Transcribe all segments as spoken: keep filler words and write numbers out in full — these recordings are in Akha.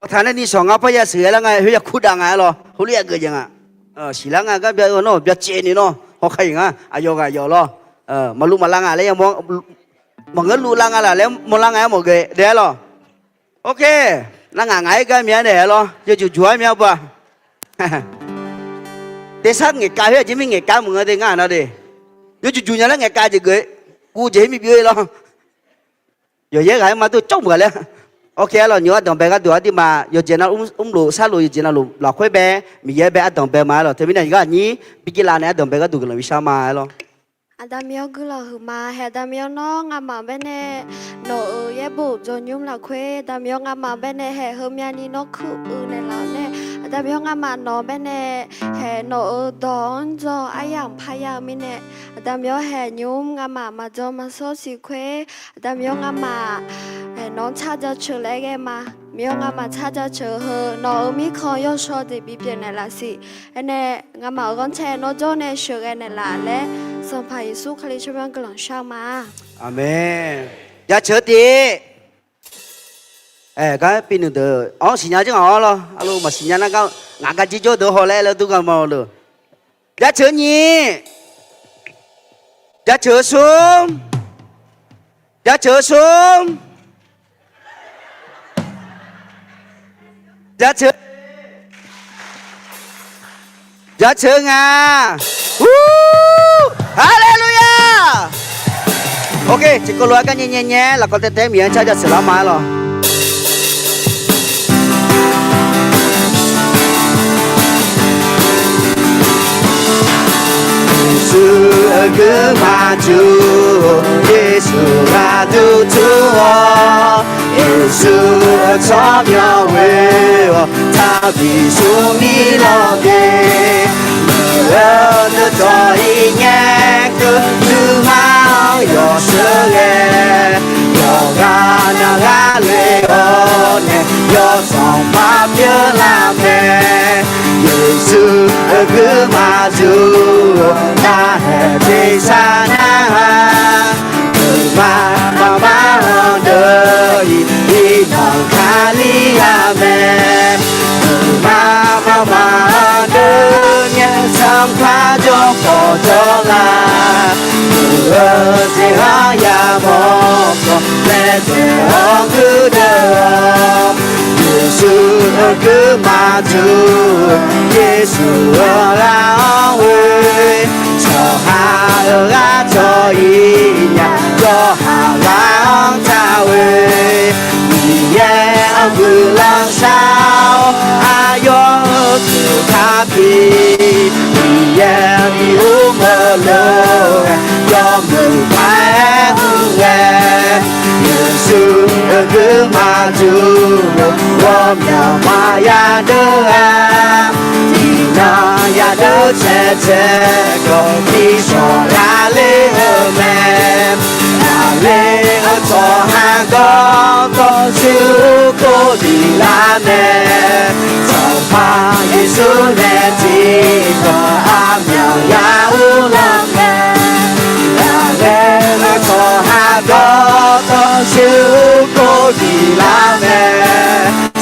Taqnae ni sawq nga parya sheuqghae lar nga, khoer yakur dav nga-aer lawr, heulof-aer geuf jaeq nga. Siqlar nga gar bya-eu nawr byacaevni nawr hawkhav-iq nga, aqyawf ghaq yawf lawr. Maqluv maqlav nga laer ya, maqngeur luvlav nga laf laer mawrlar nga-aer mawf ghae daef-aer lawr. Ok, nar ngaq ngaq-aer gar mya-aer naeq-aer lawr, yawjuq juq-aer mya beu-aq. Tersar ngaeqkav khoer aqjeq mir ngaeqkav maqngeur de ngar-aq nar de. Yawjuq juq nya laer ngaeqkav jeq geuf-eu, guv jeq khoer mir byov-ir lawr. Yawqyaer ghaq-aer ma dur cawr meuq-a laer. Ok, arlawq nymq ardanq bae gharduq aqduimaf yawqjeq navluf mrlof sharlof yawqjeq navluf lafkhoer bae, Miqyaer bae ardanq bae ma-aer lawq. Teumirnae ngar aqnyir Birgitla nae ardanq bae gharduq guiqlanq bishar ma-aer lawr. Aqda Miqyaer guiqlanq huiqma hae, Aqda Miqyaer nawr ngamaf baenae nawq-euq yaerbof dzawqnymr lafkhoer, Aqda Miqyaer ngamaf baenae haeq heumyani nawr kur-eu naeqlaf-awr nae, Aqda Miqyaer ngamaf nawq baenae haeq nawq-euq dawq-anr dzaw aryamq parya-eu mirnae, Aqda Miqyaer haeq nymr ngamaf maqdzan maqsawr siq khoer, Aqda Miqyaer ngamaf haeq nawq-anr tsar jaceuq laer ghae ma. Miqyaer ngamaf tsar jaceuq heu nawq-euq mirkhanq yawshawr jeq bipyeuf naeqlaf siq. Aernae ngamaf-euq ghanrcae nawr jawr nae sheuqghae naeqlaf laer, Sanqpaq Yeqsur Kali tsawrmyanr guiqlanq shar ma. Aqmeq. Jaceuq-eu tiv. Aer, gar pi nuiq deuq-anr siqnya jir ngaq-awr lawr, arlawq maqsiqnya nar gar ngaq gar jir jawr deuq haw laer laer dur gar ma lawq. Jaceuq-eu nyiq. Jaceuq-eu smr. Jaceuq-eu smr. Jaceuq-eu, jaceuq-eu nga. Haleluya. Ok, tiqkawv lof-aer gar nyae nyae nyae lafkawv taev taev-aer Miqyaer-anr car jaceuq lar ma-aer lawq. Yeqsur-euq guiqma jur-or, Yeqsur ghaq duq tur-awr, Yeqsur-euq tsawrmyanr ghoe-awr, taqbi smrmir lawr de. Muiq-eu deuq dawq-ir ngae keuv, nuima-anr yawsheu ghae, yawqghaq navghaq le-awr nae, yawsanr maqpyeuf lar mae. Yeqsur-euq guiqma jur-or, narhaq tersar nar-aq, nuima maqma-anr deuq-ir, iqnan kali-a mae. Nuima maqma-anr deuq-ir ngae, Sanqpaq jawrkhawf jawrlar, muiq-eu jeq-anr yamawr khawf, maeqtsaeq-awr guirdeuv-awr, Yeqsur-euq guiqma jur-or, Yeqsur-euq ghaq-anr ghoe, tsawrhaq-euq ghaq cawq-ir nya, yawqha ghaq-anr taq ghoe, Miqyaer-anr guiqlanq shar-awr, aqyawf-euq teuq kar pi, Miqyaer bi mr-eu lof-aer, yawmuiq paq-aer mr ghae, Yeqsur-euq guiqma jur-or, ghawqmya maqya deuq-a, iqnan ya deuq cae cae khawf bi shawq lar ler-eu mae. Aqler-eu tsawrhaq gawr dawr shuir kov biflar mae. Sanqpaq Yeqsur nae tiqkawv aqmyanluf ya uvlanr mae. Aqler-eu tsawrhaq gawr dawr shuir kov biflar mae.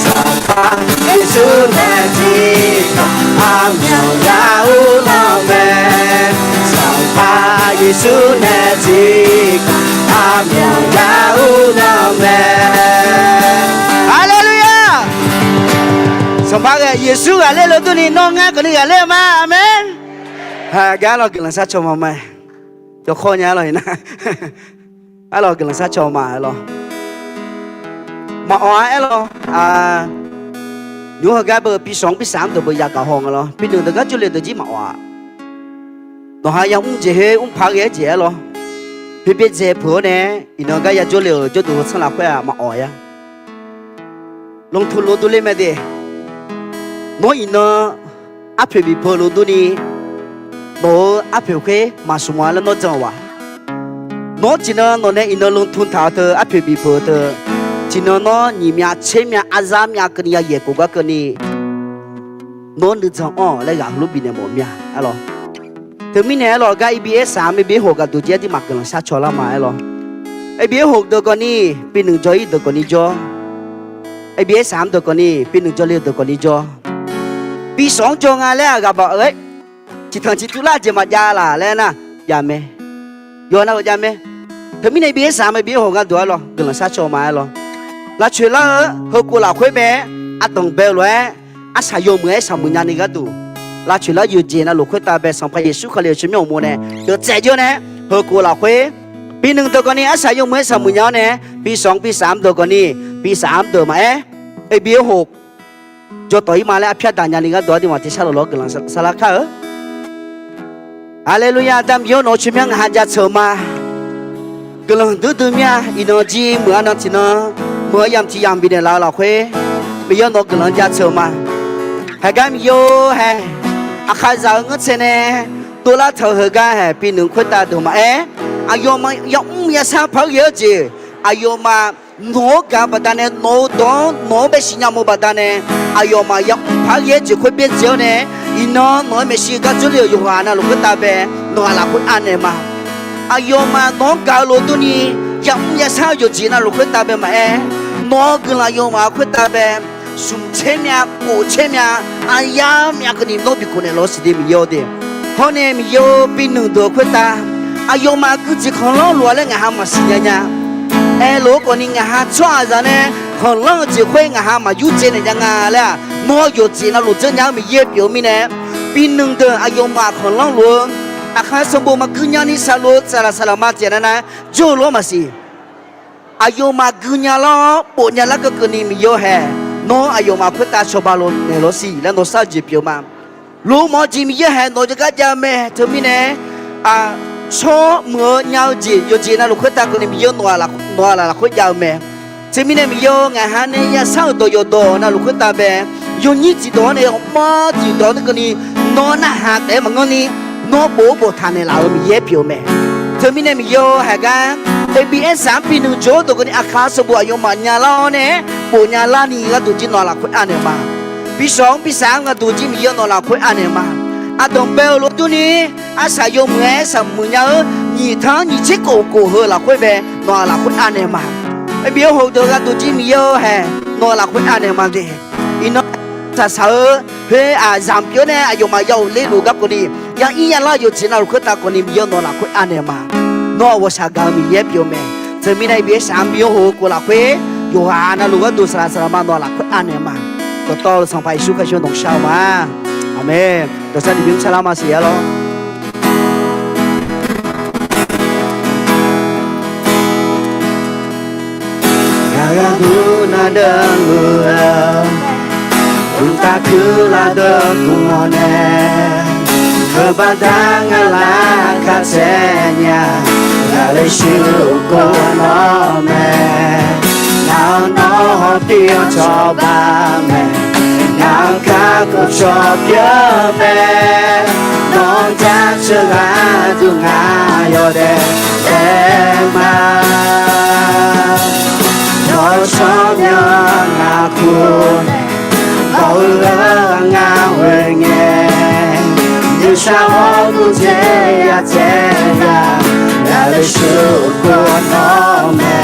Sanqpaq Yeqsur nae tiqkawv aqmyanluf ya uvlanr mae. Sanqpaq Yeqsur nae tiqkawv aqmyanluf ya uvlanr mae. Haleluya! Sanqpaq ghae Yeqsur ghaqler-eu durni nawr ngar keuvni ghaqler-eu ma. Aqmeq. Haqgar lawq guiqlanq sharcaw ma ma. Yawkawr nya lawq iqnan. Arlawq guiqlanq sharcaw ma-aer lawq. Maqawq-a aer lawq. Nymr heugar beu-eu bi shawq-anr bi saq-anr deuq beu yagaq haw nga lawr. Bi nuiq deuq gar jawrle deuq jir maqawq-a. Nawqha yamr jeq khoer mr paq ghae-aer jeq-aer lawr. Byaerdzae peuq-awr nae iqnan gar ya jawrle-euq jawrduq heu tsanr lafkhoer-aq maqawq-a. Lanqtuq lof durler mae de. Nawr iqnan arpoeq bif peuq lof durni, nawq-euq arpoeq khoer maqsmq-a laer nawr jan-euq-aq, nawr tiqnan nawq nae iqnan lanqtuq taq-eu teu arpoeq bif peuq-eu teu, tiqnan nawr nyiq myav tser myav arzar myav keuvni ya yaeq khof gar keuvni, nawr nuijan anr-awq laer ghaq heulof bifnaeq mawf mir-a. Arlawq, teumirnae aerlawq gar irbir aer saq-a maerbir hoq gaqduq jir-aer dirmaf guiqlanq sharcaw lar ma aerlawq. Irbir aer hoq deuq gawqni, bi nuiq jawr-ir deuq gawqni jawr. Absaq-anr deuq khawfni, bi nuiq jawrle-eu deuq khawfni jawr. Bi shawq-anr jawr nga laer-aq ghaq baq-aer, ciqtanq ciqtuv lar jeq maqjav laq laer nar, jav mae. Yawqha navluf jav mae. Teumirnae bi aer saq mae, bi aer hawq gharduq-aer lawr, guiqlanq sharcaw ma-aer lawr. Lavcoeq lar-eu heukhof lafkhoer mae, ardanq bae-eu lof-aer, arsaq yawmuiq-aer saqmuiq nyani gharduq, lavcoeq lar yawqjeq navluf khoertav bae Sanqpaq Yeqsur Kali-euq tsawrmyanr uqmov nae deuq tsaev jawr nae, heukhof lafkhoer, bi nuiq deuq khawfni arsaq yawmuiq-aer saqmuiq nya-awr nae, bi shawq-anr bi saq-anr deuq khawfni, bi saq-anr deuq maqaer, Absaq-anr hoq jawr tawf-ir ma laer arpyar daq nyani gharduq aqduimaf tiq shar lawq lawr guiqlanq sharlar kar-eu. Haleluya! Aqda Miqyaer-or, nawq-eu tsawrmyanr ngaq ha jaceuq-eu ma. Guiqlanq duidui mir-a. Iqnan jir meuq-a nan tiqnan, meuq-eu yamq tiq yamq bifnaeq laf-eu lafkhoer, Miqyaer nawq-eu guiqlanq jaceuq-eu ma. Haeqgar Miqyaer-or hae, aqkhaqzaq-eu ngeurtsaev nae dovlar taq-eu heugar hae, bi nuiq khoertav deuq maqaer, aqyawfmaf yamr yashar paq-aer ghae-eu jeq, aqyawfmaf nawq-anr gaq-eu baqdanae, nawq-eu dawq-anr nawq-anr bae siqnya mawf-eu baqdanae, aqyawfmaf yamr paq-aer ghae-eu jeq khoer byaerdzae-awr nae, iqnan nawq-aer maeqshi gar jawrle-euq yawqghaq navluf khoertav bae nawq-aq lafkhoer anaeq ma. Aqyawfmaf nawq-anr gaq-eu lof durni, yamr yashar-eu yawqjeq navluf khoertav bae maqaer, nawq-eu guiqlanq yawfmaf khoertav bae, smq tser myav, kof tser myav, aryar myav keuvni nawr bikhof naeqlaf-awr siqde Miqyaer-or de. Hawr nae Miqyaer-or, bi nuiq deuq khoertav, aqyawfmaf guijeq khanqlanr lof-a laer ngaq ha maqsiq nya nya. Aerlof-aer khawfni ngaq ha tsawrhaqzaq nae khanqlanr-eu jeq khoer ngaq ha maqyur dzae naeq nya nga laer-aq, nawr yawqjeq navluf dzeur nya-eu Miqyaer pyeuf-eu mirnae, bi nuiq deuq aqyawfmaf khanqlanr lof-eu, aqkhaq sanqbof maqgui nyani saqluf-eu saqlaq saqlaq ma tiqnav nar jawr-eu lof-aer maqsiq. Aqyawfmaf gui nya lar-awr bof nya lar keuvni Miqyaer-or hae, nawr aqyawfmaf khoertav cawba lof naeqlaf-awr siq laer nawq shar-eu jeq pyeuf-eu ma. Lof mawf-eu jeq Miqyaer hae nawq jawrgar jav-eu mae. Teumirnae, tsawr muiq-eu nya-eu jeq yawqjeq navluf khoertav keuvni Miqyaer nawq-aq lafkhoer jav-eu mae. Teumirnae Miqyaer-or, ngaq ha nae yashar-euq dawq yawqdawq navluf khoertav bae, yawnyir tiqdawq-anr nae ghawqmanr tiqdawq-anr keuvni, nawr narhaq taef-aer maqngeur ni, nawr bof-eu boftaq naeqlaf-euq Miqyaer pyeuf-eu mae. Teumirnae Miqyaer-or, haeqgar Absaq-anr bi nuiq jawr-eu deuq keuvni aqkhaq sanqbof aqyawfmaf nya lar-awr nae bof nya larni gharduq jir nawq-aq lafkhoer anaeq ma. Bi shawq-anr bi saq-anr gharduq jir Miqyaer nawq-aq lafkhoer anaeq ma. Aqdanq bae-eu lof durni, arsaq yawmuiq-aer saqmuiq nya-eu nyiq tanq-anr nyiq tser kof kof heu lafkhoer bae nawq-aq lafkhoer anaeq ma. Absaq-anr hoq deuq gharduq jir Miqyaer-or hae, nawq-aq lafkhoer anaeq ma de. Iqnan saqsaq-eu khoer-aq zamq pyeuf-awr nae aqyawfmaf ya ghofler luf garkawvni, ya ir ya lar yawqjeq navluf khoertav kawvni Miqyaer nawq-aq lafkhoer anaeq ma. Nawr-aq ghawqshaq gaq-eu Miqyaer pyeuf-eu mae. Teumirnae Absaq-anr bi-anr hoq-eu kof lafkhoer, yawqghaq navluf gharduq saqlaq saqlaq ma nawq-aq lafkhoer anaeq ma. Dawqtawvluf Sanqpaq Yeqsur Kali-anr nawq shar-eu ma. Aqmeq. Dawqsar tiqbymr tsaqlar ma siq-a lawr. Gaqghaq dur nar deuq muiq-eu, mqtav kuirlar deuq dmq-awr nae, heubaqda ngar laqkhaq caer nya, ngaq le shuir kov nawr mae. Ngaq-anr nawr hawpir-awr cawba mae, ngaq-anr kakhof cawq pyeuf mae. Nawr-anr jaceuq gharduq ngaq yawdaef daef ma. Nawr-eu tsawrmyanr ngaq kur nae, nawq-eu ghaq ngar ghoe ngae, nuishar hawr gurdaer yadaef ya, ngaq le shuir kov nawr mae.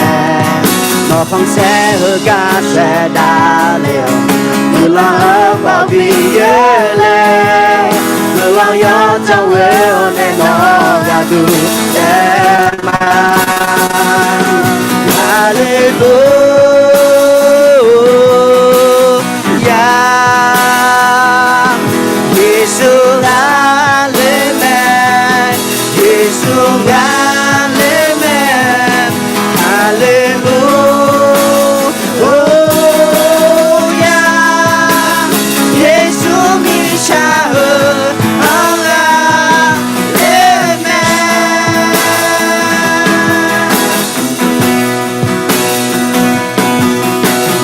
Nawq khanqsaer heugar saevdav le-awq, guiqlanq-anr baw bi yoer le. Guiqlanq yawdzanr ghoe-awr nae nawq gharduq daef ma. Haleluya. Yeqsur ghaq le mae, Yeqsur ghaq le mae. Haleluya. Yeqsur mirtsaq heu-anr ghaq le mae.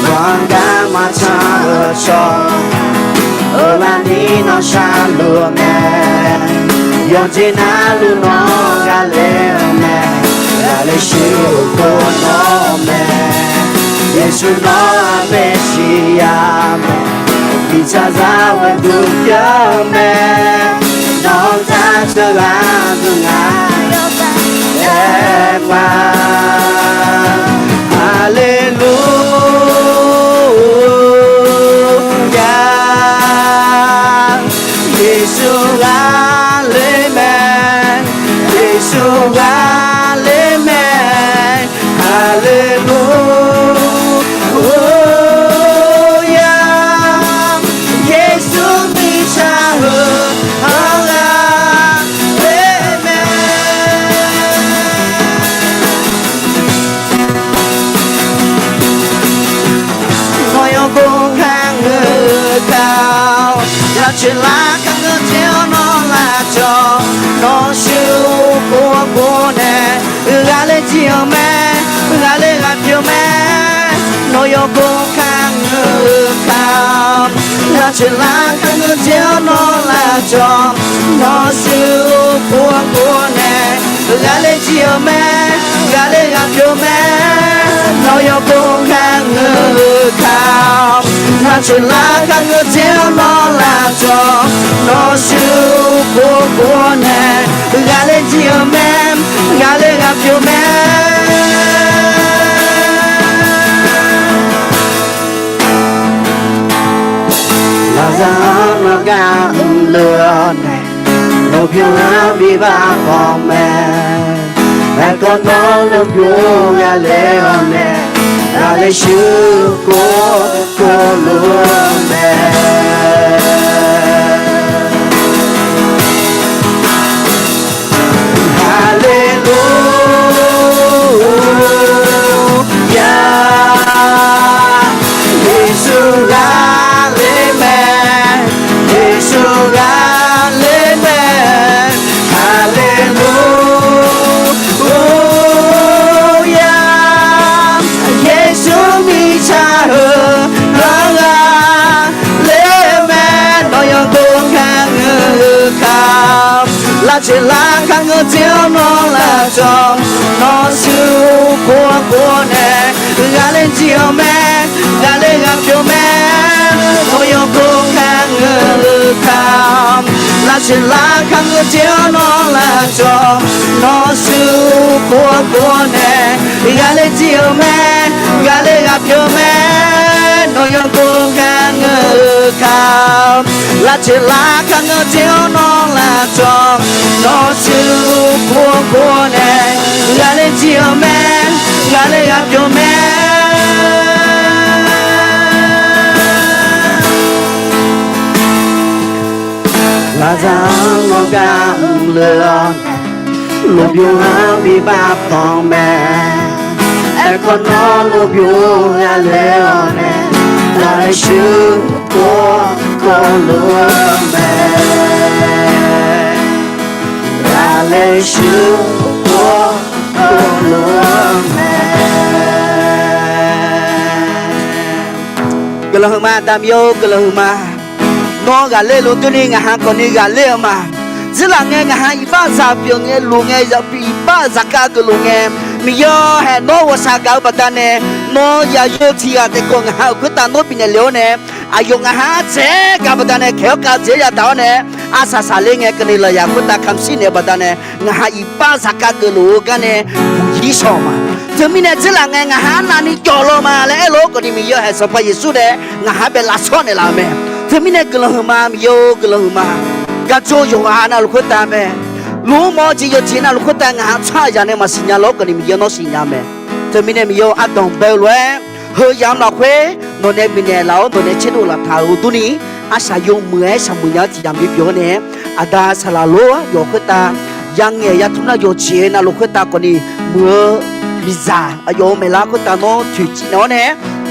Bawqgar maqtsanq-eu tsawrhaq, oeqlaf ni nawr sharluf-eu mae. Yawqjeq navluf nawr ghaq le-eu mae. Ghaq le shuir kov nawr mae. Yeqsur nawr-aq Meqsiya mae. Mirtsaqzaq ghoe duq pyeuf-eu mae. Nawr-anr jaceuq gharduq ngaq yawdaef daef ma. Haleluya. Nar coeqlar kharngeur dzer-awr nawr lavcawv, nawr shuir pov pov nae, ghaqler jir-eu mae, ghaqler ghaq pyeuf mae, nawr yawkov kharngeur-eu ka. Nar coeqlar kharngeur dzer-awr nawr lavcawv, nawr shuir pov pov nae, ghaqler jir-eu mae, ghaqler ghaq pyeuf mae, nawr yawkov kharngeur-eu ka. Nar coeqlar kharngeur dzer-awr nawr lavcawv, nawr shuir pov pov nae, ghaqler jir-eu mae, ghaqler ghaq pyeuf mae. Lafzaq-anr nawr gar mrluf-awr nae, nawq bymr-anr bi baf khawf mae. Aerkhawf nawr nawq bymr ghaqler-awr nae, ghaqler shuir pov pov luf-eu mae. Haleluya, Yeqsur ghaqler mae, Yeqsur ghaqler mae. Haleluya, Yeqsur mirtsaq heu-anr ghaqler mae, nawr yawkov kharngeur-eu ka. Lar coeqlar kharngeur dzer-awr nawr lavcawv, nawr shuir pov pov nae, ghaqler jir-eu mae, ghaqler ghaq pyeuf mae, nawr yawkov kharngeur-eu ka. Lar coeqlar kharngeur dzer-awr nawr lavcawv, nawr shuir pov pov nae, ghaqler jir-eu mae, ghaqler ghaq pyeuf mae, nawr yawkov kharngeur-eu ka. Lar coeqlar kharngeur dzer-awr nawr lavcawv, nawr shuir pov pov nae, ghaqler jir-eu mae, ghaqler ghaq pyeuf mae. Lafzaq-anr nawr gar mrluf-awr nae, nawq bymr-anr bi baf khawf mae. Aerkhawf nawr nawq bymr ghaqler-awr nae, ghaqler shuir pov pov luf-eu mae. Ghaqler shuir pov pov luf-eu mae. Guiqlanq huiqma, Aqda Miqyaer-or, guiqlanq huiqma. Nawr ghaqler luf durni ngaq ha khawfni ghaqler-eu ma. Dzeurlaf ngae ngaq ha iqbax zaq pyeuf ngae luf ngae, iqbax zaqkhav geufluf ngae, Miqyaer-or, haeq nawr ghawqshaq gaq-eu baqdanae, nawr yaqyoer tiq ghaq taef khawf ngaq ha-euq khoertav nawr bifnaeq le-awr nae, aqyawf ngaq ha-anr dzaeq gaq baqdanae kaeq-awr kav dzaeq yadaq-awr nae, arsaq saqler ngae keuvni lafyaq khoertav kamq shir naeq-eu baqdanae, ngaq ha iqbax zaqkhav geufluf-eu garnae buq yir shaw ma. Teumirnae dzeurlaf ngae ngaq ha arnavni jawf law ma laer aerlof-aer khawfni Miqyaer-or, haeq Sanqpaq Yeqsur nae ngaq ha bae lavshawr naeqlaf-eu mae. Teumirnae guiqlanq huiqma, Miqyaer-or, guiqlanq huiqma. Gaq jawr yawqghaq navluf khoertav mae. Luf-anr mawr jeq yawqjeq navluf khoertav ngaq ha tsawrhaqzaq nae maqsiq nya law-aer khawfni Miqyaer nawr siqnya mae. Teumirnae Miqyaer-or, ardanq bae-eu lof-aer, heu yamq lafkhoer nawq nae bifnaeq laf-awr nawq nae tserdov laftaq-euq durni, arshaq yawmuiq aer shaqmuiq nya-anr tiq yamq bi pyeuf-awr nae, aqda saqlaq lor yawq khoertav, yangaeq yatmr nar yawqjeq navluf khoertav khawfni muiq-eu miqzaq aqyawf-euq maeqlar khoertav nawr toeqciv naeq-awr nae,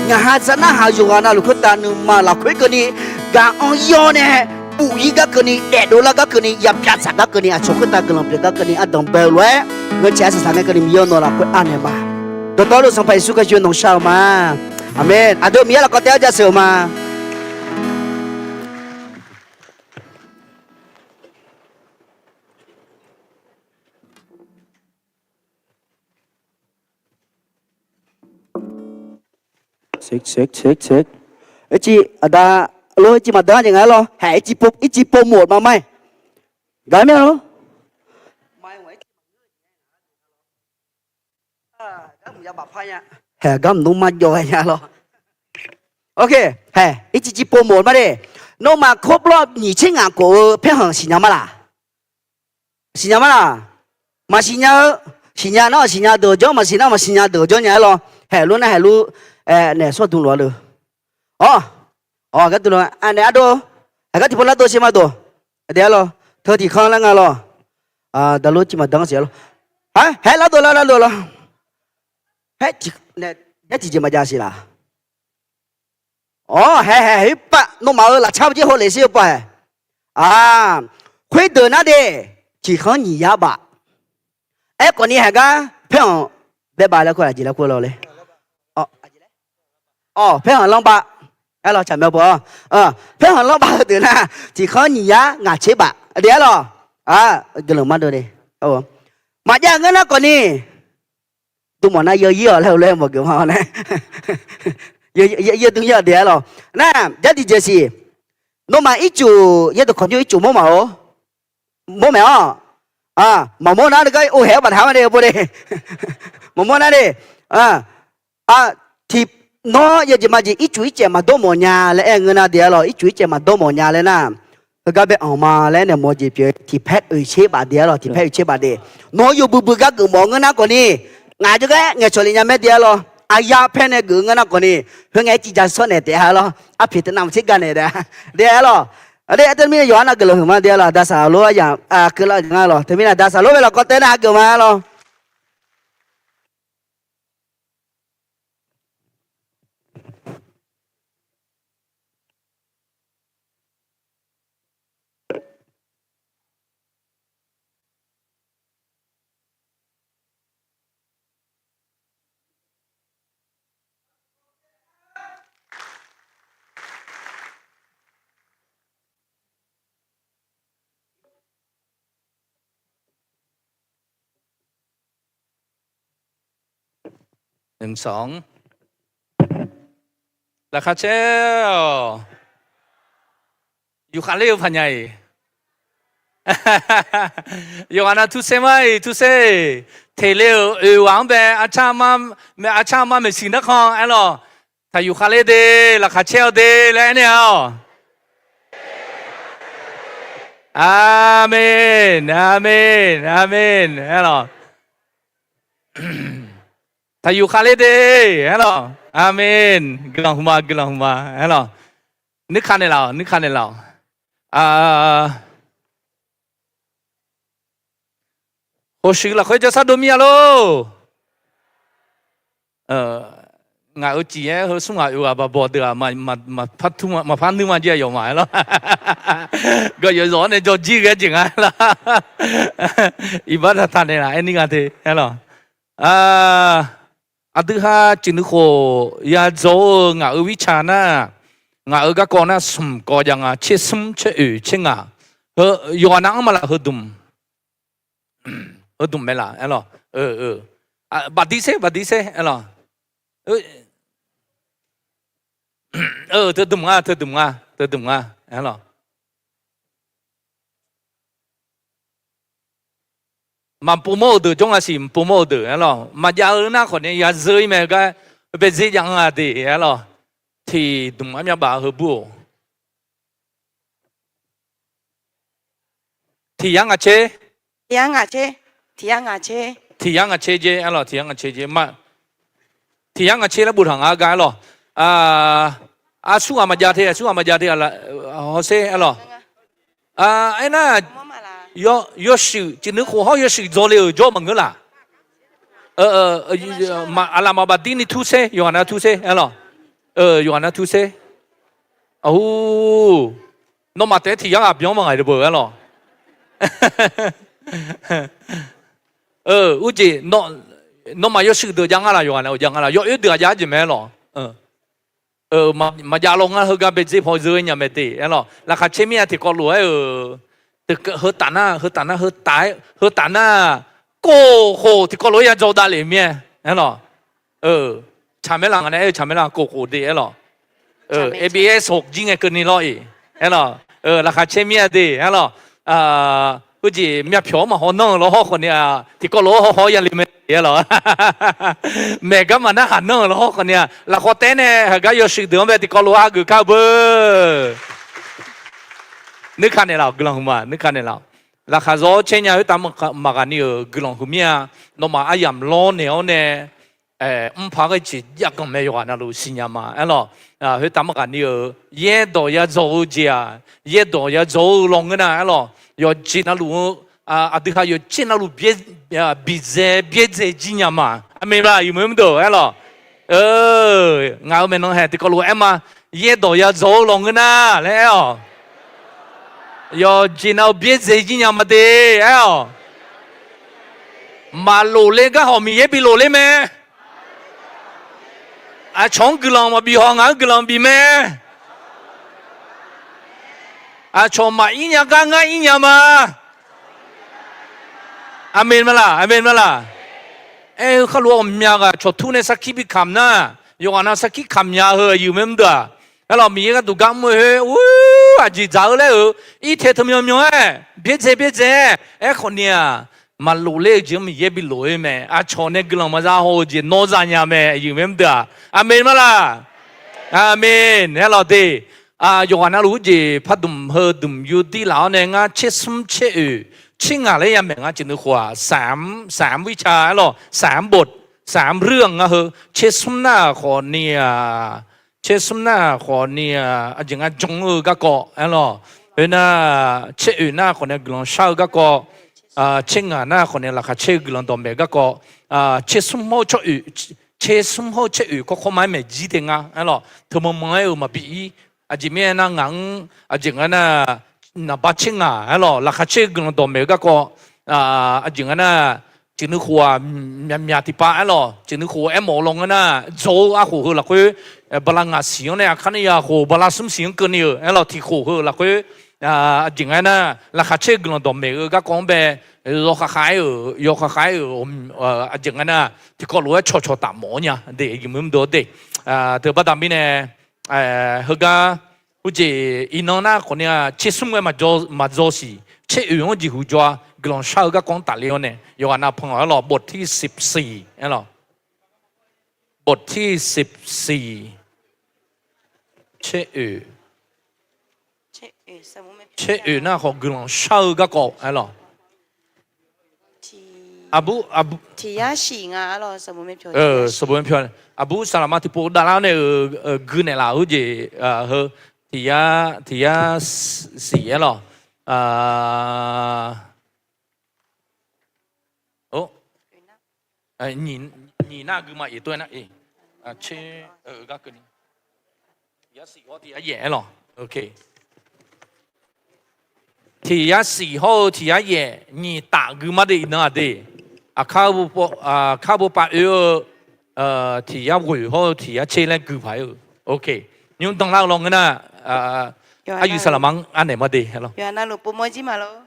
ngaq ha zaq narhaq yawqghaq navluf khoertav nuima lafkhoer keuvni gaq-anr ir-awr nae, buq ir gar keuvni, daefdov lar gar keuvni, yapyaq dzaq gar keuvni, aqcawq khoertav guiqlanq pyeuf gar keuvni ardanq bae-eu lof-aer, ngeur caev arsaq saq ngae keuvni Miqyaer-or, nawq lafkhoer anaeq ma. Dawqtawvluf Sanqpaq Yeqsur Kali yawf nawq shar-eu ma. Aqmeq. Aqdui Miqyaer lafkawv taef-aer jaceuq-euq ma. Ircif aqda, lor, ircif maqdan jeq nga-aer lawr. Haeq, ircif pov muf-awq ma ma-iq. Gaq mir-a lor. Haeq, gar mqnmr marjawv-aer nya lawr. Haeq, ircif cif pov muf-awq ma de. Nawmaf ครบรอบ nyiq tser ngaq khof-eu paerkhanq siqnya ma laq? Siqnya ma laq? Maqsiqnya-eu. Siqnya nar-aq siqnya deuq jawr, maqsiq nar maqsiqnya deuq jawr nya-aer lawr. Haeq lur nar haeq lur, naeq sawr dmq lof-a le. Awr, awr, gar dmq lof-a naeq ardov. Haeq gar tiqpov lardov sher ma dov. Aqdui-ar lawr, teu tiq kanr lar nga lawr. Daqlor cif maqdan siq-a lawr. Haer lardov lar lardov lawr. Haer tiqjeq maqjav siq laq? Awr, haeq haeq haeq-ir pav, nawmaf-euq lafcar-eu jer hawlef shir-eu pav haeq. Khoerdeuq nar de, tiqkhanr nyiq yar baf. Aerkhawf ni haiq gar paerkhanq bae baf laer kur aqjeq laer kur law le. Paerkhanq lanrbav, aerlawq tsaqmae bawr, paerkhanq lanrbav heudeuq nar tiqkhanr nyiq yar ngaq tser baf de aerlawq. Guiqlanq mardov de. Maqjav-eu ngeur nar khawf ni, dm mawf nar yawir-awq laer heulof-aer mawqgeuf ma nae, yawir dm yar de aerlawq. Nar, Jardiq Jeqsiq, nawmaf ircuf, yaerdawq kawqnymr ircuf mawr maq-or, mawr maeq-awr, maqmawr nar de gar or haeq-aer baqdaq ma de bawr de, maqmawr nar de, tiq, nawr yawjeq majeq ircuf ircaev maqdawr mawf nya laer aer ngeur nar de aerlawq, ircuf ircaev maqdawr mawf nya laer nar, heugar bae anq ma laer nae mawf jeq pyeuf tiqpaer oeq tser baf de aerlawq, tiqpaer oeq tser baf de. Nawr yawbui bui gar geufmawf-eu ngeur nar khawf ni, ngaq jawrgar ngaeqcawq le nya mae de aerlawq. Aqya paer nae geuf-eu ngeur nar khawf ni, khoerngae-aer civ ja shawr naeq taef-a aerlawq. Arpoeq teunav maqtser ga naeq taef-a de aerlawq. Aqdui teumirnae yawqha nav guiqlanq huiq ma de aerlawq. Daqsaq lor aryamq keuvlar nga lawq. Teumirnae daqsaq lor bae lafkawv tae nar hageuf ma aerlawq. Laqkhaq caer-awq. Yufkhav ler-eu paqnya-iq, yawqghaq nav turser ma-iq turser-iq. Teq le-euq oeq ghaq-anr bae, arcar armar maeqsiq narkhan aerlawq. Taqyuq khavler de, laqkhaq caer-awr de laer aernaeq-awq. Aqmeq, aqmeq, aqmeq aerlawq. Taqyuq khavler de aerlawq. Aqmeq. Guiqlanq huiqma, guiqlanq huiqma aerlawq. Nuikar naeqlaf-awq, nuikar naeqlaf-awq. Hawshuif lafkhoer jawrshar dov mir-a lor. Ngaq-euq cif-aer heu smr ngaq oeq ghaq baq bawq deuq-aq, maqpar nuir ma jir-a yawf ma aerlawq. Gawqyawf zawq-awr nae jawr jir ghae jeq nga aerlawq. Iqbax taqtaq naeqlaf aerni nga te aerlawq. Aqdui ha ciq nuikhof ya dzaw-eu ngaq-euq mirtsaq nar, ngaq-euq garkawv nar smq kawv jav nga, tser smr tser oeq tser ngaq. Heu yawqghaq nav anr ma laf heudmq, heudmq mae laf aerlawq. Baqdir ser, baqdir ser aerlawq. Teudmq nga, teudmq nga, teudmq nga aerlawq. Maqpov mawr-eu deuq jawr nga siq, maqpov mawr-eu deuq aerlawq. Maqjav-eu nar khawf ni ya zeur-ir mae gar, baedzer jav nga de aerlawq. Tiqdmq armyav baf heu bur-or. Tiq yar ngaq tser. Tiq yar ngaq tser jer aerlawq, tiq yar ngaq tser jer ma. Tiq yar ngaq tser laer boftaq nga gar aerlawq. Aqsur ghaq maqjav te, aqsur ghaq maqjav te, hawsher aerlawq. Aernar, yawshuif, ciq nuikhof hawr yawshuif dzaw le-euq jawr maqngeur laf. Aqlaf maqbaf dir ni tur ser, yawqghaq nav tur ser aerlawq. Yawqghaq nav tur ser. Aqhur, nawmaf taef-aer tiq yar ghaq byan maqngaeq de beu aerlawq. Urjeq, nawmaf yawshuif deuq jav nga laf, yawqghaq nav-euq jav nga laf, yawoer deuq-aq jav-aer jeq mae aerlawq. Maqjav law ngar heugar baedzer paw zeur nya mae de aerlawq. Laqkhaq caer mir-a tiqkawv lof-aer-euq, heu taf nar, heu taf nar, heu taf nar, kov khof tiqkawv lof-aer ya dzaw dav lef mir-a aerlawq. Tsaq maer laf nga nae aer-eu tsaq maer laf kov khof de aerlawq. A B S hoq jir ngae keuvni lawr-iq aerlawq. Laqkhaq caer mir-a de aerlawq. Urjeq myavpyawq-anr maqhaw nanr-eu lawr hawr khawf ni-a, tiqkawv lof-aer haw haw ya le mae aerlawq. Maeq gar maqnar haq nanr-eu lawr hawr khawf ni-a, lafkhawf taef nae haq gar yawshuif deuq-anr bae tiqkawv lof-aer hageuf kar-eu beu. Nuikar naeqlaf-awq, guiqlanq huiqma, nuikar naeqlaf-awq. Laqkhaq zawr-awr caer nya khoertav maqgaq ni-euq guiqlanq huiqmir-a. Nawmaf aryamq lawr naeq-awr nae mrpaq ghae jeq jav ganq mae yawqghaq navluf siqnya ma aerlawq. Khoertav maqgaq ni-euq yaerdawq ya dzaw-eu jeq-aq, yaerdawq ya dzaw-eu lawnmr nar aerlawq. Yawqjeq navluf-eu, aqdui ha yawqjeq navluf byaerdzae byaerdzae jir nya ma. Aqmeq laf, iqmuiq mr deuq aerlawq. Ngaq-euq maeqnan haeq tiqkawv lof-aer ma. Yaerdawq ya dzaw-eu lawnmr nar laer aer-awq. Yawqjeq nav-euq byaerdzae jir nya ma de, aer-awq. Maqlof ler gar hawq Miqyaer bi lof ler mae. Aqcawq-anr guiqlanq maqbif hawq ngaq-anr guiqlanq bif mae. Aqcawq maqir nya gar ngar ir nya ma. Aqmeq ma laq, aqmeq ma laq. Aer-eu kharlof ghawqmya ghaq cawqtur nae sarkir bi kamq nar, yawqghaq nav sarkir kamq nya heu aqyuif mae mr deuq-aq. Aerlawq, Miqyaer gharduq gar mr-eu khoer, ur, aqjeq dzaq-eu laer-euq irtae teumyanr myanr-aer byaerdzae byaerdzae-aer khawf ni-aq, maqlof ler-eu jeq-anr Miqyaer bi lof-aer mae. Aqcawq nae guiqlanq maqza haw-eu jeq nawr za nya mae, aqyuif mae mr deuq-aq. Aqmeq ma laq. Aqmeq. Aerlawq de. Yawqghaq navluf-eu jeq pardmq heu dmq yur dir laf-awr nae ngar tser smr tser oeq tser ngaq laer yamaeq ngar ciqnui khof-aq, สาม สาม วิชา aerlawq, สาม บท สาม เรื่อง nga heu. Tser smr nar khawf ni-aq, tser smr nar khawf ni-aq, aqjeq nga jan-eu garkawv aerlawq. Khoer nar, tser oeq nar khawf ni guiqlanq shar-eu garkawv, tser ngaq nar khawf ni laqkhaq caer-eu guiqlanq dawqmaeq-eu garkawv, tser smr hawr-eu tsawr oeq, tser smr hawr-eu tser oeq kawrkawr ma-aer maeq jir tae nga aerlawq. Teumanr manr-aer-euq maqbi ir. Aqjeq mirnae nar ngaq-anr aqjeq nga nar, naqba tser ngaq aerlawq, laqkhaq caer-eu guiqlanq dawqmaeq-eu garkawv, aqjeq nga nar, ciqnui khof-aq, myaqmyaq tiqpav aerlawq, ciqnui khof aermawf-eu lawngan nar, dzaw-eu arkhof heu lafkhoer, bala ngaq siq-anr nae aqkar nae ya khof bala smr siq-anr keuvni-euq aerlawq, tiq khof heu lafkhoer, aqjeq nga nar, laqkhaq caer-eu guiqlanq dawqmaeq-eu garkawv-anr bae, yawkhav khav-aer-euq, yawkhav khav-aer-euq, aqjeq nga nar, tiqkawv lof-aer cawqcawq taf mawf-awr nya de, aqyuif mae mr deuq-awr de. Teu baqda mirnae, heugar, urjeq iqnan nar khawf ni-aq, tser smr ghae maqdzaw siq, tser oeq-anr jeqhuq jawr-a, guiqlanq shar-eu garkawv-anr tafle-awr nae yawqghaq nav panq-awr lawq, บทที่สิบสี่ aerlawq. บทที่สิบสี่ tser oeq, tser oeq nar khawf guiqlanq shar-eu garkawv aerlawq. Aqbur, aqbur, sanqbof myaer pyawq, aqbur saqlaqma tiqpov davlar-awr nae-euq gui naeqlaf-eu jeq heu, tiq yar, tiq yar siq aerlawq. Nyiq nar gui ma iq tov-aer nar, tser, gar keuvni, tiq yar siq hawr tiq yar yaef aerlawq. Tiq yar siq hawr-eu tiq yar yaef nyiq taf gui ma de iqnan-aq de. Aqkar, aqkar bopav oe-eu tiq yar ghoeq hawr-eu tiq yar tser laer gui paq-aer-eu. Nymr danlar-eu lawngan nar, aryuif saqlaqma-anr arnaeq ma de aerlawq. Yawqha navluf pov mawrjir ma lor.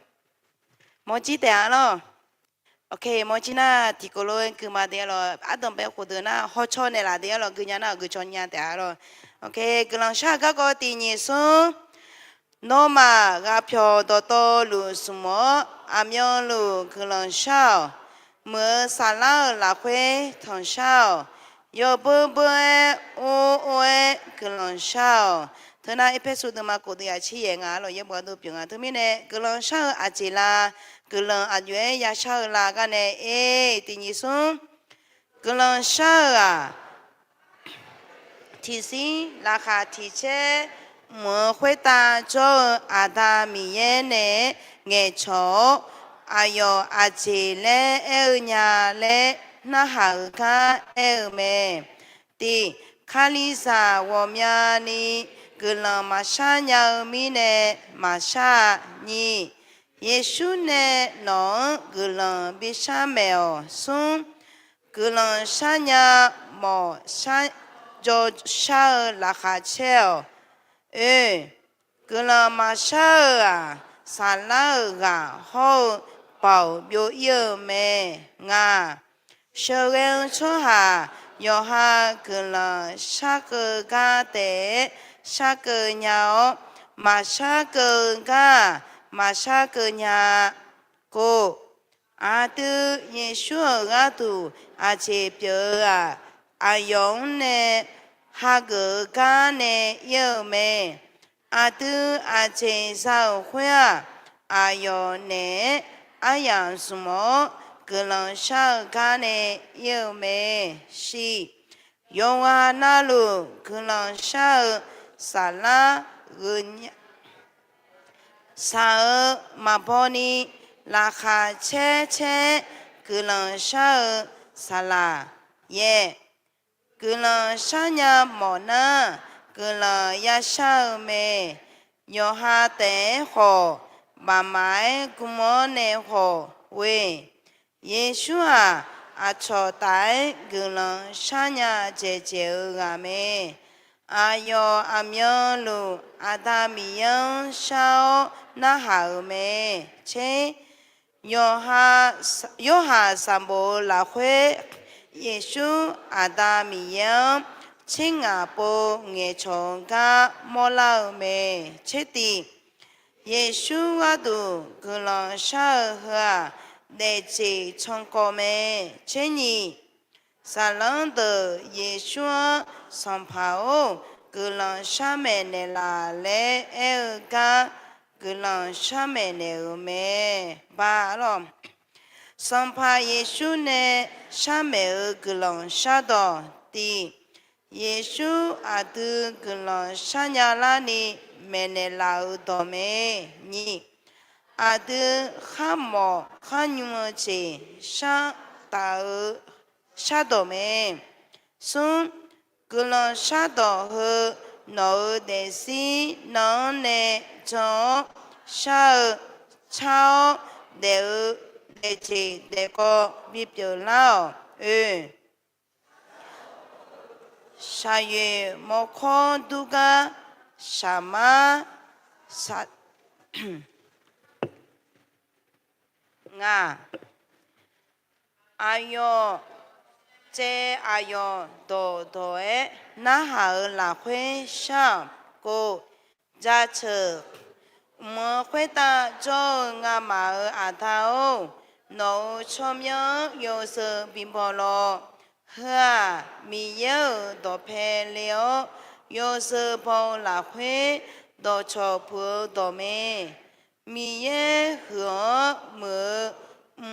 Mawrjir taef-a lawq. Ok, mawrjir nar tiqkawv lof-aer gui ma de aerlawq. Ardanqbae khofdeuq nar hawcaw naeqlaf de aerlawq, gui nya nar-euq guiqcawq nya taef-a lawq. Ok, guiqlanq shar-eu garkawv tiq nyiq smr. Nawmaf ghaqpyawq dawqtawvluf smq-awr, aqmyanluf guiqlanq shar-awq. Muiq-eu saflar-euq lafkhoer tanqshar-awq. Yawbeur beur-aer, or or-aer guiqlanq shar-awq. Teunar Erpersu deuvma kof deuq yaf tser yaef nga lawq, yaerbof ardov pyeuf nga. Teumirnae guiqlanq shar-eu aqjeq la, guiqlanq aqjox-aer yashar-eu la gar nae er tiq nyiq smr. Guiqlanq shar-eu-aq, tiqzir laqkhaq tiq caer mq-eu khoertav jawr-eu Aqda Miqyaer nae ngaeqcawq-awr, aqyawf aqjeq laer aer-eu nya laer narhaq-euq gar aer-eu mae. Tiq, Kalizaq ghawqmyani guiqlanq maqshar nya-eu mirnae maqshar-a. Nyiq, Yeqsur nae nawq-anr guiqlanq bishar maeq-awq. Smr, guiqlanq sharnya mawf, jawrshar-eu laqkhaq caer-awq. Oe, guiqlanq maqshar-eu-aq, saflar-euq ghaq hawr-eu baoq byov-ir-eu mae. Ngaq, sheuqghae-eu tsawrhaq yawqha guiqlanq sharkeuv gar taef-aer sharkeuv nya-awr, maqshar keuv-eu gar-aq, maqshar keuv nya-a. Kov, aqdui Yeqsur-euq gharduq aqjeq pyeuf-eu-aq, aqyawf-anr nae hageuf-eu gar nae ir-eu mae. Aqdui aqjeq za-euq khoer-aq, aqyawf naeq-aer aryamq zmq-awr guiqlanq shar-eu gar nae ir-eu mae. Shiq, yawqghaq navluf guiqlanq shar-eu saflar gheuf nya, shaq-eu maqbaw ni laqkhaq caer caer guiqlanq shar-eu saqlaq. Yaeq, guiqlanq sharnya mawf nar, guiqlanq yashar-eu mae. Yawqha taef-aer khawf, baqmaf-aer gm-awr nae khawf ghoe. Yeqsur-aq, aqcawq taf-aer guiqlanq sharnya dzaeqdzaeq-eu ghaq mae. Aqyawf aqmyanluf Aqda Miqyaer-anr shar-awr narhaq-euq mae. Tser, Yorhaq sanqbof-eu lafkhoer, Yeqsur Aqda Miqyaer-anr tser ngaq pov ngaeqcawq-eu gar mawrlar-eu mae. Tser tiq, Yeqsur gharduq guiqlanq shar-eu heu-aq, daefjeq cankawv mae. Tser nyiq, saqlanr deuq Yeqsur-anr Sanqpaq-or, guiqlanq sharmaeq naeqlaf laer aer-eu gar guiqlanq sharmaeq naeq-euq mae. Ba lawq. Sanqpaq Yeqsur nae sharmaeq-eu guiqlanq shardawq tiq, Yeqsur aqdui guiqlanq sharnya larni maeqnaeq laf-euq dawq mae. Nyiq, aqdui kharmawf kharnymr-eu jeq shar taf-eu shardawq mae. Smr, guiqlanq shardawq heu nawq-euq daefzir nan-anr nae jan-awr shar-eu, car-awr daef-eu daefjeq daefkawv bipyeuf lar-awq. Oe, shaqyoeq mawrkawr durgar shaqmar ngaq, aqyawf caev aqyawf dawqdawq-aer narhaq-euq lafkhoer shar-awq. Kov, jaceuq, mq-eu khoertav jawr-eu ngamaf-euq Aqda-or, nawq-euq tsawrmyanr-anr yawzeu bibaw lawr. Heu-aq, Miqyaer-euq dawqpae le-awr, yawzeu baw-eu lafkhoer dawqcawq puq-eu dawq mae. Miqyaer huiq-anr muiq-eu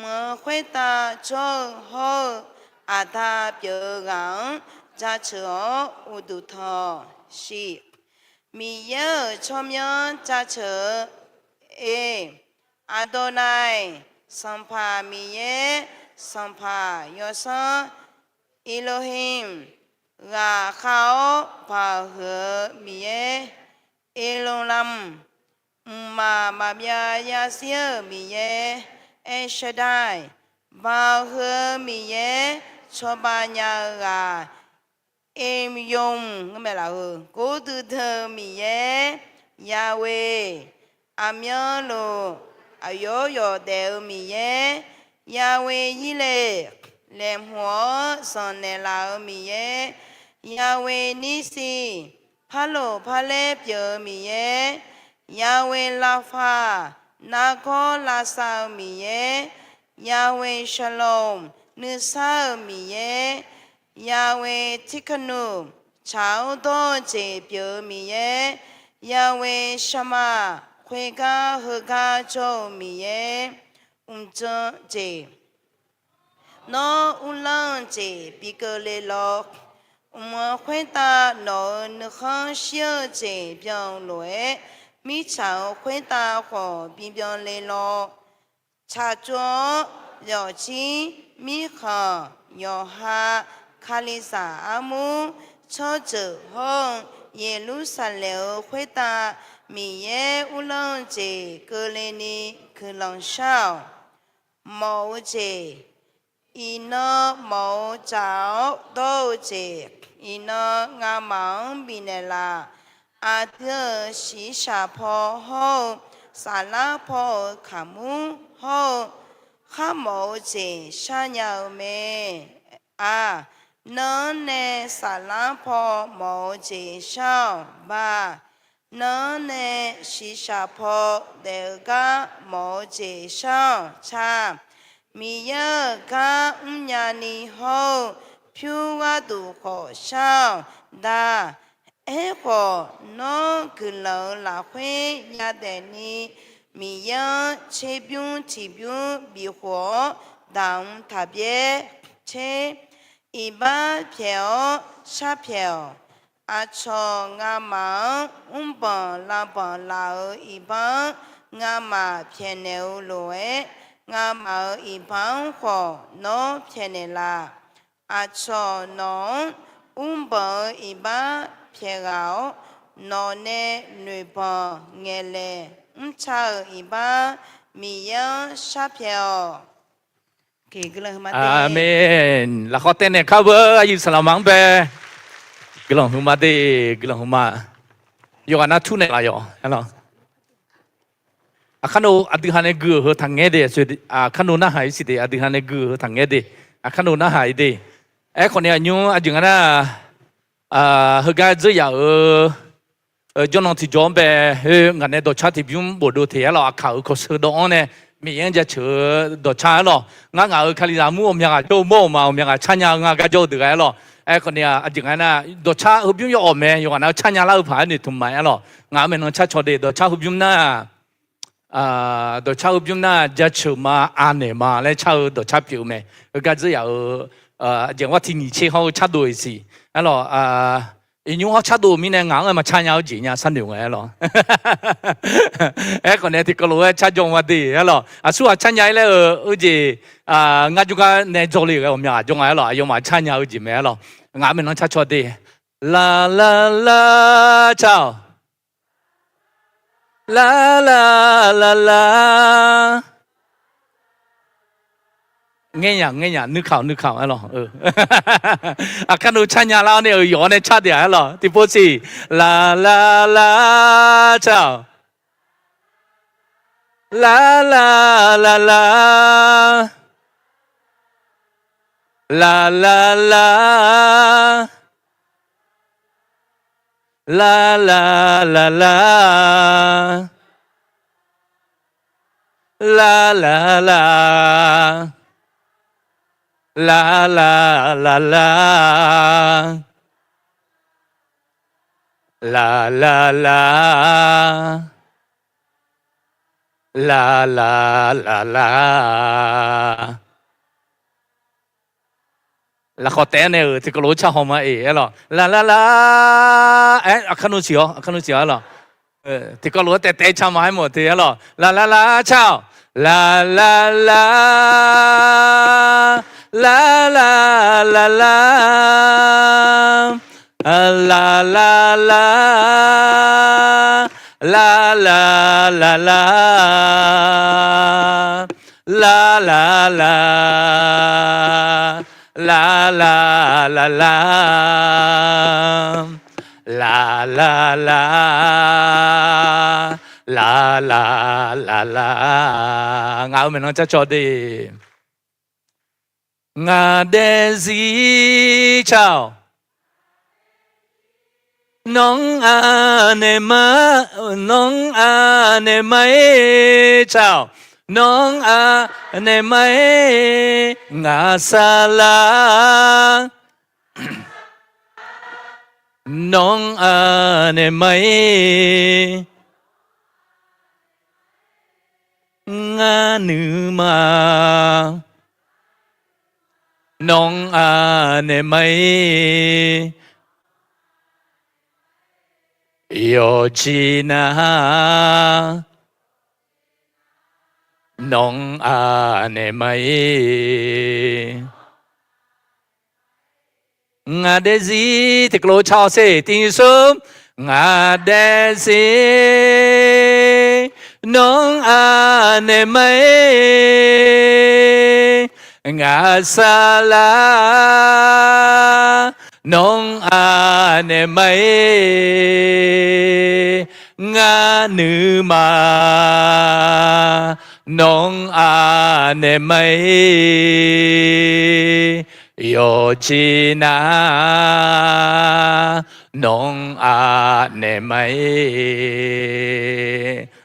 mq-eu khoertav jawr-eu hawr-eu Aqda pyeuf-eu ghaq-anr jaceuq-awr uqduq tanq-awq. Shiq, Miqyaer-euq tsawrmyanr jaceuq-eu, e, Aqdawnae, Sanqpaq Miqyaer, Sanqpaq Yawsanr, Iqloqhimq, ghaqkhav-awr baoq huiq-eu Miqyaer, Iqloqlamq, mqmaq maqbyav yarzir-euq Miqyaer, Aqshaqdae, baoq huiq-eu Miqyaer, cawba nya-eu ghaq, Iqyomq, gordui dui-eu Miqyaer, Yahweh, aqmyanluf aqyawf yawf daef-eu Miqyaer, Yahweh Yirle, laeqhmq-awr zanqnaeq laf-eu Miqyaer, Yahweh Nissi, parloq parlaer pyeuf-eu Miqyaer, Yahweh Rapha, nargawr lavsav-eu Miqyaer, Yahweh Shalom, nuisar-eu Miqyaer, Yahweh Tsidkaqnuv, tsaq-awr dawr-eu jeq pyeuf-eu Miqyaer, Yahweh Shammah, khoergar heugar jawr-eu Miqyaer, mqjan jeq, nawr uvlanr-eu jeq bi keuvle lawr. Mq-eu khoertav nawq-euq nuikhanr shir-eu jeq byan-eu lof-aer, mirtsaq-euq khoertav khawf bi byan le lawr. Tsaqtsov-awr yawfjir, mirkhanq, yawqha, Kalizaq armur, tsawrjeuq hawr-eu Yeqlursaqlaeq-euq khoertav Miqyaer uvlanr-eu jeq keuvle ni guiqlanq shar-awq. Mawf-eu jeq, iqnan mawf-eu tsaf-awr dawr-eu jeq, iqnan ngamaf-anr bifnaeq laf. Aqdui-euq shiqshaq paw hawr-eu saflar paw-euq kaqmur hawr-eu kharmawf-eu jeq sharnya-eu mae. Aq, nan-anr nae saflar paw mawf-eu jeq shar-awq. Baq, nan-anr nae shiqshaq paw daef-eu gar mawf-eu jeq shar-awq. Tsaq, Miqyaer-euq gar mrnya ni hawr-eu pyur gharduq khawf shar-awq. Daq, aerkhawf, nawr guiqlanq-euq lafkhoer yadaef ni Miqyaer-anr tserbymr tiqbymr bifkhof-awr daq-eu taqbyaer tser, iqbax pyaeq-awr sharpyaeq-awq. Aqcawq ngamaf-anr mrbanq lavbanq laf-euq iqbax-anr ngamaf pyaeqnaeq-eu lof-aer, ngamaf-euq iqbax-anr khawf nawr pyaeqnaeq laf. Aqcawq nawq-anr mrbanq-eu iqbax pyaeq ghaq-awr, nawqnae noeqbanq ngaeqlaeq mrca-euq iqbax Miqyaer-anr sharpyaeq-awq. Aqmeq. Lafkhawf taev naeq kar beu aqyuif saqlaqma-anr bae. Guiqlanq huiqma de, guiqlanq huiqma. Yawqghaq nar tur naeqlaf yawq. Aqkar nov aqdui ha nae gui-euq heu taqngaer de, aqkar nov narhaq-ir siq de, aqdui ha nae gui-euq heu taqngaer de, aqkar nov narhaq-ir de. Aerkhawf ni aqnymr aqjeq nga nar, heugar dzeur yaf-euq jawrnan tiqjawr-anr bae, heu ngaq nae dawqcar tiqbymr bofdov teq-aer lawq, aqkaq-euq kawqsheu dawv-anr nae Miqyaer-anr jaceuq-eu dawqcar-aer lawq. Ngar ngaq-euq Kalizaq mur ghawqmya ghaq jawr-eu mawr-euq ma, ghawqmya ghaq carnya-eu nga gar jawr-eu deuq ghae-aer lawq. Aerkhawf ni aqjeq nga nar, dawqcar heubymr yawawq mae, yawqghaq nar carnya lar-eu paq-aer noeqtmq ma-aer lawq. Ngaq-euq maeqnan car caw de, dawqcar heubymr nar dawqcar heubymr nar jaceuq ma, anaeq ma laer car-eu dawqcar pyeuf-eu mae. Heugar dzeur yaf-euq aqjeq gharti nyiq tser hawr-eu cardov-iq siq-aer lawq. Iqnymr hawr cardov-eu mirnae ngaq-anr aer maqcar nya-eu jeq nya sharnoeq nga-aer lawq. Aerkhawf nae tiqkawv lof-aer car jawr nga de-aer lawq. Aqsurghaq carnya-ir laer-euq-eu jeq ngar jawrgar nae dzawle-euq ghae ghawqmya ghaq jawr nga-aer lawq. Aqyawfmaf carnya-eu jeq mae-aer lawq. Ngaq-euq maeqnan car caw de. Laqlaqlaq car-awq. Laqlaqlaq ngaer nya ngaer nya nuikaq-awq nuikaq-awq-aer lawq. Aqkar nov carnya lar-awr nae-euq yawf-awr nae car de-aq-aer lawq. Tiqpov siq. Laqlaqlaq car-awq. Laqlaqlaq laqlaqlaq laqlaqlaq laqlaqlaq laqlaqlaq laqlaqlaq laqlaqlaq Lafkhawf taef-aer nae-euq tiqkawv lof-aer car haw ma-eq-aer lawq. Laqlaqlaq-aer aqkar nmr siq-awr, aqkar nmr siq-awr-aer lawq. Tiqkawv lof-aer taef taef-aer car ma-aer mawf te-aer lawq. Laqlaqlaq car-awq. Laqlaqlaq laqlaqlaq laqlaqlaq laqlaqlaq laqlaqlaq laqlaqlaq laqlaqlaq laqlaqlaq. Ngaq-euq maeqnan car caw de. Ngaq daefzir car-awq. Nawr-anr anaeq ma, nawr-anr anaeq ma-ir car-awq. Nawr-anr anaeq ma-ir ngaq saqlaq. Nawr-anr anaeq ma-ir ngar nuima. Nawr-anr anaeq ma-ir yawqjeq nar. Nawr-anr anaeq ma-ir ngaq daefzir tiqkawv lof-aer car-awr sher tiq nyiq smr. Ngaq daefzir nawr-anr anaeq ma-ir ngaq saqlaq. Nawr-anr anaeq ma-ir ngar nuima. Nawr-anr anaeq ma-ir yawqjeq nar. Nawr-anr anaeq ma-ir.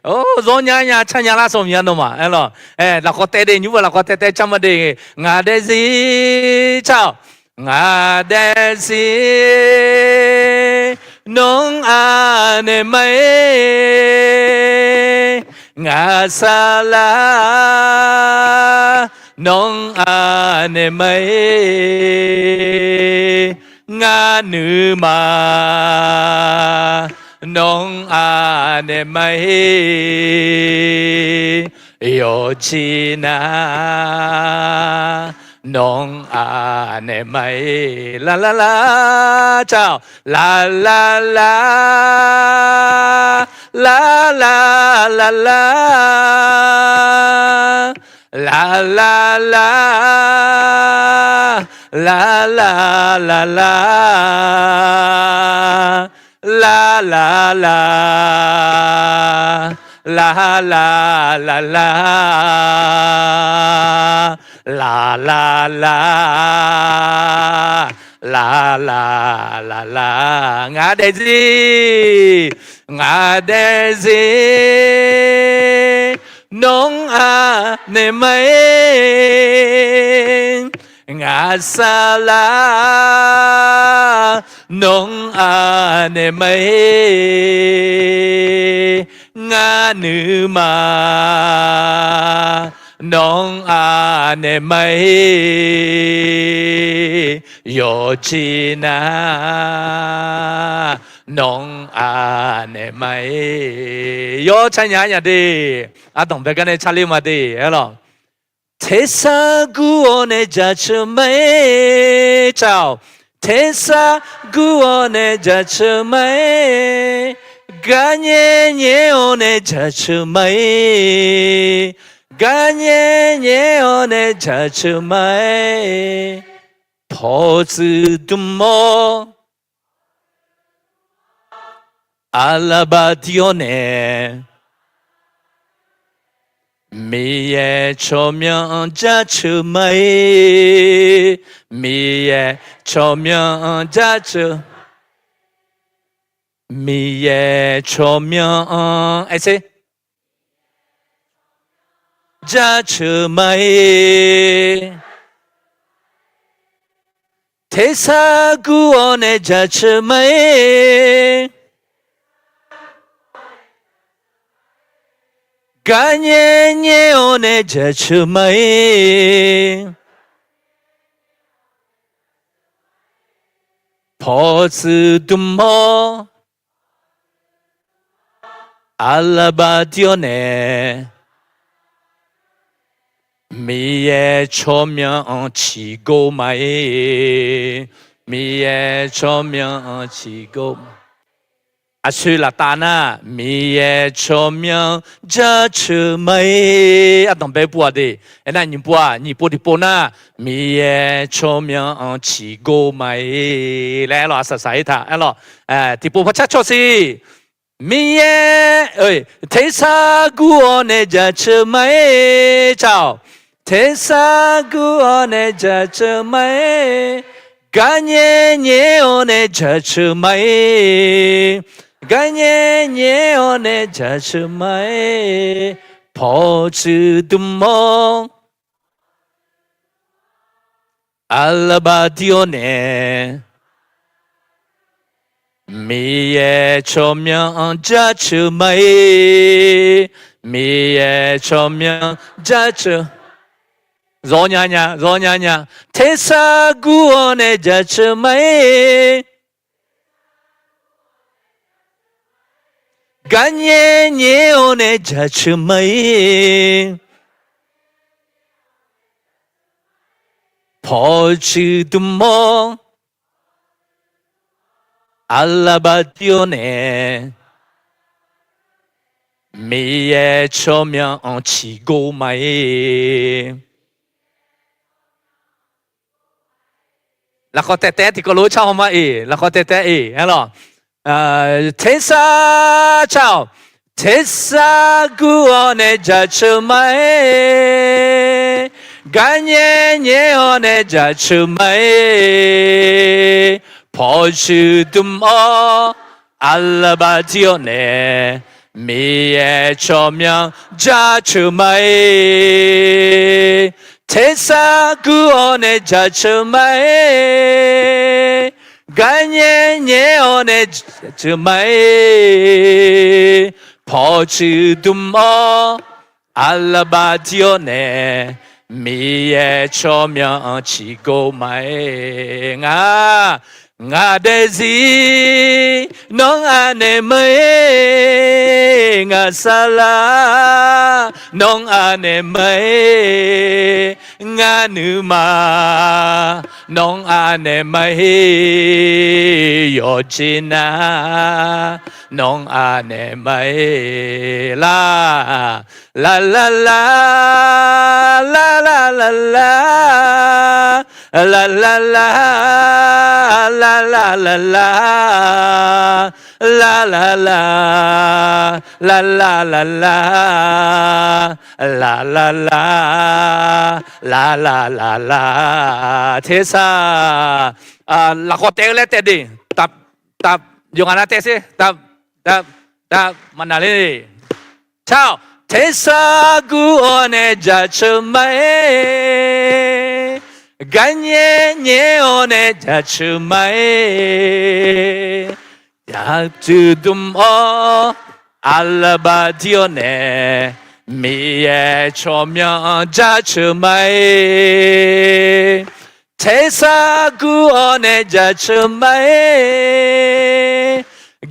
Or, zawr nya nya car nya lar sanq mya nawmaf-aer lawq. Lafkhawf taef de, nymr-eu lafkhawf taef taef car ma de. Ngaq daefzir car-awq. Ngaq daefzir nawr-anr anaeq ma-ir ngaq saqlaq. Nawr-anr anaeq ma-ir ngar nuima. Nawr-anr anaeq ma-ir yawqjeq nar. Nawq-anr anaeq ma-ir. Laqlaqlaq, ca-awq. Laqlaqlaq, laqlaqlaq, laqlaqlaq, laqlaqlaq, laqlaqlaq, laqlaqlaq, laqlaqlaq, laqlaqlaq, ngaq daefzir, ngaq daefzir, nawq-anr anaeq ma-ir. Ngaq saqlaq, nawq-anr anaeq ma-ir. Ngar nuima, nawq-anr anaeq ma-ir. Yawqjeq nar, nawq-anr anaeq ma-ir. Yawtsaq nya nya de. Ardanq bae gar nae carler ma de, aerlawq. Tersar gur-awr nae jaceuq ma-ir, ca-awq. Tersar gur-awr nae jaceuq ma-ir. Garnyaer nyaer-awr nae jaceuq ma-ir. Garnyaer nyaer-awr nae jaceuq ma-ir. Pawqtsuif dm-awr, aqlaqbav dir-awr nae, Miqyaer tsawrmyanr-anr jaceuq ma-ir. Miqyaer tsawrmyanr-anr jaceuq, Miqyaer tsawrmyanr-anr, aerser, jaceuq ma-ir. Tersar gur-awr nae jaceuq ma-ir. Garnyaer nyaer-awr nae jaceuq ma-ir. Pawqtsuif dm-awr, aqlaqbav dir-awr nae, Miqyaer tsawrmyanr-anr ciqgor ma-ir. Miqyaer tsawrmyanr-anr ciqgor. Aqsur laftav nar, Miqyaer tsawrmyanr jaceuq ma-ir. Ardanq bae pov-aq de. Aernar nyiq pov-aq, nyiq pov tiqpov nar, Miqyaer tsawrmyanr-anr ciqgor ma-ir laer aerlawq, aqsaqsaq-ir taq aerlawq. Tiqpov par car cawq siq. Miqyaer, tersar gur-awr nae jaceuq ma-ir, ca-awq. Tersar gur-awr nae jaceuq ma-ir. Garnyaer nyaer-awr nae jaceuq ma-ir. Garnyaer nyaer-awr nae jaceuq ma-ir. Pawqtsuif dm-awr, aqlaqbav dir-awr nae, Miqyaer tsawrmyanr-anr jaceuq ma-ir. Miqyaer tsawrmyanr jaceuq. Zawr nya nya, zawr nya nya. Tersar gur-awr nae jaceuq ma-ir. Garnyaer nyaer-awr nae jaceuq ma-ir. Pawqtsuif dm-awr, aqlaqbav dir-awr nae, Miqyaer tsawrmyanr-anr ciqgor ma-ir. Lafkhawf taef taef-aer tiqkawv lof-aer car haw ma-iq, lafkhawf taef taef-aer-iq aerlawq. Tersar car-awq. Tersar gur-awr nae jaceuq ma-ir. Garnyaer nyaer-awr nae jaceuq ma-ir. Pawqtsuif dm-awr, aqlaqbav dir-awr nae, Miqyaer tsawrmyanr jaceuq ma-ir. Tersar gur-awr nae jaceuq ma-ir. Garnyaer nyaer-awr nae jaceuq ma-ir. Pawqtsuif dm-awr, aqlaqbav dir-awr nae, Miqyaer tsawrmyanr-anr ciqgor ma-ir. Ngaq, ngaq daefzir nawr anaeq ma-ir. Ngaq saqlaq nawr-anr anaeq ma-ir, ngar nuima nawr-anr anaeq ma-ir, yawqjeq nar nawr-anr anaeq ma-ir. Lar, lar lar lar, lar lar lar lar, lar lar lar, lar lar lar lar, lar lar lar, lar lar lar lar, lar lar lar, lar lar lar lar. Tersar, lafkhawf taef-eu laer taef de. Taf, taf, yawqghaq nav taef sher. Taf, taf, taf, maqnaq ler. Car-awq. Tersar gur-awr nae jaceuq ma-ir, garnyaer nyaer-awr nae jaceuq ma-ir, jaceuq dm-awr aqlaqbav dir-awr nae, Miqyaer tsawrmyanr-anr jaceuq ma-ir. Tersar gur-awr nae jaceuq ma-ir,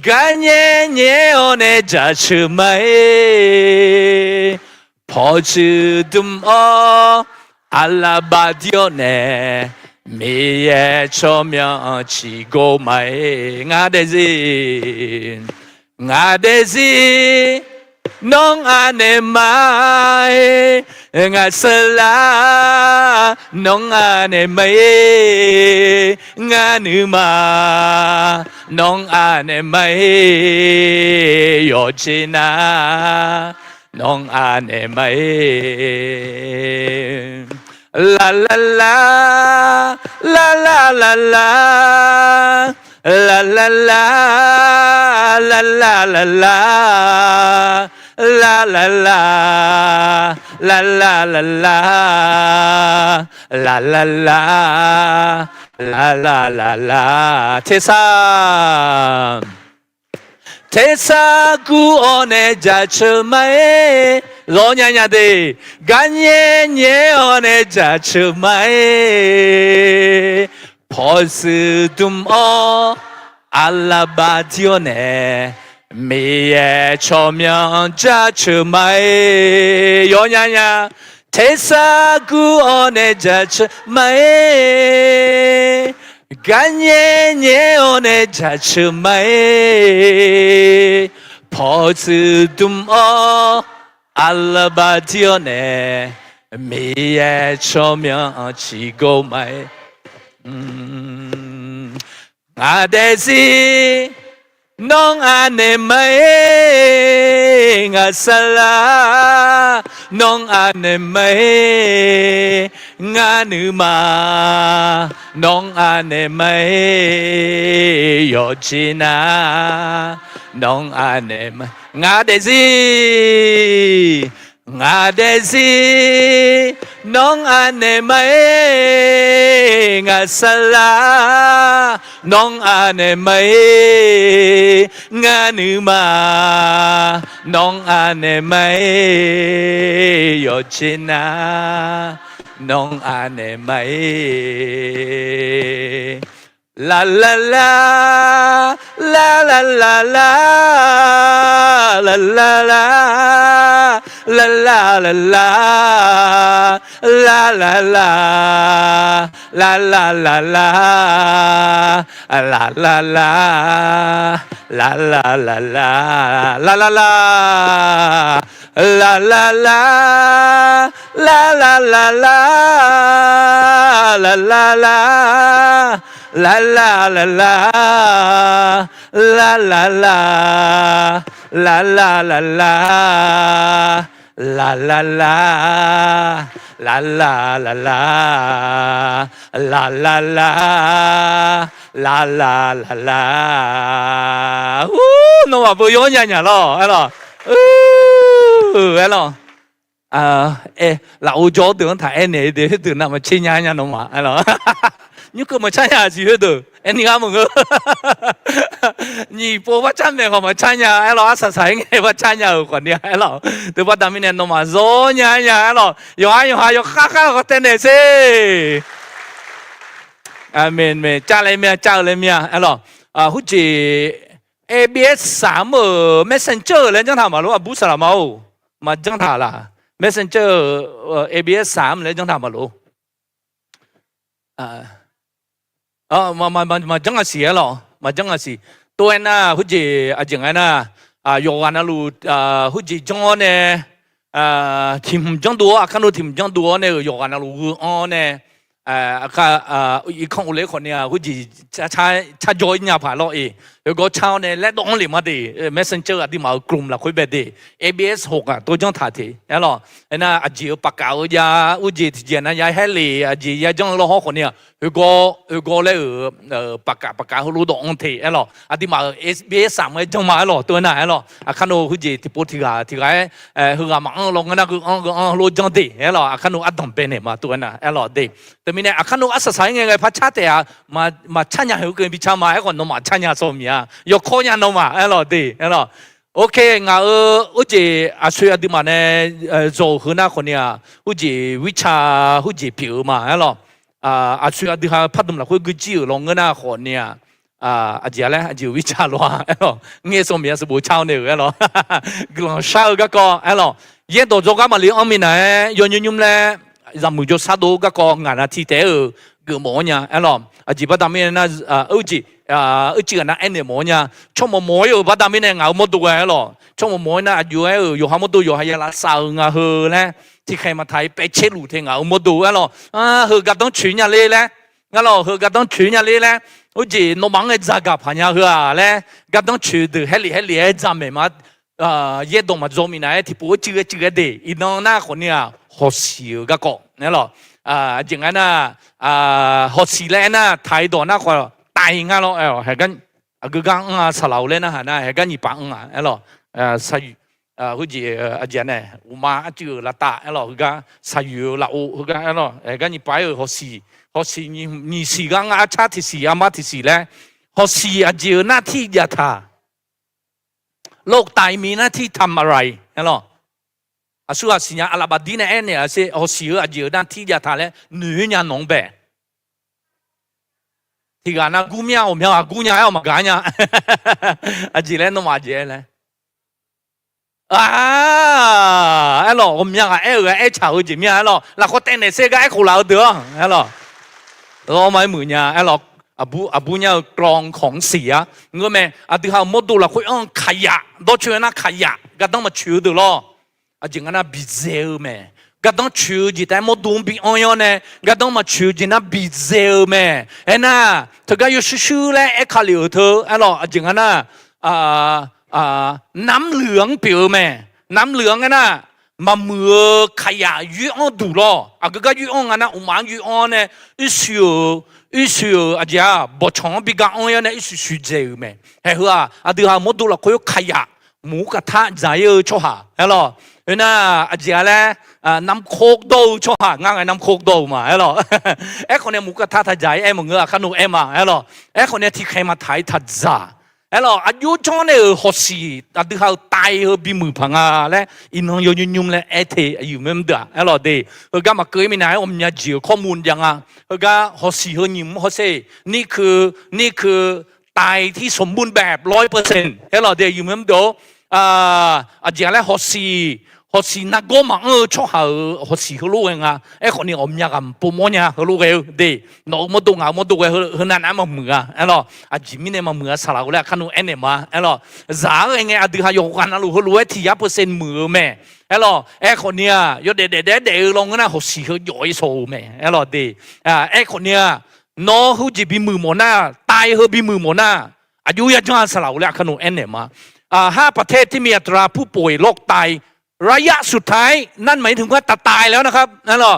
garnyaer nyaer-awr nae jaceuq ma-ir, pawqtsuif dm-awr aqlaqbav dir-awr nae, Miqyaer tsawrmyanr-anr ciqgor ma-ir. Ngaq daefzir, ngaq daefzir nawr-anr anaeq ma-ir, ngaq saqlaq nawr-anr anaeq ma-ir, ngar nuima nawr-anr anaeq ma-ir, yawqjeq nar nawr-anr anaeq ma-ir. Lar lar lar, lar lar lar lar, lar lar lar, lar lar lar lar, lar lar lar, lar lar lar lar, lar lar lar, lar lar lar lar. Tersar, tersar gur-awr nae jaceuq ma-ir, zawr nya nya de. Garnyaer nyaer-awr nae jaceuq ma-ir, pawqtsuif dm-awr aqlaqbav dir-awr nae, Miqyaer tsawrmyanr-anr jaceuq ma-ir, yawr nya nya. Tersar gur-awr nae jaceuq ma-ir, garnyaer nyaer-awr nae jaceuq ma-ir, pawqtsuif dm-awr aqlaqbav dir-awr nae, Miqyaer tsawrmyanr-anr ciqgor ma-ir. Ngaq daefzir nawr-anr anaeq ma-ir, ngaq saqlaq nawr-anr anaeq ma-ir, ngar nuima nawr-anr anaeq ma-ir, yawqjeq nar nawr-anr anaeq ma-ir. Ngaq daefzir, ngaq daefzir nawr-anr anaeq ma-ir, ngaq saqlaq nawr-anr anaeq ma-ir, ngar nuima nawr-anr anaeq ma-ir, yawqjeq nar nawr-anr anaeq ma-ir. Lar lar lar, lar lar lar lar, lar lar lar, lar lar lar lar, lar lar lar, lar lar lar lar, lar lar lar, lar lar lar lar, lar lar lar. Lar lar lar, lar lar lar lar, lar lar lar, lar lar lar lar, lar lar lar, lar lar lar lar, lar lar lar, lar lar lar lar, lar lar lar, lar lar lar lar. Ur, nawmaf beu yawr nya nya lawr, aerlawq. Ur, aerlawq. Aer, lafov jawr-awr deuq-anr taq aernaeq-eu de, khoerdeuq navmaqtser nya nya nawmaf, aerlawq. Nymrkeuv maqcar nya-aq siq khoerdeuq, aerni gar maqngeur. Nyiq pov barcar maeq khawf maqcar nya, aerlawq, arsaq saq-aer ngae barcar nya-euq khawfni, aerlawq. Teubaqda mirnae nawmaf zawr nya nya, aerlawq. Yawqha yawqha yawkhar khar khawf taev naeq sher. Aqmeq, aqmeq. Car laer mir-a, car-eu laer mir-a, aerlawq. Hurjeq ABS สาม-euq Messenger-euq laer janr taq maqlof, aqbur saqlaq ma-or. Maqjanr taq laf. Messenger-euq ABS สาม laer janr taq maqlof. Maqjanr aqsiq aer lawq, maqjanr aqsiq. Tov-aer nar, khoerjeq aqjeq nga aer nar, yawqghaq navluf khoerjeq janr-awr nae, tiq hmq janrdov-awr, aqkar nov tiq hmq janrdov-awr nae-euq yawqghaq navluf gheu-anr-awr nae, irkanr of ler khawf ni-aq, khoerjeq carjawr-ir nya paq lawr-iq. Khoergawr car-awr nae laer dawv-anr lef ma de. Messenger aqduimaf-euq กลุ่ม lafkhoer bae de. ABS หก-aq tov janr taq te aer lawq. Aernar, aqjeq-euq ประกาศ-eu jav, khoerjeq tiqjeq nav ya haer lef, aqjeq ya janr-eu lawr hawr khawf ni-aq, khoergawr, khoergawr laer-euq ประกาศ, ประกาศ heulof dawv-anr te aer lawq. Aqduimaf-euq ABS สาม-aer janr ma aer lawq. Tov-aer nar aer lawq, aqkar nov khoerjeq tiqpov tiqghaq tiqghaq-aer, heughaq maqanr lawnmr nar gheu-anr gheu-anr heulof janr de aer lawq. Aqkar nov ardanq bae naeq ma tov-aer nar aer lawq de. Teumirnae aqkar nov arsaq saq-aer ngae ghae par car taef-aq, maqcar nya heu keuv bi car ma. Aerkhawf nawmaf car nya sawq miq-a, yawkawr nya nawmaf aer lawq de aer lawq. Ok, ngaq-euq khoerjeq aqsoeq aqduimaf nae zawq-euq heu nar khawf ni-aq, khoerjeq วิชา, khoerjeq pyeuf-eu ma aer lawq. Aqsoeq aqdui ha pardmq lafkhoer guijir-euq lawnmr nar khawf ni-aq, aqjeq laer aqjeq-euq วิชา lawr-a aer lawq. Ngaer sawq miq-a sanqbof car-awr nae-euq aer lawq. Guiqlanq shar-eu garkawv aer lawq. Yaerdawq dzawrgar maqli-anr minav-aer yawnymr nymr laer zaqmuiq jawrshar dov garkawv ngaq nav tiv taef-aer-euq geufmawf-awr nya aer lawq. Aqjeq baqda mirnae nar, jeq, ircuf ghaq nav aernaeq mawf-awr nya. Tsawrmawq mawq-ir-euq baqda mirnae ngaq-euq mawrdo ghae aer lawq. Tsawrmawq mawq-ir nar aqjox aer-euq yawqha mawrdo yawqha ya lavsav-eu nga heu laer tiqkhaeq maqtaq-ir paev caerluf te ngaq-euq mawrdo aer lawq. Heugar danrcoeq nya ler laer, aer lawq, heugar danrcoeq nya ler laer, khoerjeq nawmaf-anr ngae dzaqgaq paq nya heu-aq laer, gar danrcoeq deuq haerlef haerlef-aer dzaqmaeq ma. Yaerdawq maqdzaw minav-aer tiqpov-aer cuiv-aer cuiv-aer de. Iqnan nar khawf ni-aq, hawqsiq-euq garkawv aer lawq. Aqjeq nga aer nar, hawqsiq laer aer nar, taq-ir dawq nar khawf taiq nga lawr. Aqgeu gar anr-a saqlaq-eu laer narhaq nar, haegar nyiq paf anr-a aer lawq. Khoerjeq aqjeq nae uqma arcuiv-euq lavtav aer lawq, heugar saqyoeq-eu lafov heugar aer lawq, haegar nyiq paf-aer-euq hawqsiq, hawqsiq nyiq siq gar ngar arcar tiqsiq armar tiqsiq laer, hawqsiq aqjeq-euq nar tir jav taq. โรคไตมีหน้าที่ทำอะไร aer lawq. Aqsur ghaq siqnya aqlaf bafdir nae aernaeq-a sher, hawqsiq-eu aqjeq-euq nar tir jav taq laer noeq-ir nya nawq-anr bae. Tiqghaq nav gur mir-a, ghawqmya ghaq gur nya aer-awq maqgaq nya. Aqjeq laer nawmaf aqjeq aer laer. Aer lawq, ghawqmya ghaq aer-euq ghae aertaq-eu jeq mir-a aer lawq. Lafkhawf taev naeq ser gar aerkhof laf-eu deuq-anr aer lawq. Lawr ma-aer muiq nya aer lawq. Aqbur nyar-eu กรองของเสีย ngeur mae. Aqdui ha-euq mawrdo lafkhoer anr-eu kaqyaq dawrcoeni nar kaqyaq gardanr maqcoeq-eu deuq lawr. Aqjeq nga nar bidzae-eu mae. Gardanr coeq-eu jeq taef-aer mawrdo-anr bi anr-ir-awr nae, gardanr maqcoeq-eu jeq nar bidzae-eu mae. Aernar, teugar yawshuir shuir laer aerkale-euq teu aer lawq. Aqjeq nga nar, น้ำเหลือง pyeuf-eu mae. น้ำเหลือง aer nar, maqmuiq-eu kaqyaq yoer-anr duq lawr. Aqgeu gar yoer-anr nga nar, uqmaf-anr yoer-anr nae, irsuiq-euq, irsuiq-euq aqjeq-aq bawqtsanq-anr bi ga anr-ir-awr nae irsuiq shuiqdzaeq-euq mae. Haeq heu-aq aqdui ha-euq mawrdo lafkhoer kaqyaq muq-ur kaqtar dzaq-ir-eu tsawrhaq aer lawq. Khoernar, aqjeq-a laer, น้ำโค้ก dawr-eu tsawrhaq ngar ngae น้ำโค้ก dawr-eu ma aer lawq. Aerkhawf nae muq-ur kaqtar taq dzaq-ir aer maqngeur, aqkar nov aer ma aer lawq. Aerkhawf nae tiqkhaeq maqtaq-ir taq dzaq aer lawq. Aqjox janr nae-euq hawqsiq aqdui ha-euq ไต heu bimuiq paq nga laer iqnan yawnymr nymr laer aer te, aqyuif mr deuq-aq aer lawq de. Heugar maqkeuv-ir minav-aer ghawqmya jeq-euq ข้อมูล jav nga. Heugar hawqsiq heu nyiq mr hawsher, นี่คือ นี่คือ ไตที่สมบูรณ์แบบ ร้อยเปอร์เซ็นต์ aer lawq de, aqyuif mr deuq-or. Aqjeq-a laer hawqsiq, hawqsiq nargawr maqanr-eu tsawrhaq-euq hawqsiq heulof ghae nga. Aerkhawf ni ghawqmya ghaq povmawr nya heulof ghae-eu de. Nawq-euq mawrdo ngaq-euq mawrdo ghae heu, heu nav nav-aer maqmuiq-a aer lawq. Aqjeq mirnae maqmuiq-a saqlaq-eu laer aqkar nov aernaeq ma aer lawq. Zaq-ar ghae ngae aqdui ha yawqghaq navluf heulof-aer tiq yar เปอร์เซ็นต์ muiq-eu mae aer lawq. Aerkhawf ni-aq yawdaef daef daef daef-eu lawnmr nar hawqsiq heu jawf-ir sawq-eu mae aer lawq de. Aerkhawf ni-aq, nawr heujeq bimuiq mawf nar, ไต heu bimuiq mawf nar, aqjox yajanr-a saqlaq-eu laer aqkar nov aernaeq ma. ห้าประเทศที่มีอัตราผู้ป่วยโรคไต ระยะสุดท้าย นั่นหมายถึงว่าจะตายแล้วนะครับ aer lawq.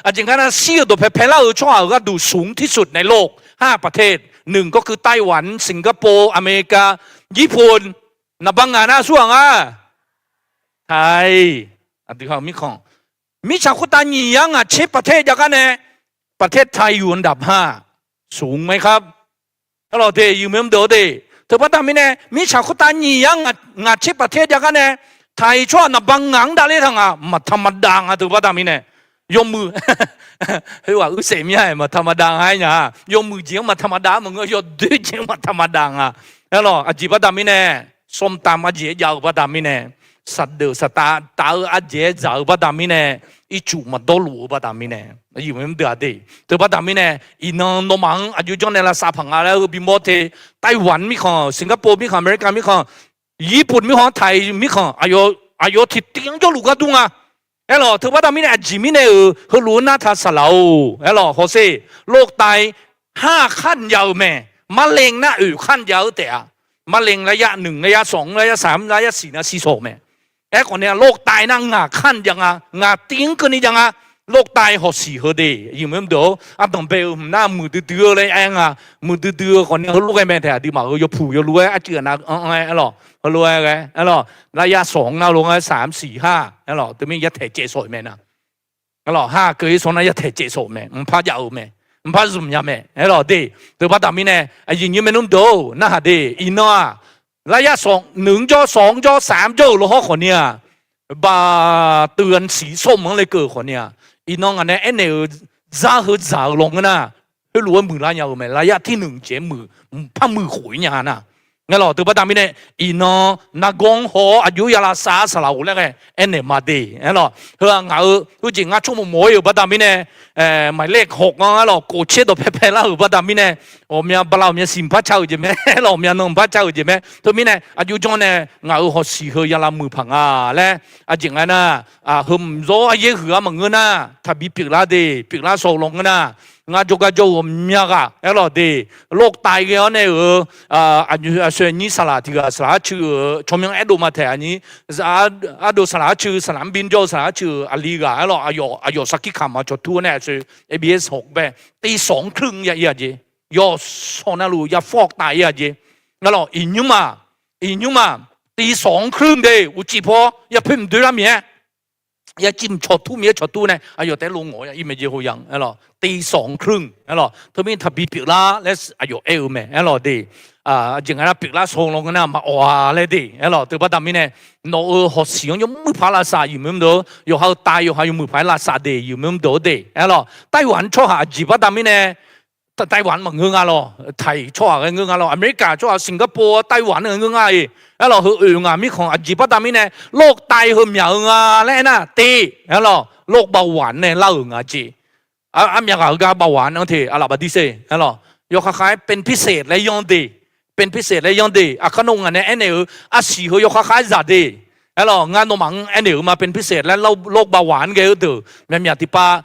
Aqjeq nga nar shir-euq dawqpae paelar-euq tsawrhaq-euq gharduq สูงที่สุดในโลก ห้าประเทศ หนึ่งก็คือไต้หวัน สิงคโปร์ อเมริกา ญี่ปุ่น naqba ngaq nar aqsurghaq nga. Taiq, aqdui ha-euq mirkhanq, mirtsaq khoertav nyiq yar ngaq tser ประเทศ jav gar nae ประเทศไทยอยู่อันดับห้า สูงไหมครับ aer lawq de, aqyuif mr deuq-or de. Teubaqda mirnae mirtsaq khoertav nyiq yar ngaq tser ประเทศ jav gar nae, taiq tsawrhaq naqba ngaq-anr davler taq nga, maqtaq maqdav nga teubaqda mirnae. Yawmuiq, khoerghaq uirsaef mir-a maqtaq maqdav nga aer nya-a. Yawmuiq jeq-anr maqtaq maqdav-a maqngeur, yawdoer jeq-anr maqtaq maqdav nga. Aerlawq, aqjeq baqda mirnae, ส้มตำ aqjeq-aer jav-eu baqda mirnae, saqdeuf saqtav taf-eu aqjeq-aer dzaq-eu baqda mirnae, ircuf maqdawrluf-eu baqda mirnae, aqdui-aq de. Teubaqda mirnae, iqnan nawmaf-anr aqjox janr nae lavsav paq nga laer heu bimawr te, Taiwan mirkhanq, Singapore mirkhanq, America mirkhanq, Yirpuf mirkhanq, Thai mirkhanq, aqyawf tiqtiv-anr jawrluf ghardur nga. Aerlawq, teubaqda mirnae aqjeq mirnae-euq heulof-aer nartaq saqlaq-or. Aerlawq, hawsher, โรคไต har kharjav-eu mae, มะเร็ง nar oeq kharjav-eu taef-a. มะเร็ง laryar nymq, laryar sawq, laryar saq, laryar siq nar siqsawq mae. Aerkhawf ni-a, โรคไต nar ngaq kharjav nga, ngaq tiv-anr keuvni jav nga. โรคไต hawsiq heu de, yawmuiq-anr deuq-awr ardanq bae-eu hmq nar muiqdui dui-eu laer aer nga. Muiqdui dui-eu khawf ni heulof ghae mae taef, aqduimaf-euq yawpuq yawluf-aer arcuiv aqnav anr-aer aerlawq, heulof-aer ghae aerlawq, laryar sawq-anr nar lo nga, saq mr siq har aerlawq, teumir yataeq caev sawq-euq mae nar. Aerlawq, har keuv-ir sawq nar yataeq caev sawq-euq mae, mqpar jav-euq mae, mqpar zmq nya mae aerlawq de. Teubaqda mirnae aqyuif nymr maernmr deuq-or, narhaq de. Iqnan-aq, laryar sawq nymq-anr jawr, sawq-anr jawr, saq-anr jawr-euq lawhawr khawf ni-aq, baqdui-anr siq sawr mq-anr lekeuv-euq khawf ni-aq, iqnan ngaq nae aernaeq-euq dzar heu dzaq-eu lawnmr nar, heulof-aer muiqlar nya-euq mae, laryar tirnymq jeq-aer muiq, mqpar muiq khof-ir nya nar. Aerlawq, teubaqda mirnae, iqnan nargawr-anr haw-awr aqjox ya lavsav saqlaq-or laer ghae aernaeq ma de. Aerlawq, heu-aq ngaq-euq heujeq ngar tsawrmawq mawf-ir-euq baqda mirnae, หมายเลขหก anr aerlawq, kof tser dawqpae pae lar-euq baqda mirnae, ghawqmya bala ghawqmya siq mqpar ca-euq jeq mae, aerlawq, ghawqmya nan mqpar ca-euq jeq mae. Teumirnae aqjox janr nae ngaq-euq hawsiq heu ya lavmuiq paq nga laer, aqjeq nga nar, heu mqzawr aryaer huiq-ar maqngeur nar, taqbi pyeuflar de, pyeuflar shaw-eu lawnmr nar, ngar jawrgar jawr-eu ghawqmya ghaq aerlawq de, โรคไต ghae-awr nae-euq, aqshoeq aqnyir saqlaq tiq ghaq saqlaq arcuiv-euq tsawrmyanr aerdov ma taeq aqnyir, ardov saqlaq arcuiv saqlaq mrbir jawr-eu saqlaq arcuiv-euq aqli ghaq aerlawq, aqyawf saqkir kamq-a cawqtur-awr nae aqshoeq ABS hawq bae, tiq sawq-anr kruir ya-ir-a jeq, yawshawr navluf ya fawr tav-ir-a jeq, aerlawq, iqnymr-aq, iqnymr-aq, tiq sawq-anr kruir de uqcif paw ya poer mq doer lar mir-aer ya cif mq cawqtur mir-aer cawqtur nae aqyawf taef-aer lo ngawq-ir mae jeq hoyaq-anr aerlawq, tiq sawq-anr kruir aerlawq, teumirnae taqbi pyeuflar laer aqyawf aer-eu mae aerlawq de. Aqjeq nga nar pyeuflar shaw lawnmr nar maqawq-a laer de aerlawq, teubaqda mirnae nawq-euq hawsiq-anr yawmuiq paq-aer lavsav, yawqha-euq tav yawqha yawmuiq paq-aer lavsav de, yawmuiq-anr deuq-awr de aerlawq, Taiwan tsawrhaq aqjeq baqda mirnae Taiwan maqngeur nga lawq, Thai tsawrhaq ghae ngeur nga lawq, America tsawrhaq, Singapore, Taiwan-anr ngeur nga-iq aerlawq, heu oeq ngaq mirkhanq aqjeq baqda mirnae โรคไต heu myaq-eu nga laer aernar te aerlawq, โรคเบาหวาน nae lar-euq nga jeq. Armyav ghaq-eu gar เบาหวาน anr te aqlaf baqdise aerlawq, yawkhav khav-aer เป็นพิเศษ laer yanr de, เป็นพิเศษ laer yanr de, aqkar nawr ngaq nae aernaeq-eu arsiq heu yawkhav khav-aer zaq de aerlawq, ngar nawmaf-anr aernaeq-eu ma เป็นพิเศษ laer โรคเบาหวาน ghae-eu deuq myavmyaq tiqpav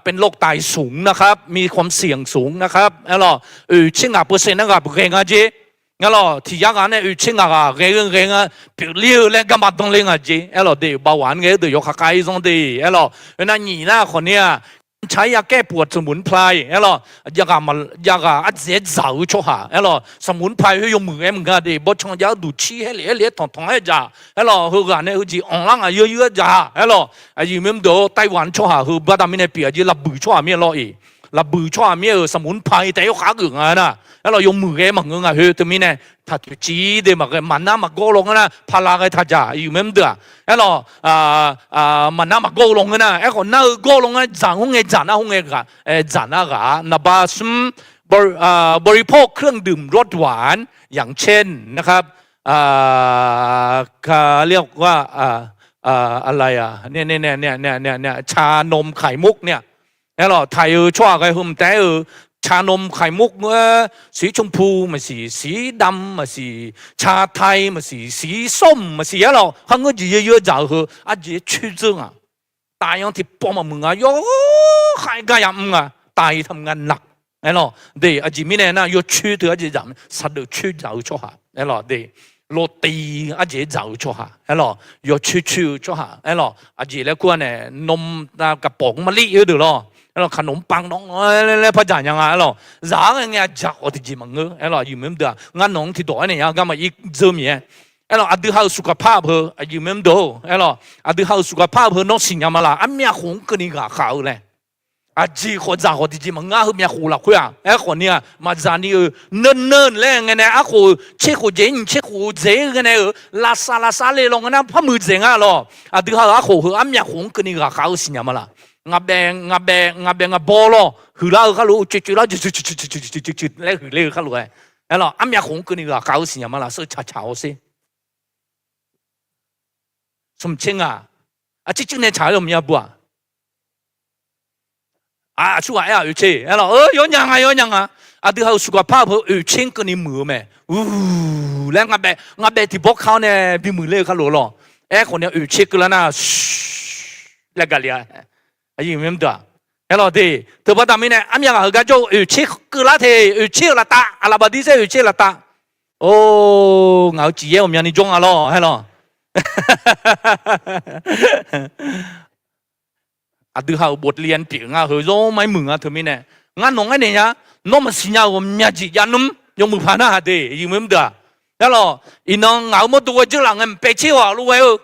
เป็นโรคไตสูงนะครับ มีความเสี่ยงสูงนะครับ aerlawq, oeq tser ngaq เปอร์เซ็นต์ nar ghaq ghae nga jeq aerlawq, tiq yar ghaq nae oeq tser ngaq ghaq ghae-eu ghae nga, pyeufler-eu laer garma danle nga jeq aerlawq de, เบาหวาน ghae-eu deuq yawkhav khav-aer zanr de aerlawq, oe nar nyiq nar khawf ni-aq, ใช้ยาแก้ปวดสมุนไพร aerlawq, jav ghaq ardzaeq-aer dzaq-eu tsawrhaq aerlawq, สมุนไพร khoer yawmuiq-aer maqngeur de, bawrtsanq jav-aer duq cir haer lef-aer lef-aer tanqtanq-aer dzaq aerlawq, heughaq nae heujeq anqlar ngaq yawyoer-aer dzaq aerlawq, aqyuif mr deuq-awr Taiwan tsawrhaq heu baqda mirnae pyeuf-a jeq, lafbuiq tsawrhaq mir-aer lawr-iq, lafbuiq tsawrhaq mir-euq สมุนไพร taef yawkhav geuf nga aernar aerlawq, yawmuiq ghae maqngeur nga khoer teumirnae taq toeqciv de maqghae, maqnar maqgawr lawnmr nar pala ghae taq dzaq, aqyuif mr deuq-aq aerlawq, maqnar maqgawr-eu lawnmr nar, aerkhawf nar-eu gawr lawnmr nar dzaq hmr ngae dzaq nar hmr ngae, dzaq nar ghaq-a, naqba smr, บริโภคเครื่องดื่มรสหวาน อย่างเช่นนะครับ เขาเรียกว่า อะไรอ่ะ เนี่ย ชานมไข่มุกเนี่ย aerlawq, Thai-euq tsawrhaq ghae heu mqtaev-eu, ชานมไข่มุก สีชมพู maqsiq, สีดำ maqsiq, ชาไทย maqsiq, สีส้ม maqsiq aerlawq, kharngeur jeq yawyoer dzaq-eu heu aqjeq coer dzeur nga. Taf-anr tiqpawf maqmuiq nga, yawkhav-aer gar yamr nga, taf-iq taq maqnga naq aerlawq de. Aqjeq mirnae nar yawcoer teu aqjeq dzaq, saqdeuf coer dzaq-eu tsawrhaq aerlawq de, lawtiv aqjeq dzaq-eu tsawrhaq aerlawq, yawcoer coer-eu tsawrhaq aerlawq, aqjeq laer kur-a nae, นม กระป๋อง maqlir-eu deuq lawr aerlawq, ขนมปัง nawr laer par dzaq nya nga aerlawq, zaq-ar ngae ngae aqdzaq khawf tiqjeq maqngeur aerlawq, aqyuif mr deuq-aq ngar nawq-anr tiqdawq aernaeq nya garma ir dzeur mir-aer aerlawq, aqdui ha-euq สุขภาพ heu aqyuif mr deuq-or aerlawq, aqdui ha-euq สุขภาพ heu nawr siqnya ma laf, armyav khof-anr keuvni ghaqkhav-eu laer aqjeq khawf dzaq khawf tiqjeq maqngeur, heu myavkhof lafkhoer-aq, aerkhawf ni-aq maqdzaq ni-euq, neuneu laer ngae nae arkhof tser khof dzaeq-ir nyiq tser khof dzaeq-ir ngae nae-euq, lavsav lavsav le lawnmr nar par muiqdzaeq nga lawq, aqdui ha-euq arkhof heu armyav khof-anr keuvni ghaqkhav-eu siqnya ma laf, ngaqbae ngaqbae ngaqbae ngaqbaw lawr huiqlar-eu kharlof-aer uqcoeq coeq lar coeq coeq laer huiqler-eu kharlof-aer Aerlawq, armyav khof-anr keuvni ghaqkhav-eu siqnya ma laf, sheuq tsaq tsaq-awr sher. Smq tser ngaq, aqcir cuiv nae tsaq-aer ghawqmya bu-aq. Aqsurghaq aer-aq oeq tser, aerlawq, yawnyaf nga, yawnyaf nga. Aqdui ha-euq suqgaqpar-eu heu oeq tser-anr keuvni muiq-eu mae. Uq laer ngaq baef tiqbawr ka-awr nae bimuiq ler-eu kharlof lawq. Aerkhawf ni oeq tser keuvlar nar, laer gaqli-a. Aqyuif maqdeuq-aq, aerlawq de, teubaqda mirnae armyav ghaq heugar jawr-eu oeq tser keuvlar te, oeq tser-euq laftav, aqlaqbaqdir saer oeq tser-eu laftav. Or, ngaq-euq cifyaer ghawqmyani jawr nga lawr, aerlawq. Aqdui ha-euq บทเรียน pyeuf nga, heu zawr mar-ir muiq nga teumirnae, ngar nawq-anr aernaeq nya, nawr maqsiq nya-euq ghawqmya jeq jav nmr yawmuiq paq narhaq de, aqyuif maqdeuq-aq. Aerlawq, iqnan ngaq-euq mawrdo ghae dzeurlaf ngae maqpaev tser-awq lof ghae-eu.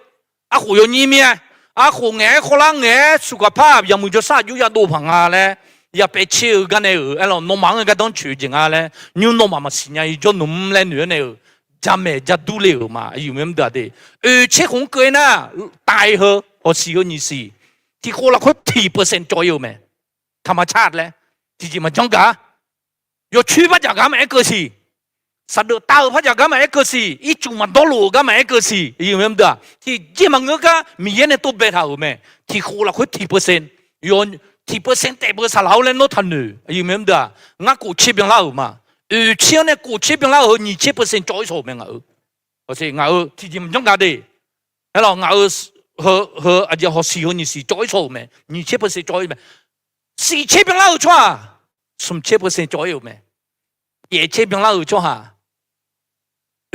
Arkhof yawnyir mir-aer, arkhof ngaeq-aer khawrlar ngaeq-aer suqgaqpar-aq yaqmuiq jawrshar aqjox yadov paq nga laer, yapaev tser-eu gar nae-euq, aerlawq, nawmaf-anr ngae gardanr coeq-eu jeq nga laer, nymr nawmaf maqsiq nya-ir jawr nmr laer noeq-aer nae-euq, jamaeq jadur le-euq ma, aqyuif maqdeuq-aq de. Oeq tser khof-anr keuv-aer nar, taiv heu, hawsiq heu nyiq siq, tiq khof lafkhoer tiq percent cawv-ir-eu mae. ธรรมชาติ laer, tiqjeq maqjanr gaq-a. Yawcoer par jaq gar maqaer keuv siq. Saqdeuf tav-euq par jaq gar maqaer keuv siq. Ircuf maqdawrluf-euq gar maqaer keuv siq. Tiqjeq maqngeur gar Miqyaer nae tov baetaq-euq mae. Tiq khof lafkhoer tiq percent, tiq percent taef beu saqlaq-awr laer nawr taqnoeq, aqyuif maqdeuq-aq. Ngar kof tser byanlar-euq ma. Oeq tser-anr nae kof tser byanlar-euq heu nyiq tser percent cawv-ir shaw-euq mae ngaq-euq. Ngaq-euq tiqjeq maqjanr gaq de. Aerlawq, ngaq-euq heu, heu aqjeq hawsiq heu nyiq siq cawv-ir shaw-euq mae. Nyiq tser percent cawv-ir mae. Siq tser byanlar-euq tsawrhaq, smq tser percent cawv-ir-euq mae. Pyaeq tser byanlar-euq tsawrhaq,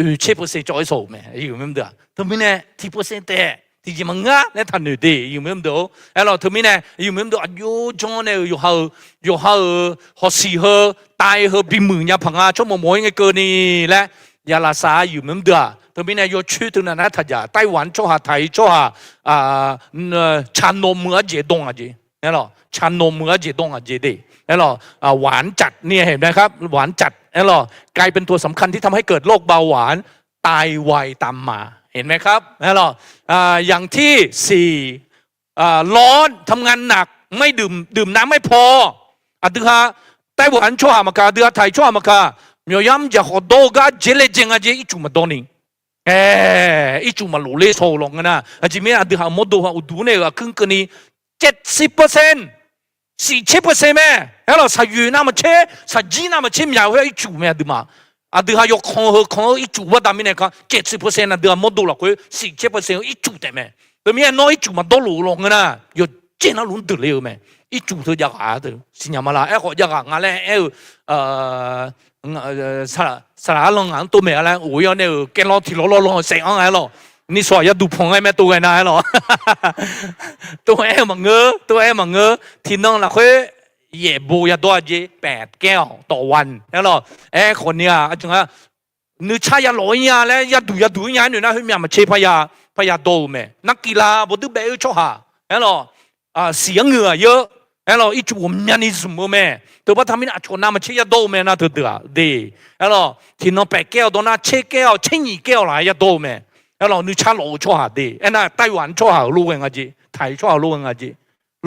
oeq tser percent cawv-ir shaw-euq mae. Teumirnae tiq percent taef tiqjeq maqngeur-a laer taqnoeq de, aqyuif maqdeuq-or. Aerlawq, teumirnae aqyuif maqdeuq aqjox janr nae-euq yawqha-euq, yawqha-euq hawsiq heu, taiv heu bimuiq nya paq nga, tsawrmawq mawq-ir ngae keuvni laer, yalaqsaq aqyuif maqdeuq-aq. Teumirnae yawcoer teunav nar taqjaq, ไต้หวัน tsawrhaq, Taiq tsawrhaq, tsaqnawq muiq-eu arjeq dawr nga jeq. Aerlawq, tsaqnawq muiq-eu arjeq dawr nga jeq de. Aerlawq, หวานจัด ni haeq mae kar, หวานจัด aerlawq, กลายเป็นตัวสำคัญที่ทำให้เกิดโรคเบาหวาน ไตวายตามมา haeq mae kar. Aerlawq, อย่างที่สี่ ร้อน ทำงานหนัก ไม่ดื่ม ดื่มน้ำไม่พอ aqdui ha ไต้หวัน tsawrhaq maqkaq, aqdui ha Taiq tsawrhaq maqkaq, myawqyar mrjaq khawf dawr-eu gar dzer laejae nga jeq, ircuf maqdawr ni. Ae, ircuf maqlof ler shaw-eu lawq ngeur nar, aqjeq mirnae aqdui ha mawrdo ha uqduq nae-euq aqkuir keuvni, เจ็ดสิบเปอร์เซ็นต์ siq tser percent mae. Aerlawq, shaqyoeq navmaqtser, shaqjir navmaqtser myaq khoer ircuf mae aqduimaf. Aqdui ha yawkhanq heu khanq-eu ircuf baqda mirnae kar, เจ็ดสิบเปอร์เซ็นต์ aqdui ha mawrdo lafkhoer siq tser percent-eu ircuf taef mae. Teumirnae nawr ircuf maqdawrluf-eu lawq ngeur nar, yawqjeq navluf-anr deuq le-eu mae. Ircuf teu jav ghaq-a teu siqnya ma la. Aerkhawf jav ghaq nga laer aer-eu, saqlaq arlan ngaq-anr tov maeq-a laer of-ir-awr nae-euq kaerlawr tiq lawr lawr lawr saef-anr aerlawq. Nishawq yar duq panq-aer mae tov ghae nar aerlawq. Tov-aer maqngeur, tov-aer maqngeur. Tiqnan lafkhoer yaef bo yadawr-a jeq, แปดแก้วต่อวัน aerlawq. Aerkhawf ni-aq, aqjeq nga, nuicar yalawf-ir nya laer, yar duq yar duq-ir nya-aer noeq nar, khoermyav maqtser parya, parya dawr-eu mae. Narkiv la bawduir baef-eu tsawrhaq aerlawq, siq-anr ngeuq-aq yeur, aerlawq, ircuf ghawqmyani zmq-eu mae. Teu baqda mirnae aqcawq navmaqtser yadawr-eu mae nar teudeuq-aq de. Aerlawq, tiqnan แปดแก้ว dawr nar tser kaer-awq, tser nyiq kaer-awq laf-aer yadawr-eu mae. Aerlawq, nuicar lawf-eu tsawrhaq de. Aernar ไต้หวัน tsawrhaq-euq lof ghae nga jeq, Taiq tsawrhaq lof ghae nga jeq.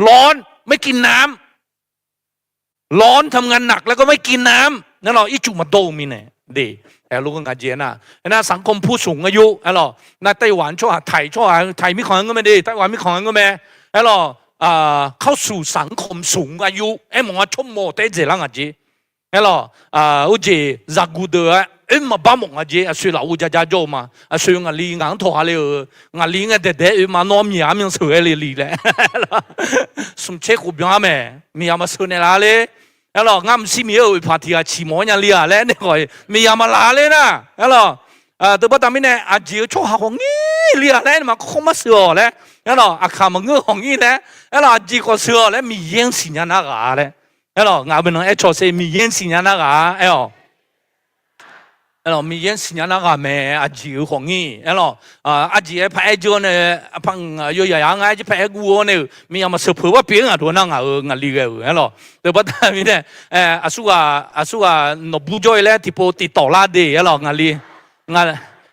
ร้อน ไม่กินน้ำ ร้อน ทำงานหนัก แล้วก็ไม่กินน้ำ aerlawq, ircuf maqdawr-eu mirnae de. Aerlawq, nga jeq aernar, aernar สังคมผู้สูงอายุ aerlawq, nar ไต้หวัน tsawrhaq, Taiq tsawrhaq, Taiq mirkhanq-aer ngeur mae de, ไต้หวัน mirkhanq-aer ngeur mae. Aerlawq, เข้าสู่สังคมสูงอายุ aermawf nga, tsawrmawq taef-aer dzaeqlar nga jeq. Aerlawq, urjeq zaqguq deuq-aer oermaf bar mawf nga jeq. Aqsoeq lafov jaja jawr-eu ma. Aqsoeq ngaqli ngaq-anr tawqha le-euq, ngaqli ngae daeqdaeq-aer oe ma, nawr myav-anr myanr sheuq-aer le li laer. Smq tser khof byan-ar mae. Miqyaer maqsheuq naeqlaf ler. Aerlawq, ngar mqshir miqyaer-euq oeqpaq tiq ghaq ciq mawf-awr nya li-aq laer nae khawf, miqyaer maqlaf ler nar. Aerlawq, teubaqda mirnae aqjeq-eu tsawrhaq khawf ngir li-aq laer, maqkawr mar sheuq-awq laer. Aerlawq, aqkaq maqngeur khawf ngir laer. Aerlawq, aqjeq khawf sheuq-awq laer, Miqyaer-anr siqnya nar ghaq laer. Aerlawq, ngaq-euq beuq nan aer caw sher, Miqyaer-anr siqnya nar ghaq-a aer-awq. Aerlawq, Miqyaer-anr siqnya nar ghaq mae, aqjeq-eu khawf ngir. Aerlawq, aqjeq-aer paraer jir-awr nae, yawzaq yaq-anr ngar-aer jir paraer guv-awr nae-euq, miqyaer maqsheuq peuq-eu bar pyeuf-aer ngaq deuq nar ngaq-euq ngaqli ghae-euq. Aerlawq, teubaqda mirnae, aqsurghaq, aqsurghaq nawqbur jawr-ir laer tiqpov tiqtawf lar de. Aerlawq, ngaqli,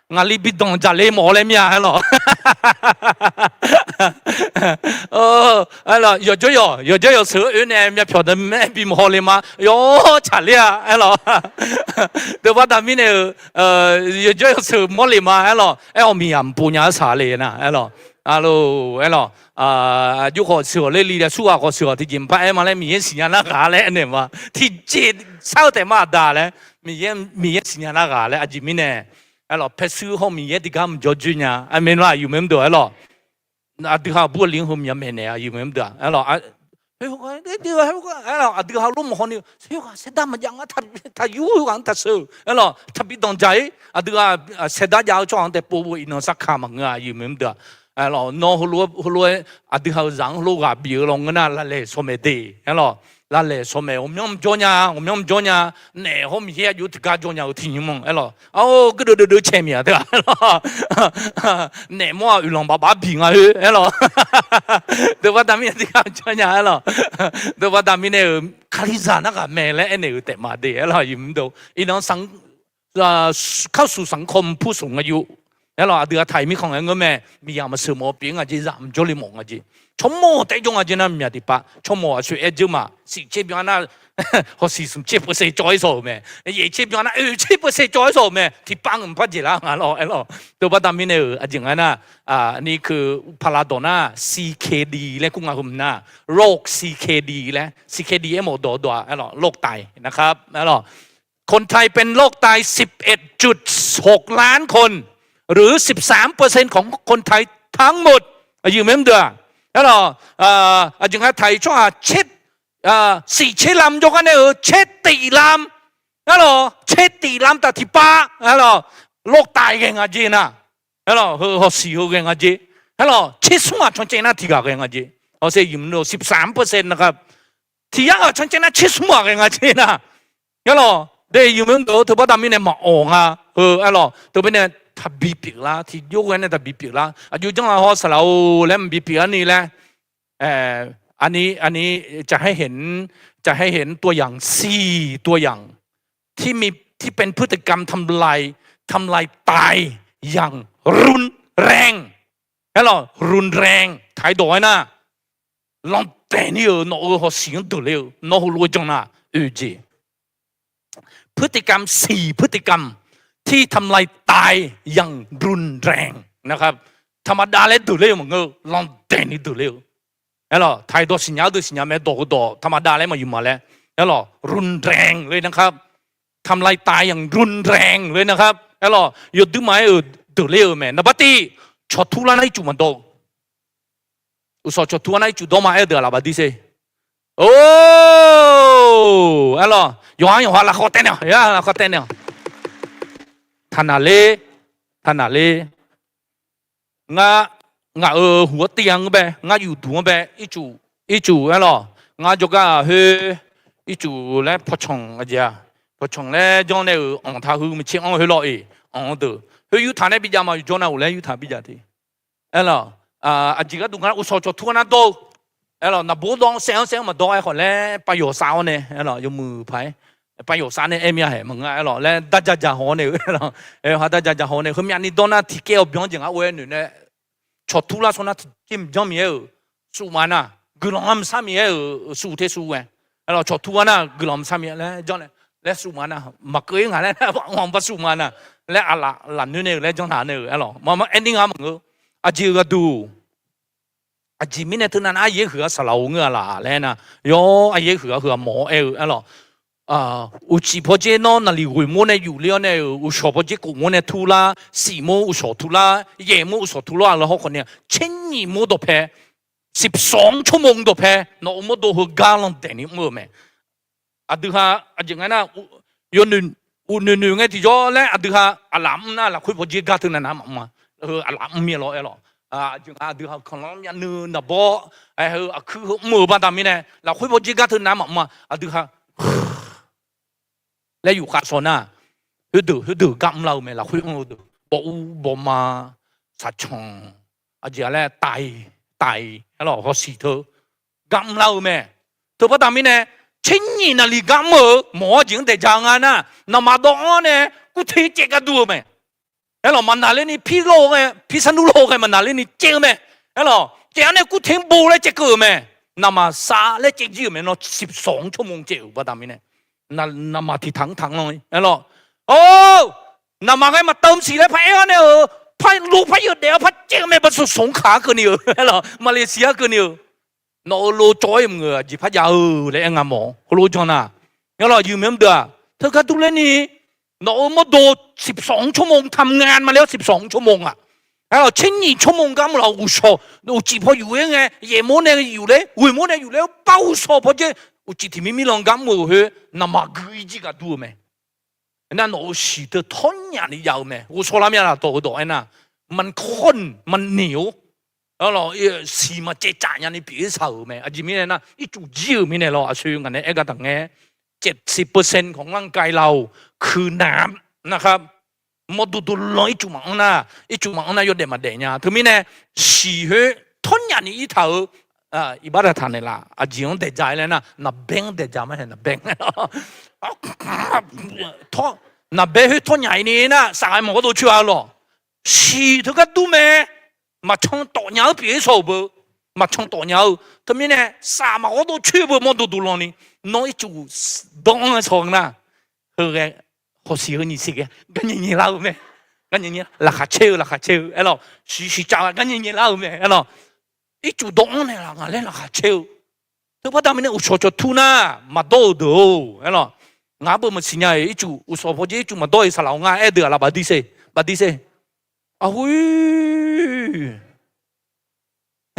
ngaqli bi danq dzaqler mawf-awr laer mir-a. Aerlawq, Aerlawq, yawqjawr yawq, yawqjawr yawq sheuq-eu oe nae myavpyawq deuq maer bimq haw le ma. Yawr tsaqler-a aerlawq. Teubaqda mirnae-euq, yawqjawr yawq sheuq mawr le ma aerlawq. Aer-awq, miqyaq mqpov nya-eu saq le nar aerlawq. Aqloq aerlawq. Aqjox khawf sheuq-awq ler li laer, surghaq khawf sheuq-awq tiqjeq maqpar aer ma laer, Miqyaer siqnya nar ghaq laer aernaeq ma. Tiqjeq sar-eu taef ma aqda laer, Miqyaer, Miqyaer siqnya nar ghaq laer. Aqjeq mirnae aerlawq, paershuir hawr Miqyaer tiqgar mqjawr joer nya. Aqmeq lawr, aqyuif maeq mr deuq aerlawq. Aqdui ha aqbur aqli-anr heu myaq maeqnaeq, aqyuif maeq mr deuq aerlawq. Aqdui ha lof maqhaw ni, khoerghaq saerdar maqjav nga, taqyur khoerghaq-anr taqsheuq aerlawq, taqbi danqdzaq-ir. Aqdui ha saerdar jav-eu tsawrhaq-anr taef pov-eu iqnan sarkaq maqngeur-a, aqyuif maeq mr deuq-aq. Aerlawq, nawr heulof-aer, heulof-aer aqdui ha-euq zaq-anr heulof ghaq bif-eu lawnmr nar, lavlaeq shawr maeq de aerlawq. Lavlaeq shawr maeq, ghawqmyanr mqjawr nya, ghawqmyanr mqjawr nya. Naef hawr Miqyaer aqjox tiqgar jawr nya-eu tiq nymr-anr aerlawq. Ar, gardeuv deuvdeuv cae miq-aq teu-aq aerlawq. Naef mawr-aq oeqlanq baf baf biq nga khoer aerlawq. Teubaqda mirnae tiqgar jawr nya aerlawq. Teubaqda mirnae-euq Kalizaq nar ghaq mae laer aernaeq-euq taef ma de aerlawq, aqyuif maeq mr deuq. Iqnan เข้าสู่สังคมผู้สูงอายุ aerlawq, aqdui ha taq-iq mirkhanq ngae ngeur mae. Miqyaq maqsheuq mawf pyeuf nga jeq, zaq mqjawr le mawf nga jeq. Tsawrmawq taef jawr nga jeq nar, miqyaq tiqpav tsawrmawq aqsoeq aer dzeur ma. Siq caer byan nar, hawsiq smq caer เปอร์เซ็นต์ cawv-aer saw-euq mae. Yaef caer byan nar, oeq caer เปอร์เซ็นต์ cawv-aer saw-euq mae. Tiqpav-anr mqpar jeq lar nga lawr aerlawq. Teubaqda mirnae-euq aqjeq nga nar, ni keu paqlav dawq nar C K D laer kur nga heu mq nar, โรค C K D laer, C K D aermawf dawq-eu dawq-aq aerlawq, โรคไต นะครับ aerlawq. คนไทยเป็นโรคไต สิบเอ็ดจุดหกล้านคน หรือ สิบสามเปอร์เซ็นต์ ของคนไทยทั้งหมด aqyuif maeq mr deuq-aq. Aerlawq, aqjeq nga taq-iq tsawrhaq siq caer lam jawrgar nae-euq caer tiq lam, aerlawq, caer tiq lam taf tiqpav aerlawq, โรคไต ghae nga jeq nar, aerlawq, heu hawsiq heu ghae nga jeq, aerlawq, caer smr ghaq cancaev nar tiq ghaq ghae nga jeq. Hawsher yumq สิบสามเปอร์เซ็นต์ นะครับ Tiq yar ghaq cancaev nar caer smr ghaq ghae nga jeq nar, aerlawq, de yumq mr deuq-eu teubaqda mirnae maqawq nga. Heu aerlawq, teubaqda nae taqbi pyeuf lar, tiqjawr ghae nae taqbi pyeuf lar. Aqjox janrlaf haw saqlaq-or laer maqbi pyeuf-ar ni laer อันนี้ อันนี้ จะให้เห็น จะให้เห็น ตัวอย่าง สี่ตัวอย่าง ที่มี ที่เป็นพฤติกรรมทำลาย ทำลายไตอย่างรุนแรง aerlawq, รุนแรง taq-aer dawq-aer nar, lanqdaeq ni-euq nawq-euq hawsiq-anr deuq ler-eu nawr heulof-aer jan nar oe jeq พฤติกรรม สี่พฤติกรรม ที่ทำลายไตอย่างรุนแรง นะครับ taqmaqdav laer deuq ler-eu maqngeur-eu, lanqdaeq ni deuq ler-eu. Aerlawq, taq-iq dawq siqnya-eu deuq siqnya mae, dawq heu dawq taqmaqdav laer maqyuf ma laer. Aerlawq, รุนแรงเลยนะครับ ทำลายไตอย่างรุนแรงเลยนะครับ aerlawq, yawduir ma-aer-euq deuq ler-eu mae. Naqbar tiq, cawqtur lar nar ircuf maqdawr-eu. Uqshawq cawqtur-a nar ircuf dawr ma aer-eu deuq-aq laf baf dir sher. Or, aerlawq, yawqha yawqha lafkhawf taev naeq-awq, yawqha lafkhawf taev naeq-awq. Taqnaq ler, taqnaq ler. Ngar, ngaq-euq huq-anr tiv-a ngeur bae, ngar yufduq-anr bae, ircuf, ircuf aerlawq, ngar jawrgar-aq khoer, ircuf laer pawqcanq aqjeq-a, pawqcanq laer janr nae-euq anq taq heu maqtser anr khoer lawr-iq, anq-eu deuq khoer yurtaq nae bijav ma, yawjawr nav-euq laer yurtaq bijav te. Aerlawq, aqjeq gharduq nga nar uqshawq cawqtur-a nar dawr-eu. Aerlawq, naqbur dawr-anr saev-anr saev-anr maqdawr-aer khawf laer pav yawq sav-awr nae, aerlawq, yawmuiq paq-aer pav yawq sav nae aer mir-a haeq maqngeur, aerlawq, laer darja ja haw-awr nae-eu, aerlawq, aerlawq, darja ja haw-awr nae heumyav ni dawr nar tiqkaev-awr byan-anr jeq ngar or-aer noeq nae, cawqtur lar sawr nar tiqjeq mqjanr Miqyaer-euq suf ma nar, guiqlanq-a maqsar Miqyaer-euq suf ter suf ghae. Aerlawq, cawqtur-a nar guiqlanq maqsar Miqyaer laer janr nae, laer suf ma nar, maqkeuv-ir ngaq laer, anr-anr bar suf ma nar, laer aqlaf lafnoer nae-euq laer janr taq nae-euq, aerlawq, maqmar aer ni ngar maqngeur. Aqjeq-euq gharduq, aqjeq mirnae teunav nar aryaer huiq-a saqlaq-eu ngeur-a laf laer nar, yawr aryaer huiq-a heu-aq mawf-awr aer-eu, aerlawq, uqcif pawdzer nawr naqliq ghoeq mawr nae yufler-awr nae-euq, uqshawq pawdzer khof mawr nae turlar, siq mawr uqshawq turlar, yaeq mawr uqshawq turlar-a laer hawr khawf ni-a, tser nyiq mawr dawqpae, siqsawq-anr tsawrmawr dawqpae, nawq-euq mawrdo heugar lanqdaeq ni mr-eu mae. Aqdui ha, aqjeq nga nar, yawnoeq, uqnoeq noeq ngae tiqjawr laer aqdui ha, aqlaf mr nar lafkhoer pawdzer gar teunav nar maqmr-a. Heu aqlaf mr mir-a lawr aerlawq. Aqjeq nga aqdui ha kanqlanr myavnuiv naqbawr, heu aqkuir heu mr-eu baqda mirnae lafkhoer pawdzer gar teunav maqmr-a. Aqdui ha laer yufkhav shaw nar, khoerdeuq khoerdeuq gar mrlar-eu mae, lafkhoer mr-eu deuq, bawv ur bawvma, saqcanq, aqjeq-a laer taiq, taiq aerlawq, hawsiq teu gar mrlar-eu mae. Teubaqda mirnae, tser nyiq naqliq gar mr-euq mawf-awr jeq-anr daeq ja nga nar, naqmaq dawv-anr nae kurte caev gar dur-eu mae. Aerlawq, maqnaqlerni pir lawr-eu ghae, pir sar nmr lawr-eu ghae maqnaqlerni caev-eu mae. Aerlawq, caev-anr nae kurtaq-anr bo laer caev keuv-euq mae. Naqmaq sav laer caev jir-euq mae, nawr สิบสอง ชั่วโมง caev-euq baqda mirnae. Naqmaq tiqtaq-anr taq-anr lanr-ir. Aerlawq, or, naqmaq ghae maqteuv maqsiq laer paraer-awr nae-euq, par lo par yawdaef-awr par caev-eu mae, ประสาทสงขลา keuvni-euq, aerlawq, มาเลเซีย keuvni-euq. Nawq-euq lo cawv-aer mq-euq aqjeq par jav-eu laer aer nga mawf-awr heulof-aer jan nar. Aerlawq, aqyuif maqmr deuq-aq, teugar durler ni, nawq-euq mawrdo สิบสอง ชั่วโมง ทำงานมาแล้ว สิบสอง ชั่วโมง-aq, aerlawq, tser nyiq ชั่วโมง gar mr laf uqshawq, uqcif paw yuf-aer ngae, yaeqmawr nae yufler, ghoeqmawr nae yufler-awr, bar uqshawq paw dzer, uqcif tiq mir mir lan gar mr-euq khoer, naqmaq gui-ir jir gaq dur-eu mae. Aernar, nawq-euq shiq teu tawrnyaf ni jav-eu mae. Ghovshaw lar mya laf tawq-eu dawq aernar, มันข้น มันเหนียว aerlawq, siq maqcaev caf nyani pyeuf-ir shaq-euq mae. Aqjeq mirnae nar, ircuf jir-euq mirnae lawr, aqshoe ngaq nae aer gar taq ngae, เจ็ดสิบเปอร์เซ็นต์ ของร่างกายเราคือน้ำนะครับ Mawrdo dov lan ircuf maqanr nar, ircuf maqanr nar yawdaef maqdaef nya. Teumirnae, shiq khoer tawrnyaf ni irtaq-eu, iqbax daqtaq naeqlaf, aqjeq-anr daeqja-ir laer nar, naqbaer-anr daeqja ma hae, naqbaer. Naqbaer khoer tawrnyaf-ir ni nar, safghae maqghawr dov coer-a lawq. Shiq teugar dur mae. Maqcan tawf nya-eu pyeuf-ir shawr-euq beu, maqcan tawf nya-eu. Teumirnae, saf maqghawr dov coer-eu beu mawrdo dov lan ni, nawr ircuf dawr-anr-aer shaw-eu nar, heughae hawshiq heu nyiq siq ghae garnyae nyaelar-eu mae. Garnyae nyae, laqkhaq caer-eu, laqkhaq caer-eu, aerlawq, shiq shiq cav gar garnyae nyaelar-eu mae, aerlawq. Ircuf dawr-anr naeqlaf ngaq laer laqkhaq caer-eu. Teubaqda mirnae uqshawq cawqtur nar maqdawr-euq deuq-or, aerlawq, ngaq-anr beu maqsiq nya-iq ircuf uqshawq paw dzer ircuf maqdawr-iq saqlaq-awr ngar aer deuq-aq laf baqdir se, baqdir se. Aqhoer,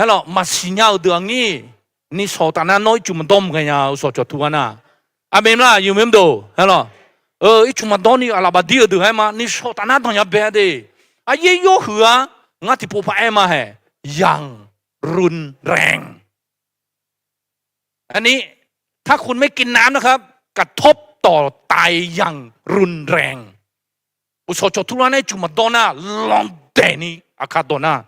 aerlawq, maqsiq nya-euq deuq-aq ngir, nishawq taf nar nawr ircuf maqdawr maqghae nya-eu uqshawq cawqtur-a nar. Aqmeq mla, aqyuif maqmr deuq, aerlawq, ircuf maqdawr ni aqlaf baqdir-euq deuq-aer ma, nishawq taf nar danqya bae de. Aqyaer yawhuiq-a, ngar tiqpov paraer ma hae, อย่างรุนแรง Aqni, ถ้าคุณไม่กินน้ำนะครับ กระทบต่อไตอย่างรุนแรง Uqshawq cawqtur lar nae ircuf maqdawr nar, landaeq ni aqkar dawq nar,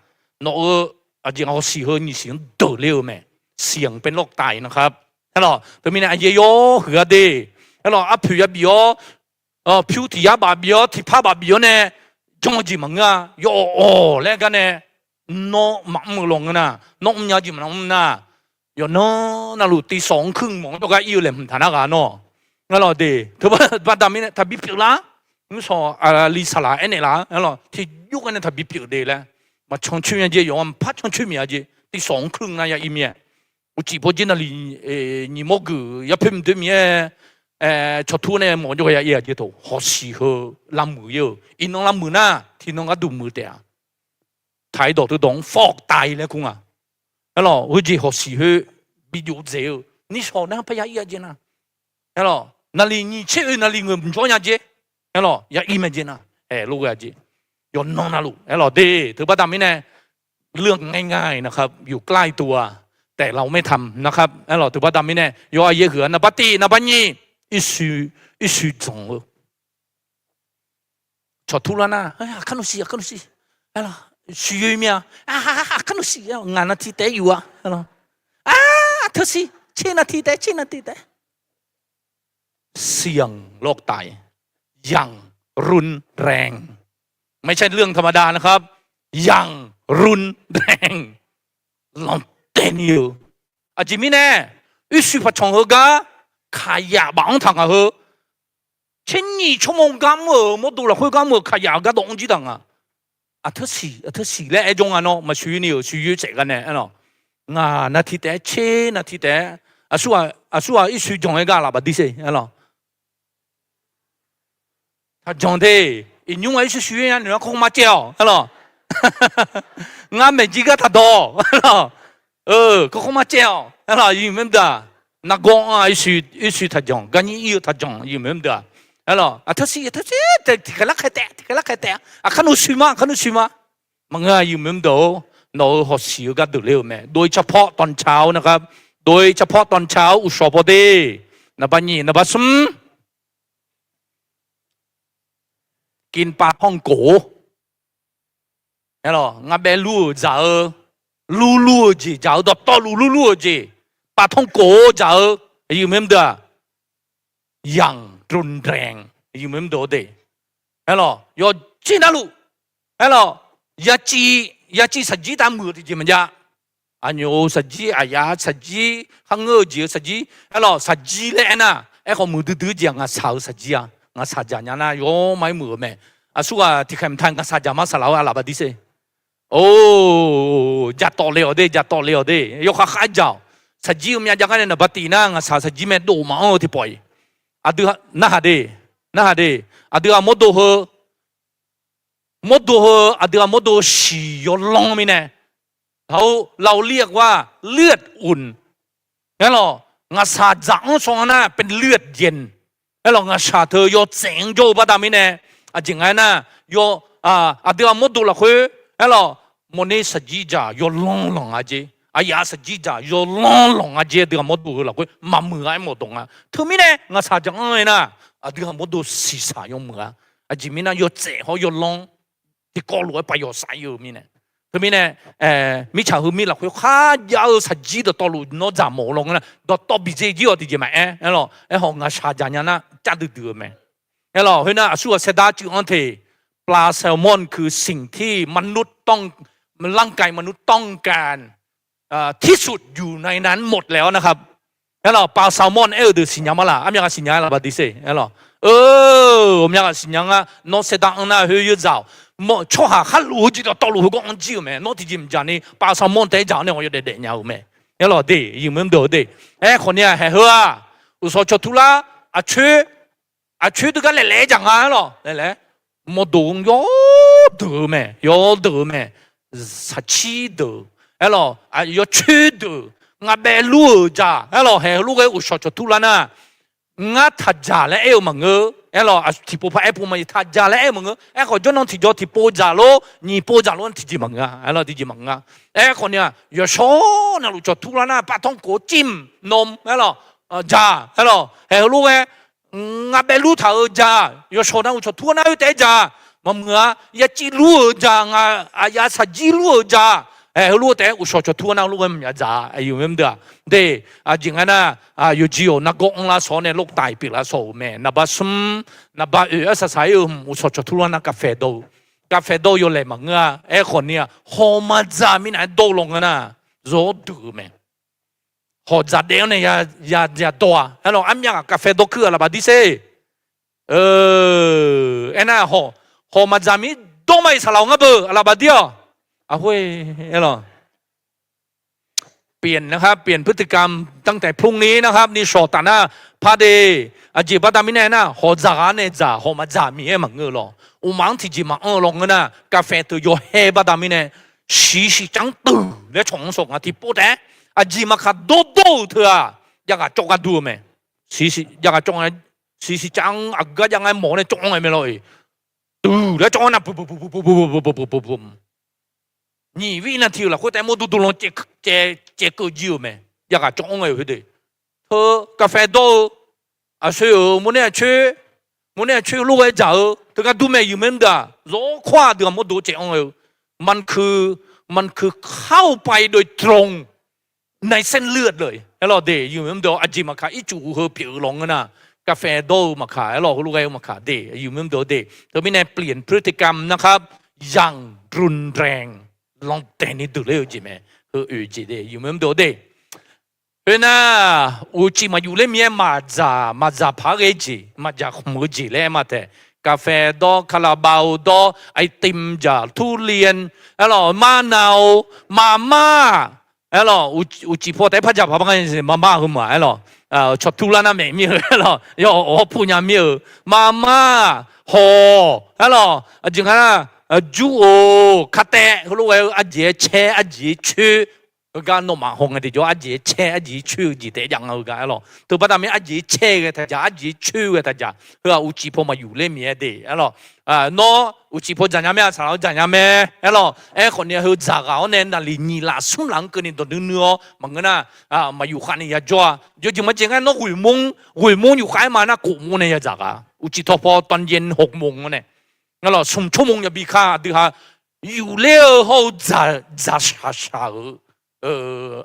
nawq-euq aqjeq hawshiq heu nyiq siq-anr deuqler-eu mae. เสี่ยงเป็นโรคไตนะครับ Aerlawq, teumirnae aqyaer yawhuiq-a de. Aerlawq, arpoeq yabif-awr, pyur tiq yar baf bif-awr, tiqpar baf bif-awr nae, janr-eu jeq maqngeur-a. Yawawq laer gar nae, nawr maqmr-eu lawq ngeur nar, nawr mrnya jeq maqmr nar, yawqnan navluf tiqsawq-anr kuir mawf-anr jawrgar ir-eu laeqhmq taq nar ghaq nawr. Aerlawq de, teubaqda mirnae taqbi pyeuflar. Nymrshawq aqli saqlaq aernaeq laf-a, aerlawq, tiqjawr gar nae taqbi pyeuf de laer. Maqcan coer nya jeq, yawqha maqpar can coer miq-a jeq, tiqsawq-anr kuir nar ya ir mir-a. Uqcif paw dzer navlif nyiq mawr geuf yarpoer mqdoer miq-aer, cawqtur nae mawf jawrgar ya ir-a jeq toq hawshiq heu lavmuiq ir-eu. Iqnan lavmuiq nar tiqnan gharduq muiq taef-a. Taq-ir dawq teudawq-anr ฟอกไต laer kur nga. Aerlawq, heujeq hawshiq khoer bi jov dzaeq-eu nishawq nar parya ir-a jeq nar. Aerlawq, naqliq nyiq tser oe naqliq ngeuq mqjawr nya jeq. Aerlawq, ya ir mae jeq nar, aerlof ghae-a jeq. Yawqnan navluf, aerlawq de, teubaqda mirnae, เรื่องง่ายๆนะครับ อยู่ใกล้ตัว แต่เราไม่ทำนะครับ Aerlawq, teubaqda mirnae yawqha yaer huiq-a, naqbar tiq naqbar nyiq, irsui, irsui dzanq-eu. Cawqtur lar nar, aqkar nmr siq, aqkar nmr siq. Aerlawq, shuiq yoe mir-a, aqkar nmr siq, ngaq navtiq taef-aer yuf-a. Aerlawq, aqteu siq, tser navtiq taef, tser navtiq taef. เสี่ยงโรคไตอย่างรุนแรง ไม่ใช่เรื่องธรรมดานะครับ อย่างรุนแรง Lanqtaeq ni-eu. Aqjeq mirnae, irsui paqcanq heugar kaqyaf baf-anr taq ngaq heu, tser nyiq tsawrmawr gar mr-euq mawrdo lafkhoer gar mr-euq kaqyaf-eu gar dawv-anr jir taq nga. Aqteu siq, aqteu siq laer aer jawr nga nawr, maqshuiq ni-euq shuiq yoe saef gar nae, aerlawq, ngaq navtiq taef-aer, tser navtiq taef-aer, aqsur ghaq irsui janq-aer gar laf baf dir se, aerlawq. Taqjanq de, iqnymr-aq irsui shuiq yoe nya noeq-anr kawrkawr mar caev-awq, aerlawq. Ngar maeqjir gar taqdawq, aerlawq. Kawrkawr mar caev-awq, aerlawq, aqyuif maqmr deuq-aq. Nargawr-anr-aq irsui, irsui taqjanq, garnyir ir-eu taqjanq, aqyuif maqmr deuq-aq. Aerlawq, aqteu siq, aqteu siq, tiqkhaeq larkhaeq taef, tiqkhaeq larkhaeq taef, aqkar nmr sui ma, aqkar nmr sui ma. Maqngeur-a, aqyuif maqmr deuq-or, nawq-euq hawshiq-eu gar deuqler-eu mae. โดยเฉพาะตอนเช้านะครับ โดยเฉพาะตอนเช้า uqshawq paw de. Naqbar nyiq, naqbar smr, กินปลาท่องโก Aerlawq, ngar bae lur-euq dzaq-eu, lurlur-eu jeq dzaq-eu, dawqtawvluf lurlur-eu jeq, ปลาท่องโก dzaq-eu, aqyuif maqmr deuq-aq. อย่างรุนแรง aqyuif maqmr deuq-or de. Aerlawq, yawqjeq navluf, aerlawq, yaciv, yaciv saqjir tav muiq-eu tiqjeq maqjav. Aqnyoq-euq saqjir, aqyaf saqjir, kharngeur-eu jeq-eu saqjir, aerlawq saqjir laer aernar, aerkhawf muiqdui dui-eu jeq-aq ngaqshaq-euq saqjir-a. Ngaqshaq dzaq nya nar yawr mar-aer muiq-euq mae. Aqsur ghaq tiqkhaeq mqtav ngaqshaq dzaq ma saqlaq-eu aqlaf baqdir ser. Or, dzaqtawf le-awq de, dzaqtawf le-awq de, yawkhav khav dzaq-awq. Saqjir-eu myav jav gar nae naqba tif nar ngaqshaq saqjir mae dov maqanr-eu tiqpawf-iq. Aqdui narhaq de, narhaq de, aqdui ghaq mawrdo heu, mawrdo heu, aqdui ghaq mawrdo siq yawlanr mirnae, เราเรียกว่าเลือดอุ่น Aerlawq, ngaqshaq dzaq-anr shaw nga nar เป็นเลือดเย็น. Aerlawq, ngaqshaq teu yawtsaef-anr jawr-eu baqda mirnae, aqjeq nga aernar, yawr, aqdui ghaq mawrdo lafkhoer, aerlawq, mawrner saqjir dzaq yawlanr lanq nga jer, aqyaf saqjir dzaq yawlanr lanq nga jer, aqdui ghaq mawrdo heu lafkhoer maqmuiq-a aermawf dawq nga. Teumirnae ngaqshaq dzaq-anr aernar, aqdui ghaq mawrdo siqshaq yawmuiq-a. Aqjeq mirnae yawtsaef hawr yawlanr tiqkawv lof-aer pav yawsav ir-eu mirnae. Teumirnae, mirtsaq heu mir lafkhoer kharjav-eu saqjir dawqtawvluf nawr dzaq mawf-eu lawnmr nar, dawqtawv biqdzae jir-awq tiqjeq maqaer. Aerlawq, aerkhawf ngaqshaq dzaq nya nar car duidui-eu mae. Aerlawq, khoernar aqsur ghaq saerdar cuiv-anr te, ปลาแซลมอนคือสิ่งที่มนุษย์ต้อง ร่างกายมนุษย์ต้องการ ที่สุดอยู่ในนั้นหมดแล้วนะครับ Aerlawq, ปลาแซลมอน aer-eu deuq siqnya ma laq, armyav ghaq siqnya laf baqdir ser. Aerlawq, ghawqmya ghaq siqnya nga. Nawr saerdar anr nar khoer yawdzaq-awq. Tsawrhaq kharlof-eu jeq dawqtawvluf heugawr anr jir-euq mae. Nawr tiqjeq maqdzaq ni ปลาแซลมอน taef-aer dzaq-awr nae yawdaef daef nya-euq mae. Aerlawq de, yawmuiq mr deuq-eu de. Aerkhawf ni-aq haeq heu-aq, uqshawq cawqtur lar, aqcoer, aqcoer deuq gar laeqlaeq-aer dzaq nga. Aerlawq, laeqlaeq, mawrdo-anr yawdeuq-eu mae, yawdeuq-eu mae. Saqcir deuq, aerlawq, yawcoer deuq, ngaqbaev lur-euq dzaq. Aerlawq, haeq heulof ghae uqshawq cawqtur lar nar, ngar taqdzaq laer aer-eu maqngeur. Aerlawq, tiqpov par aer pov ma, taqdzaq laer aer-eu maqngeur. Aerkhawf jawrnan tiqjaw tiqpov dzaq lor, nyiq pov dzaq lor-anr tiqjeq maqngeur-a. Aerlawq, tiqjeq maqngeur-a. Aerkhawf ni-aq, yawshawr navluf cawqtur lar nar, ปลาท่องโก cim, นม, aerlawq, dzaq. Aerlawq, haeq heulof ghae ngaqbaev lur taq-euq dzaq, yawshawr navluf cawqtur nar khoer taef-aer dzaq. Maqmuiq-a, yaciv lur-euq dzaq, ngaq aqyaf saqjir lur-euq dzaq. Haeq heulof taef-aer uqshawq cawqtur nar heulof ghae maqmyaq dzaq-a. Aqyuif mr deuq-aq de, aqjeq nga nar, yawqjeq-awq nargawr anrlar shawq-awr nae โรคไต pyeuflar shawq-euq mae. Naqba smr, naqba oeq arsaq saq ir-eu hmq uqshawq cawqtur lar nar กาแฟ dawr-eu, กาแฟ dawr-eu yawlaeq maqngeur-a. Aerkhawf ni-aq, hawmaqdzaq mirnav-aer dawr-eu lawnmr nar, zawr deuq-eu mae. Hawq dzaq daef-anr nae ya dawr-a. Aerlawq, armyav ghaq กาแฟ dawr kuir-aq laf baqdir ser. Aernar, hawmaqdzaq mir dawr ma-iq saqlaq-awq ngar beu aqlaf baqdir-awq. Aqhoer, aerlawq, เปลี่ยนนะครับ เปลี่ยนพฤติกรรมตั้งแต่พรุ่งนี้นะครับ ni shawq taf nar, par de, aqjeq baqda mirnae aernar, hawq dzaq ghaq-anr nae dzaq, hawmaqdzaq miqyaer maqngeur-eu lawq. Uqmaf-anr tiqjeq maqanr-eu lawnmr nar, กาแฟ teu yawhae baqda mirnae, shiqshiq cav-anr duq laer cawq-anr shawq nga tiqpov taef-aer, aqjeq maqkaq dawrdawr-euq teu-aq, jav ghaq cawv gar dur-eu mae. Jav ghaq cawv nga, shiqshiq cav-anr aqgar jav nga mawf-awr nae cawv-anr ngae mae lawr-eq. Duq laer cawv-anr nar, bu bu bu bu bu bu bu bu bu bu, nyiq vir nav tiq-euq lafkhoer taef-aer mawrdo dovlan caevkeuv jir-euq mae. Jav ghaq cawv-anr ngae-euq khoer de. Teu กาแฟ dawr-eu, aqsoe-euq mawrner aqcoer, mawrner aqcoer lof-aer dzaq-eu teugar dur mae. Aqyuif mr deuq-aq, zawr kawr-aq deuq-aq mawrdo caev-anr ngae-eu, มันคือ มันคือเข้าไปโดยตรงในเส้นเลือดเลย aerlawq de. Aqyuif mr deuq-awr, aqjeq maqkaq ircuf heu pyeuf-eu lawnmr nar, กาแฟ dawr-eu maqkaq, aerlawq heulof ghae-eu maqkaq de. Aqyuif mr deuq-awr de. Teumirnae เปลี่ยนพฤติกรรมนะครับ อย่างรุนแรง landaeq ni deuq ler-eu jeq mae. Heu oeq jeq de, aqyuif mr deuq-awr de. Khoernar, uqcif maqyuf ler mir-aer maqdzaq, maqdzaq paq-aer ghae jeq, maqdzaq khmq-eu jeq laer aer ma taef. กาแฟ dawr, คาราบาว dawr, ไอติม dzaq, ทุเรียน, aerlawq, มะนาว, maqmar, aerlawq, uqcif paw taef-aer par dzaq paq-aer ghae jeq maqmar heu ma, aerlawq, cawqtur lar nar maeq mir-eu, aerlawq, yawawq hawr pu nya mir-eu, maqmar, hawq, aerlawq, aqjeq nga nar, jur-oq, kataev heulof ghae-eu arjeq-aer caer, arjeq-aer coer, heugar nawmaf haw ngae tiqjawr arjeq-aer caer, arjeq-aer coer-eu jeq taef-aer jav nga-eu gar, aerlawq, teu baqda mir arjeq-aer caer ghae taq dzaq, arjeq-aer coer ghae taq dzaq. Heu-aq uqcif paw maqyuf ler mir-aer de, aerlawq, nawr uqcif paw dzaq nya mae-a, saqlaq-awr dzaq nya mae, aerlawq. Aerkhawf ni heu dzaq ghaq-awr nae naqliq nyiq laf smr laf-anr keuvni dawq nuinui-awr maqngeur nar, maqyuf khav ni yajawr-a. Yawjeq maqjeq ngar nawr ghoeq mr, ghoeq mr yuf khav-aer ma nar, kof mr nae yadzaq ghaq. Uqcif tawqpaw ตอนเย็น หกโมง nae, aerlawq, smq tsawrmq yabi kar aqdui ha yufler-eu hawr-eu dzaq, dzaq shaq shaq-euq,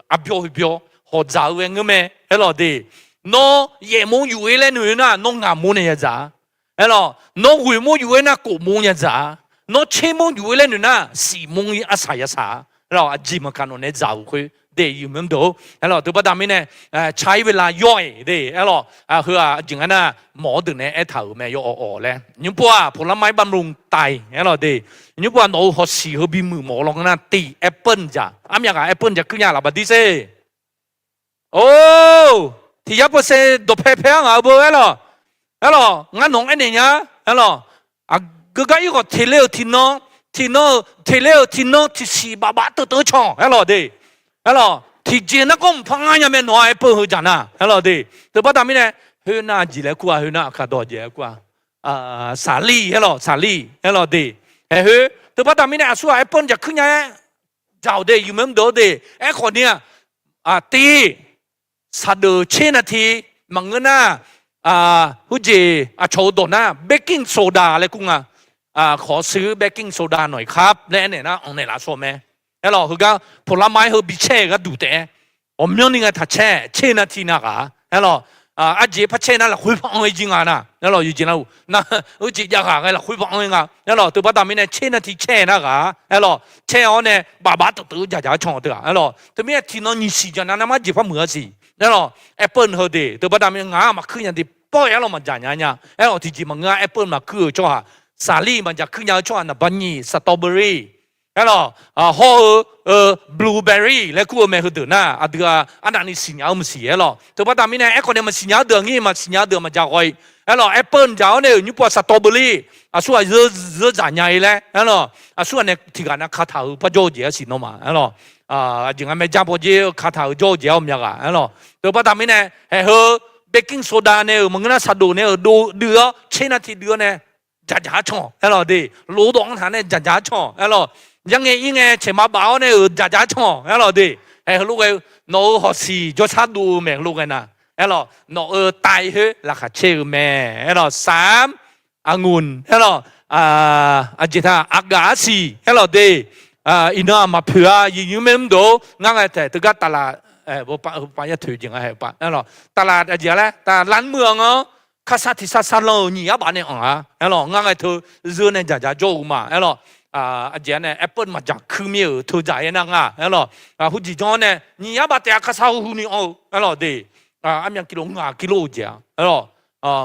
arbyawr hoebyawr hawq dzaq-eu ghae ngeur mae, aerlawq de. Nawr yaef mr yuf-ir laer noeq nar, nawr ngaq mr nae yadzaq-a. Aerlawq, nawr ghoeq mr yuf-ir nar, kof mr yadzaq-a. Nawr tser mr yuf-ir laer noeq nar, siq mr arsaq yasaq-a. Aerlawq, aqjeq maqkaq nawq nae dzaq-euq khoer de, iqmyanmr deuq-or. Aerlawq, teubaqda mirnae, ใช้เวลาย่อย de, aerlawq, heu-aq aqjeq ngar nar, mawq-awr deuq nae aertaq-euq mae, yaw awq awq laer. Nymr pov-aq, ผลไม้บำรุงไต aerlawq de. Nymr pov-aq, nawq-euq hawsiq heu bimuiq mawf law ngeur nar, tiq apple jaq, armyav ghaq apple jaq kuir nya laf baqdir sher. Or, tiq yar percent dawqpae pae-ar ngaq-eu beu aerlawq. Aerlawq, ngar nawq-anr aernaeq nya. Aerlawq, aqgeu gar ir khawf teq le-euq tiqnan, tiqnan-eu teq le-euq tiqnan tiqsiq baf baf teuv teuv canq aerlawq de. Aerlawq, tiqjeq nargawr mqpar ngar nya mae nawq-aq apple heu jaq nar aerlawq de. Teubaqda mirnae, khoernar jeq laer kur-a, khoernar aqkaq dawq jeq laer kur-a, saqlir aerlawq, saqlir aerlawq de. Aer khoer teubaqda mirnae aqsur-aq apple jaq kuir nya-aer jaq-awq de, iqmyanmr deuq-or de. Aerkhawf ni-aq, tiq, saqdeuf tser นาที maqngeur nar, heujeq aqcawq-eu dawq nar baking soda laer kur nga. Khawf shuir baking soda nawq-iq khar laer aernaeq nar anqnaeq laf shaw mae. Aerlawq, heugar ผลไม้ heu bicaer-eu gharduq taef-aer, ghawqmyanrni ngae taqcaer, tser นาที nav ghaq aerlawq. Aqjeq par caer nar lafkhoer par anr-aer jir nga nar aerlawq, yawqjeq nar-euq nar, heujeq jav ghaq ghae lafkhoer par anr-aer nga aerlawq. Teubaqda mirnae tser นาที caer nar ghaq aerlawq, caer-awr nae baf baf teuv teuv jaq jaq-aer canq-eu teughaq aerlawq. Teumirnae tiqnan nyiq siq jaq nar narmar jeq par muiq-a siq aerlawq. Apple heu de, teubaqda mirnae ngaq-anr maqkuir nya de, pawr-aer arlawq maqjaq nya nya aerlawq. Tiqjeq maqngeur-a, apple maqkuir-euq tsawrhaq, saqlir maqjaq kuir nya-eu tsawrhaq naqba nyiq strawberry aerlawq, hawr-eu blueberry laer kur-eu mae. Heudeuq nar aqdui-aq arnavni siqnya-eu maqsiq aerlawq. Teubaqda mirnae aerkhawf ni maqsiqnya-eu deuq-aq ngir, maqsiqnya-eu deuq maqjaq ghaw-iq aerlawq. Apple jaq-awr nae-euq nymr pov-aq strawberry aqsur ghaq zeur zaq nya-ir laer aerlawq. Aqsur ghaq nae tiq ghaq nav kataq-euq par jawr-eu jeq-aer siq nawmaf aerlawq. Aqjeq nga mae, jar baw jer-eu kataq-euq jawr-eu jeq-aer ghawqmya ghaq aerlawq. Teubaqda mirnae haeq heu baking soda nae-euq maqngeur nar saqdeuf nae-euq dov duiv-awr tser นาที duiv-awr nae jaq jaq-aer canq aerlawq de. Lof dawq-anr taq nae jaq jaq-aer canq aerlawq. Yarngae irngae caeq ma baf-awr nae-euq jaq jaq-aer canq aerlawq de. Haeq heulof ghae-eu nawq-euq hawsiq jawrshar dov-eu mae, heulof ghae nar aerlawq, nawq-euq ไต khoer laqkhaq caer-eu mae aerlawq. สาม องุ่น aerlawq, aqjeq taq aqgaf arsiq aerlawq de. Iqnan-aq maqpoeq-a, iqnymr maernmr deuq-or, ngar ngae taeq teugar taqlaf, paq yar toeq jeq nga haeq paq aerlawq. Taqlaf aqjeq laer taqlaf meuq-anr-anr, karsar tiqsar sarlan-euq nyiq yar baf nae anq-a aerlawq. Ngar ngae teu zeur nae jaq jaq jawr-eu ma aerlawq. Aqjeq-a nae apple maqjaq kuir mir-euq teu dzaq-aer nar nga aerlawq. Heujeq janr-awr nae nyiq yar baf taef-a, karsar huhu ni anr-eu aerlawq de. Armyav กิโล ngaq กิโล jeq-a aerlawq.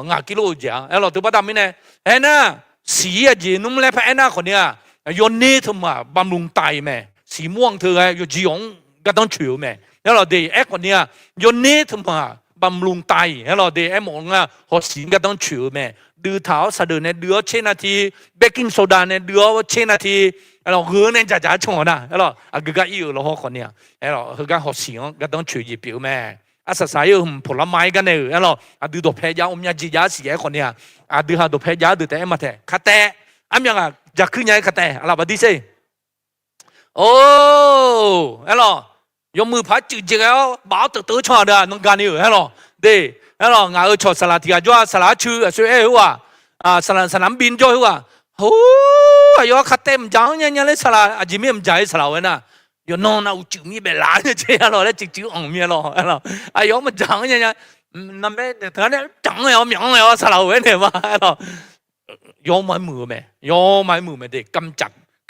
Ngaq กิโล jeq-a aerlawq. Teubaqda mirnae aernar, siq-ir aqjeq nmr laer par aernar khawf ni-aq, yawner teumaq บำรุงไต mae. Siq mawr-anr teu ghae yawqjeq yawq-anr gardanr coeq-eu mae aerlawq de. Aerkhawf ni-aq, yawner teumaq บำรุงไต aerlawq de. Aermawf nga hawsiq-anr gardanr coeq-eu mae. Duiv taq-awr saqdeuf nae duiv-awr tser นาที, baking soda nae duiv-awr tser นาที, aerlawq, gheu nae jaq jaq-aer canq-awq nar aerlawq. Aqgeu gar ir-euq lawhawr khawf ni-aq, aerlawq, heugar hawsiq-anr gardanr coeq jeq pyeuf-eu mae. Arsaq saq-ir-euq ผลไม้ gar nae-euq aerlawq, aqdui dawqpae jav-awr ghawqmya jeq jav-aer siq-aer khawf ni-aq, aqdui ha dawqpae jav-awr deuq taef-aer ma taeq ka taev. Armyav ghaq jaq kuir nya-aer ka taev, aqlaf baqdir sher. Or, aerlawq, yawmuiq paq-aer cuif jeq ghae-awr baf-awr teuv teuv-eu tsawrhaq deuq-aq nan gani-euq aerlawq de. Aerlawq, ngaq-euq cawq saqlaq tiq ghaq jawr-a, saqlaq arcu aqsoer aer-eu khoer-aq, saqlaq saqlaq mrbin jawr-eu khoer-aq, hor, aqyawf-anr ka taev mqjaq-anr nya nya laer saqlaq aqjeq mir mqjaq-ir saqlaq-euq aernar, yawqnan nav uqcuiv mir baef laf-aer nya jeq aerlawq laer cuiv cuiv anq mir aerlawq. Aqyawf-anr mqjaq-anr nya nya, naqmae teugar nae jaq-anr ghae-awr myaq-anr ghae-awr saqlaq-euq aernaeq ma aerlawq. Yawmar muiq-eu mae, yawmar muiq-eu mae de.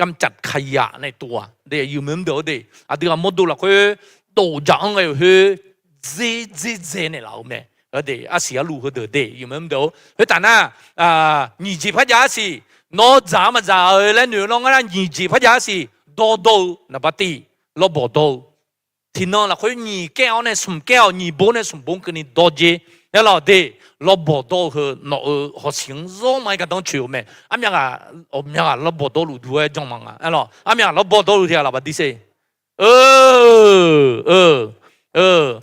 กำจัดขยะในตัว de, iqmyanmr deuq-or de. Aqdui ghaq mawrdo lafkhoer dov jaq-anr ghae-euq khoer dzer dzer dzae naeqlaf-euq mae. De, arsiq arluf heudeuq de, iqmyanmr deuq-or. Khoertaf nar, nyiq jeq par jav-aer siq. Nawr dzaq-a maqdzaq-eu laer noeq-eu lawr ngar nar, nyiq jeq par jav-aer siq. Dawrdawr-eu naqbar tiv, lawrbawq dawr-eu. Tiqnan lafkhoer nyiq kaer-awr nae smq kaer-awq, nyiq bo nae smq bo keuvni dawr jer. Aerlawq de, lawrbawq dawr-eu heu nawq-euq hawsiq-anr zawr ma-aer gardanr coeq-eu mae. Armyav ghaq, ghawqmya ghaq lawrbawq dawrluf duq-aer jan ma nga aerlawq. Armyav ghaq lawrbawq dawrluf tiq ghaq laf baqdir sher.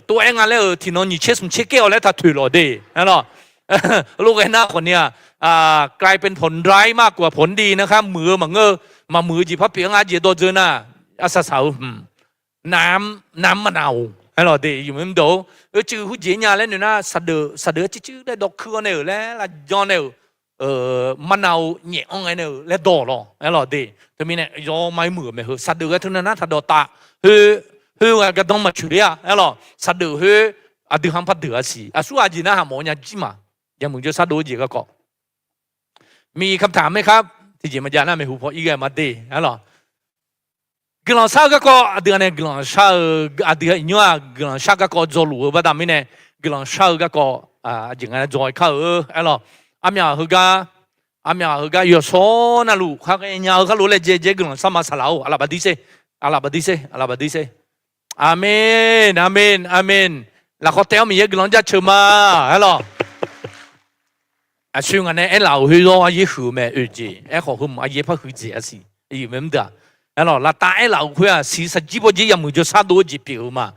Tov-aer nga laer-euq tiqnan nyiq tser smq tser kaer-awq laer taq toeq lawq de aerlawq. Lof ghae nar khawf ni-aq, กลายเป็นผลร้ายมากกว่าผลดี nar khar muiq-eu maqngeur-eu, maqmuiq-eu jeq par pyeuf-anr nga jeq dawr dzeur nar, arsaq saq-eu hmq น้ำมะนาว aerlawq de, iqmyanmr deuq-or. Oercuiv hurjeq nya laer noeq nar, saqdeuf saqdeuf-aer cuivcuiv laer dawr kuir-awr nae-euq laer lavjan nae-euq, มะนาว nyaef-anr ghae nae-euq laer dawq lawq aerlawq de. Teumirnae yawmar-aer muiq-euq mae heu saqdeuf ghae teunav nar taq dawq taf. Khoer, khoer ghae gardanr maqcoeq ler-a aerlawq. Saqdeuf khoer aqdui ha-anr par deuq-a siq. Aqsur aqjeq nar haq mawf-eu nya jir ma. Yawmuiq jawrshar dov-eu jeq garkawv, มีคำถามไหมครับ tiqjeq maqjav nar maeqhu paw ir ghae ma de aerlawq. Guiqlanq shar-eu garkawv aqdui-aq nae guiqlanq shar-eu, aqdui iqnymr-aq guiqlanq shar garkawv dzaw luf-eu baqda mirnae, guiqlanq shar-eu garkawv aqjeq nga nae dzaw-aer kar-eu aer lawq. Armyaq heugar, armyaq heugar yawshawr navluf khar ghaenya-eu khar lof-aer laejae jae guiqlanq shar ma saqlaq-or, aqlaf baqdir sher, aqlaf baqdir sher, aqlaf baqdir sher. Aqmen, aqmen, aqmen. Lafkhawf taef-awr Miqyaer guiqlanq jaceuq ma aer lawq. Aqsur ngaq nae aerlaf-euq khoer zawr aryaer huiq-eu mae oeq jeq. Aerkhawf heumq aryaer par huiq jeq-a siq. Iq mae mr deuq-aq, aer lawq, laftav aerlaf-euq khoer-aq siq shaqjir bawjer yamq jawrshar dov-eu jeq pyeuf-eu ma.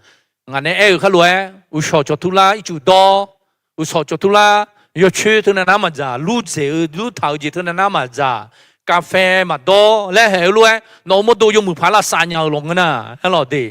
Ngaq nae aer-eu khar lof-aer uqshawq cawq turlar ircuf dawr, uqshawq cawq turlar, yawcoer teunav nar maqdzaq, lur dzaeq-eu lur taq-eu jeq teunav nar maqdzaq, kavfae maqdawr laer haeq-eu lof-aer nawq-euq mawrdo yawmuiq paq lavsav nya-eu lawq ngeur nar aer lawq de.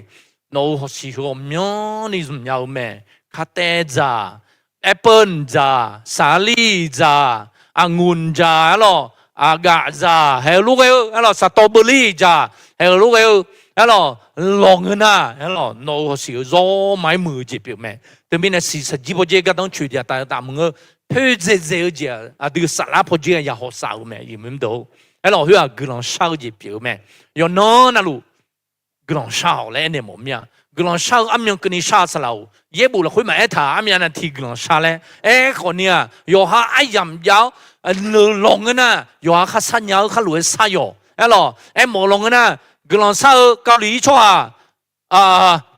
Nawq-euq hawq siq heughawq myanrni zmq nya-eu mae. Kataev dzaq, apple dzaq, saqlir dzaq, aqnguq dzaq aer lawq, aqgaf dzaq haeq-eu lof ghae-eu aer lawq, saqtawv beulir dzaq haeq-eu lof ghae-eu aer lawq, lawq ngeur nar aer lawq, nawq-euq hawq siq-eu zawr ma-aer muiq-eu jeq pyeuf mae. Teumirnae siq shaqjir bawjer gardanr coeq jeq taf-eu taf maqngeur. Poerdzaeq dzaeq-eu jeq aqdui saflar pawjer-a yaqhawq saf-euq mae. Iq mae mr deuq-or, aer lawq, khoer-aq guiqlanq shar-eu jeq pyeuf-eu mae. Yawqnan navluf guiqlanq shar-awq laer aernaeq mawf mir-a. Guiqlanq shar-eu armyan keuvni shar-eu saqlaq-or, yaerbof lafkhoer maqaer taq, armyan navtiq guiqlanq shar laer aerkhawf ni-aq, yawqha aryamq jav-awr lawq ngeur nar, yawqha khar sharnya-eu khar lof-aer shar yawq aer lawq. Aermawf-eu lawq ngeur nar, guiqlanq shar-eu kali-ir tsawrhaq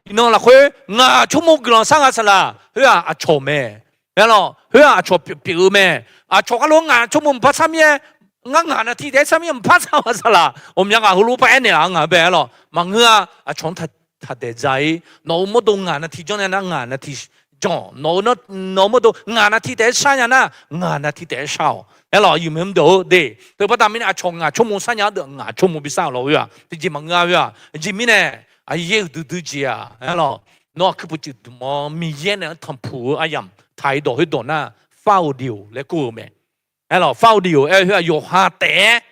iqnan lafkhoer ngaq tsawrmawr guiqlanq shar nga saqlaq, khoer-aq aqcawq mae. Aer lawq, khoer-aq aqcawq pyeuf-eu mae. Aqcawq khar lof-aer ngaq tsawrmawr mqpar shar mir-aer, ngar ngaq navtiq taef-aer shar mir-aer mqpar shar-a saqlaq, ghawqmya ghaq heulof-aer par aernaeq laf-a nga bae aer lawq. Maqngeur-a, aqcawq-anr taqdaeq dza-ir. Nawq-euq mawrdo ngaq navtiq janr nya nar ngaq navtiq jan-awq. Nawq-euq mawrdo ngaq navtiq taef-aer shar nya nar ngaq navtiq taef-aer shar-awq aer lawq. Iq mae mr deuq-or de. Teubaqda mirnae aqcawq ngaq tsawrmawr sharnya-ar deuq ngaq tsawrmawr bi shar-awq lawq. Khoer-aq tiqjeq maqngeur-a. Khoer-aq jeq mirnae aqyaer uqduq duijeq-aq aer lawq, nawr aqkuir puq cuif dmq-awr Miqyaer naeq-anr tanqpuq-eu aryamq taq-iq dawq khoerdawq nar, far-eu deuq laer kur-eu mae. Aer lawq, far-eu deuq aer-eu khoer-aq yawqha taef-aer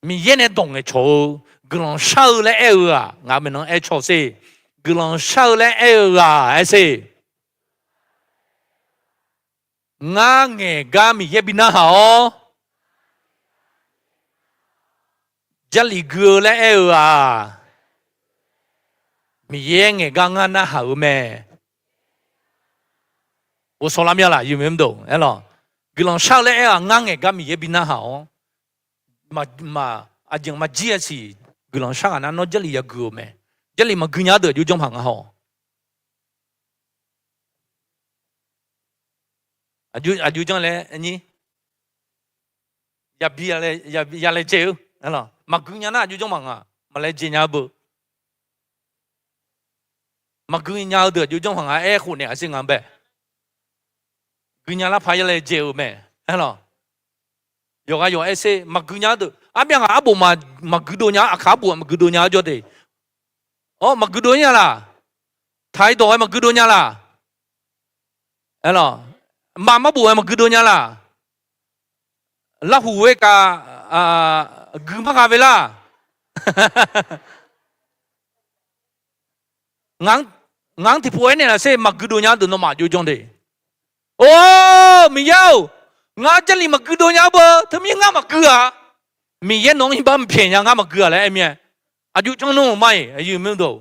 Miqyaer nae dawq ngaeqcawq-eu guiqlanq shar-eu laer aer-eu-aq, ngaq maeqnan aer caw sher. Guiqlanq shar-eu laer aer-eu ghaq aer sher. Ngar ngaeq gar Miqyaer bi narhaq-awr, Jarlif gui-eu laer aer-eu-aq, Miqyaer ngaeq gar ngar narhaq-eu mae. Ghovshaw lar mir-a laq, iq mae mr deuq aer lawq. Guiqlanq shar-eu laer aer-aq, ngar ngaeq gar Miqyaer bi narhaq-awr, maq, aqjeq maqjir-a siq. Guiqlanq shar ghaq nar nawr Jarlif yagui-eu mae. Jarlif maqgui nya-ar deuq aqjox janr paq nga haw. Aqjox janr laer nyir, yabi yalaejae-eu, maqgui nya nar aqjox janr paq nga, maqlaejae nya-eu beu. Maqgui nya-eu deuq aqjox janr paq nga aer khof naeq-a sher nga bae. Gui nya lar paq yalaejae-eu mae. Aer lawq, yawqghaq yawq aer sher. Maqgui nya-eu deuq, armyav ghaq arbof maqgui dov nya-ar, aqkaq arbof maqgui dov nya-ar jawr de. Awr, maqgui dov nya laq? Taq-iq dawq-aer maqgui dov nya laq? Aer lawq, maf marbof-aer maqgui dov nya laq? Larhuq-aer kav gui mar gha ve lar. Ngaq-anr tiqpov aernaeq laf sher, maqgui dov nya-ar deuq nawmaf aqjox janr de. Or, Miqyaer-or, ngar Jarlif maqgui dov nya-ar beu, teumir ngar maqgui-a. Miqyaer nawq-anr iqbax mqpyaeq nya, ngar maqgui-a laer aer mir-aer, aqjox janr nmr-eu ma-iq, aqyuif mr deuq.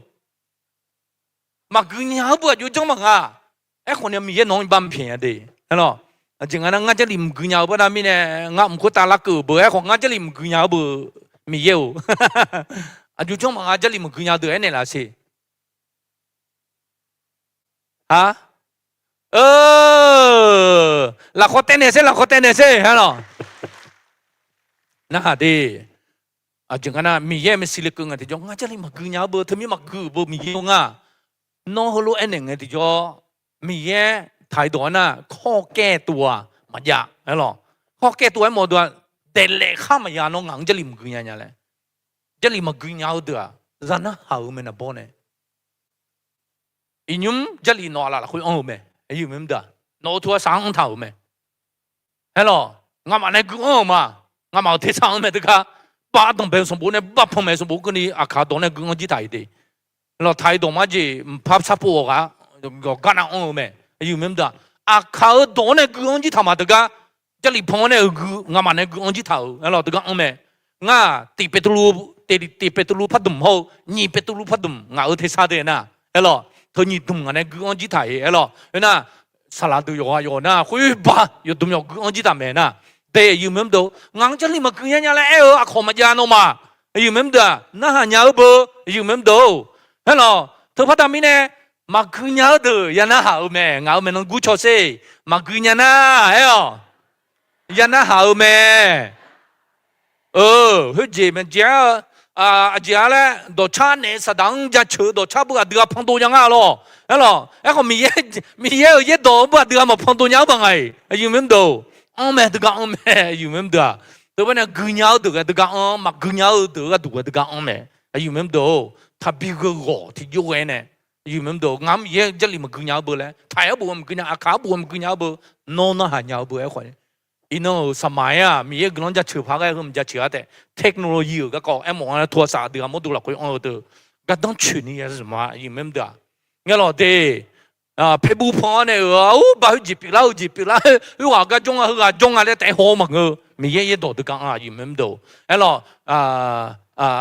Maqgui nya-eu beu aqjox janr maqnga. Aerkhawf ni Miqyaer nawq-anr iqbax mqpyaeq nya de. Aer lawq, aqjeq nga nar ngar Jarlif maqgui nya-eu baqda mirnae, ngar mq khoertav larkeuv-euq beu, aerkhawf ngar Jarlif maqgui nya-eu beu, Miqyaer-or. Aqjox janr maqnga, Jarlif maqgui nya-eu deuq aernaeq laf sher. Ha, lafkhawf taev naeq sher, lafkhawf taev naeq sher. Aer lawq, narhaq de. Aqjeq nga nar Miqyaer maeqshi lekeuv ngae tiqjawr ngar Jarlif maqgui nya-eu beu, teumir maqgui-euq beu Miqyaer-or nga. Nawr heulof aernaeq ngae tiqjawr, Miqyaer taq-iq dawq-aer nar kawrkaev tov-aq maqjav. Aer lawq, kawrkaev tov-aer mawf deuq-aq, daeqlaef khar maqya nawr ngaq-anr Jarlif maqgui nya nya laer. Jarlif maqgui nya-eu deuq-aq, za narhaq-euq mae naqbawr nae. Iqnymr Jarlif nawq aqlaf lafkhoer anr-eu mae. Nawq-euq tov-aer saq-anr anr taq-euq mae. Aer lawq, ngamaf nae gui anr-euq ma. Ngamaf-euq tersar-anr mae teugar, bavdanq bae-eu sanqbof nae bavpanq maeq-eu sanqbof keuvni aqkaq dawq nae gui anr jir taq-iq de. Lawq, taq-iq dawq mar jeq mqpar sarpov-awq ghaq, gar nav anr-eu mae. Aqkaq-eu dawq-anr nae gui anr jir taq ma teugar, Jarlif pan-anr nae-euq gui, ngamaf nae gui anr jir taq-euq aer lawq teugar anr mae. Ngar-aq tiq Beqtuvluv Tiq, tiq Beqtuvluv pardmq hawr-eu nyiq Beqtuvluv pardmq ngaq-euq tersar deuq nar, aerlawq, teu nyiq dmq ngaq nae guianr jir taq-iq aerlawq. Aernar, saqlaq deuq yawqghaq yawq nar khoerbar yawqdmq yawq guianr jir taq maeq nar, de aqyuif meuq mr deuq, ngaq-anr Jarlif maqgui nya nya laer aer-eu aqkawq maqjav nawmaf, aqyuif meuq mr deuq-aq, narhaq nya-eu beu, aqyuif meuq mr deuq-or. Aerlawq, teu par taq mirnae, maqgui nya-eu deuq ya narhaq-eu mae. Ngaq-euq maeqnan gur caw sher. Maqgui nya nar aer-awq, ya narhaq-eu mae. Khoerjeq maqjeq-a, aqjeq-a laer dawqcar naeq-eu saqdaq-anr jaceuq-eu dawqcar beu aqdui-aq pandov nya nga lawq. Aerlawq, aerkhawf Miqyaer-euq yaerdawq-eu beu aqdui-aq maqpandov nya-anr baq nga-iq, aqyuif meuq mr deuq-or. Anr mae, teugar anr mae, aqyuif meuq mr deuq-aq. Teu par nae gui nya-eu deuq ghae teugar anr, maqgui nya-eu deuq gharduq ghae teugar anr mae, aqyuif meuq mr deuq-or. Taqbi gheu ghawq tiqjawr ghae nae, aqyuif meuq mr deuq, ngaq-anr Miqyaer Jarlif maqgui nya-eu beu laer, taq-aer arbof-a maqgui nya, aqkaq arbof-a maqgui nya-eu beu, nawr narhaq nya-eu beu aerkhawf, iqnan-euq saqmaq-aer-aq Miqyaer guiqlanq jaceuq paq ghae heu maqjaceuq-a taef, technology-euq garkawv aermawf-a nae โทรศัพท์ aqdui-aq mawrdo lafkhoer anr-eu deuq, gardanr coeqni ya zmq-a, aqyuif meuq mr deuq-aq. Aerlawq de, paeqbuv pan-awr nae-euq-a, ur, ba khoerjeq pyeuflar, khoerjeq pyeuflar, khoerghaq gar jawr nga, heughaq jawr nga laer taef-aer haw-eu maqngeur-eu, Miqyaer yaerdawq teugar anr, aqyuif meuq mr deuq-or. Aerlawq,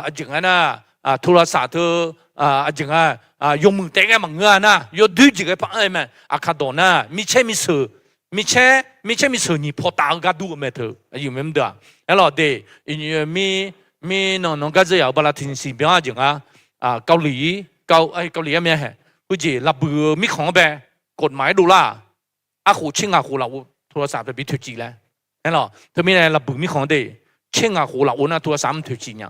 aqjeq nga nar, โทรศัพท์ teu, aqjeq nga, yawmuiq taef ghae maqngeur-a nar, yawdoer jeq ghae par anr-eu mae. Aqkaq dawq nar, micaer miqseuq, micaer, micaer miqseuq nyiq paw taf-eu gar dur-eu mae teu, aqyuif meuq mr deuq-aq. Aerlawq de, mir, mirnan nan gar dzeur yaf-euq bala tiqsiq byan-a jeq nga, Kali, Kali-aer mae hae, khoerjeq lafbuiq-eu mirkhanq-anr bae, กฎหมาย dovlar-aq, arkhof tser ngaq khof lafov โทรศัพท์ bi toeqciv laer. Aerlawq, teumirnae lafbuiq mirkhanq-anr de, tser ngaq khof lafov nar โทรศัพท์ mr toeqciv nya.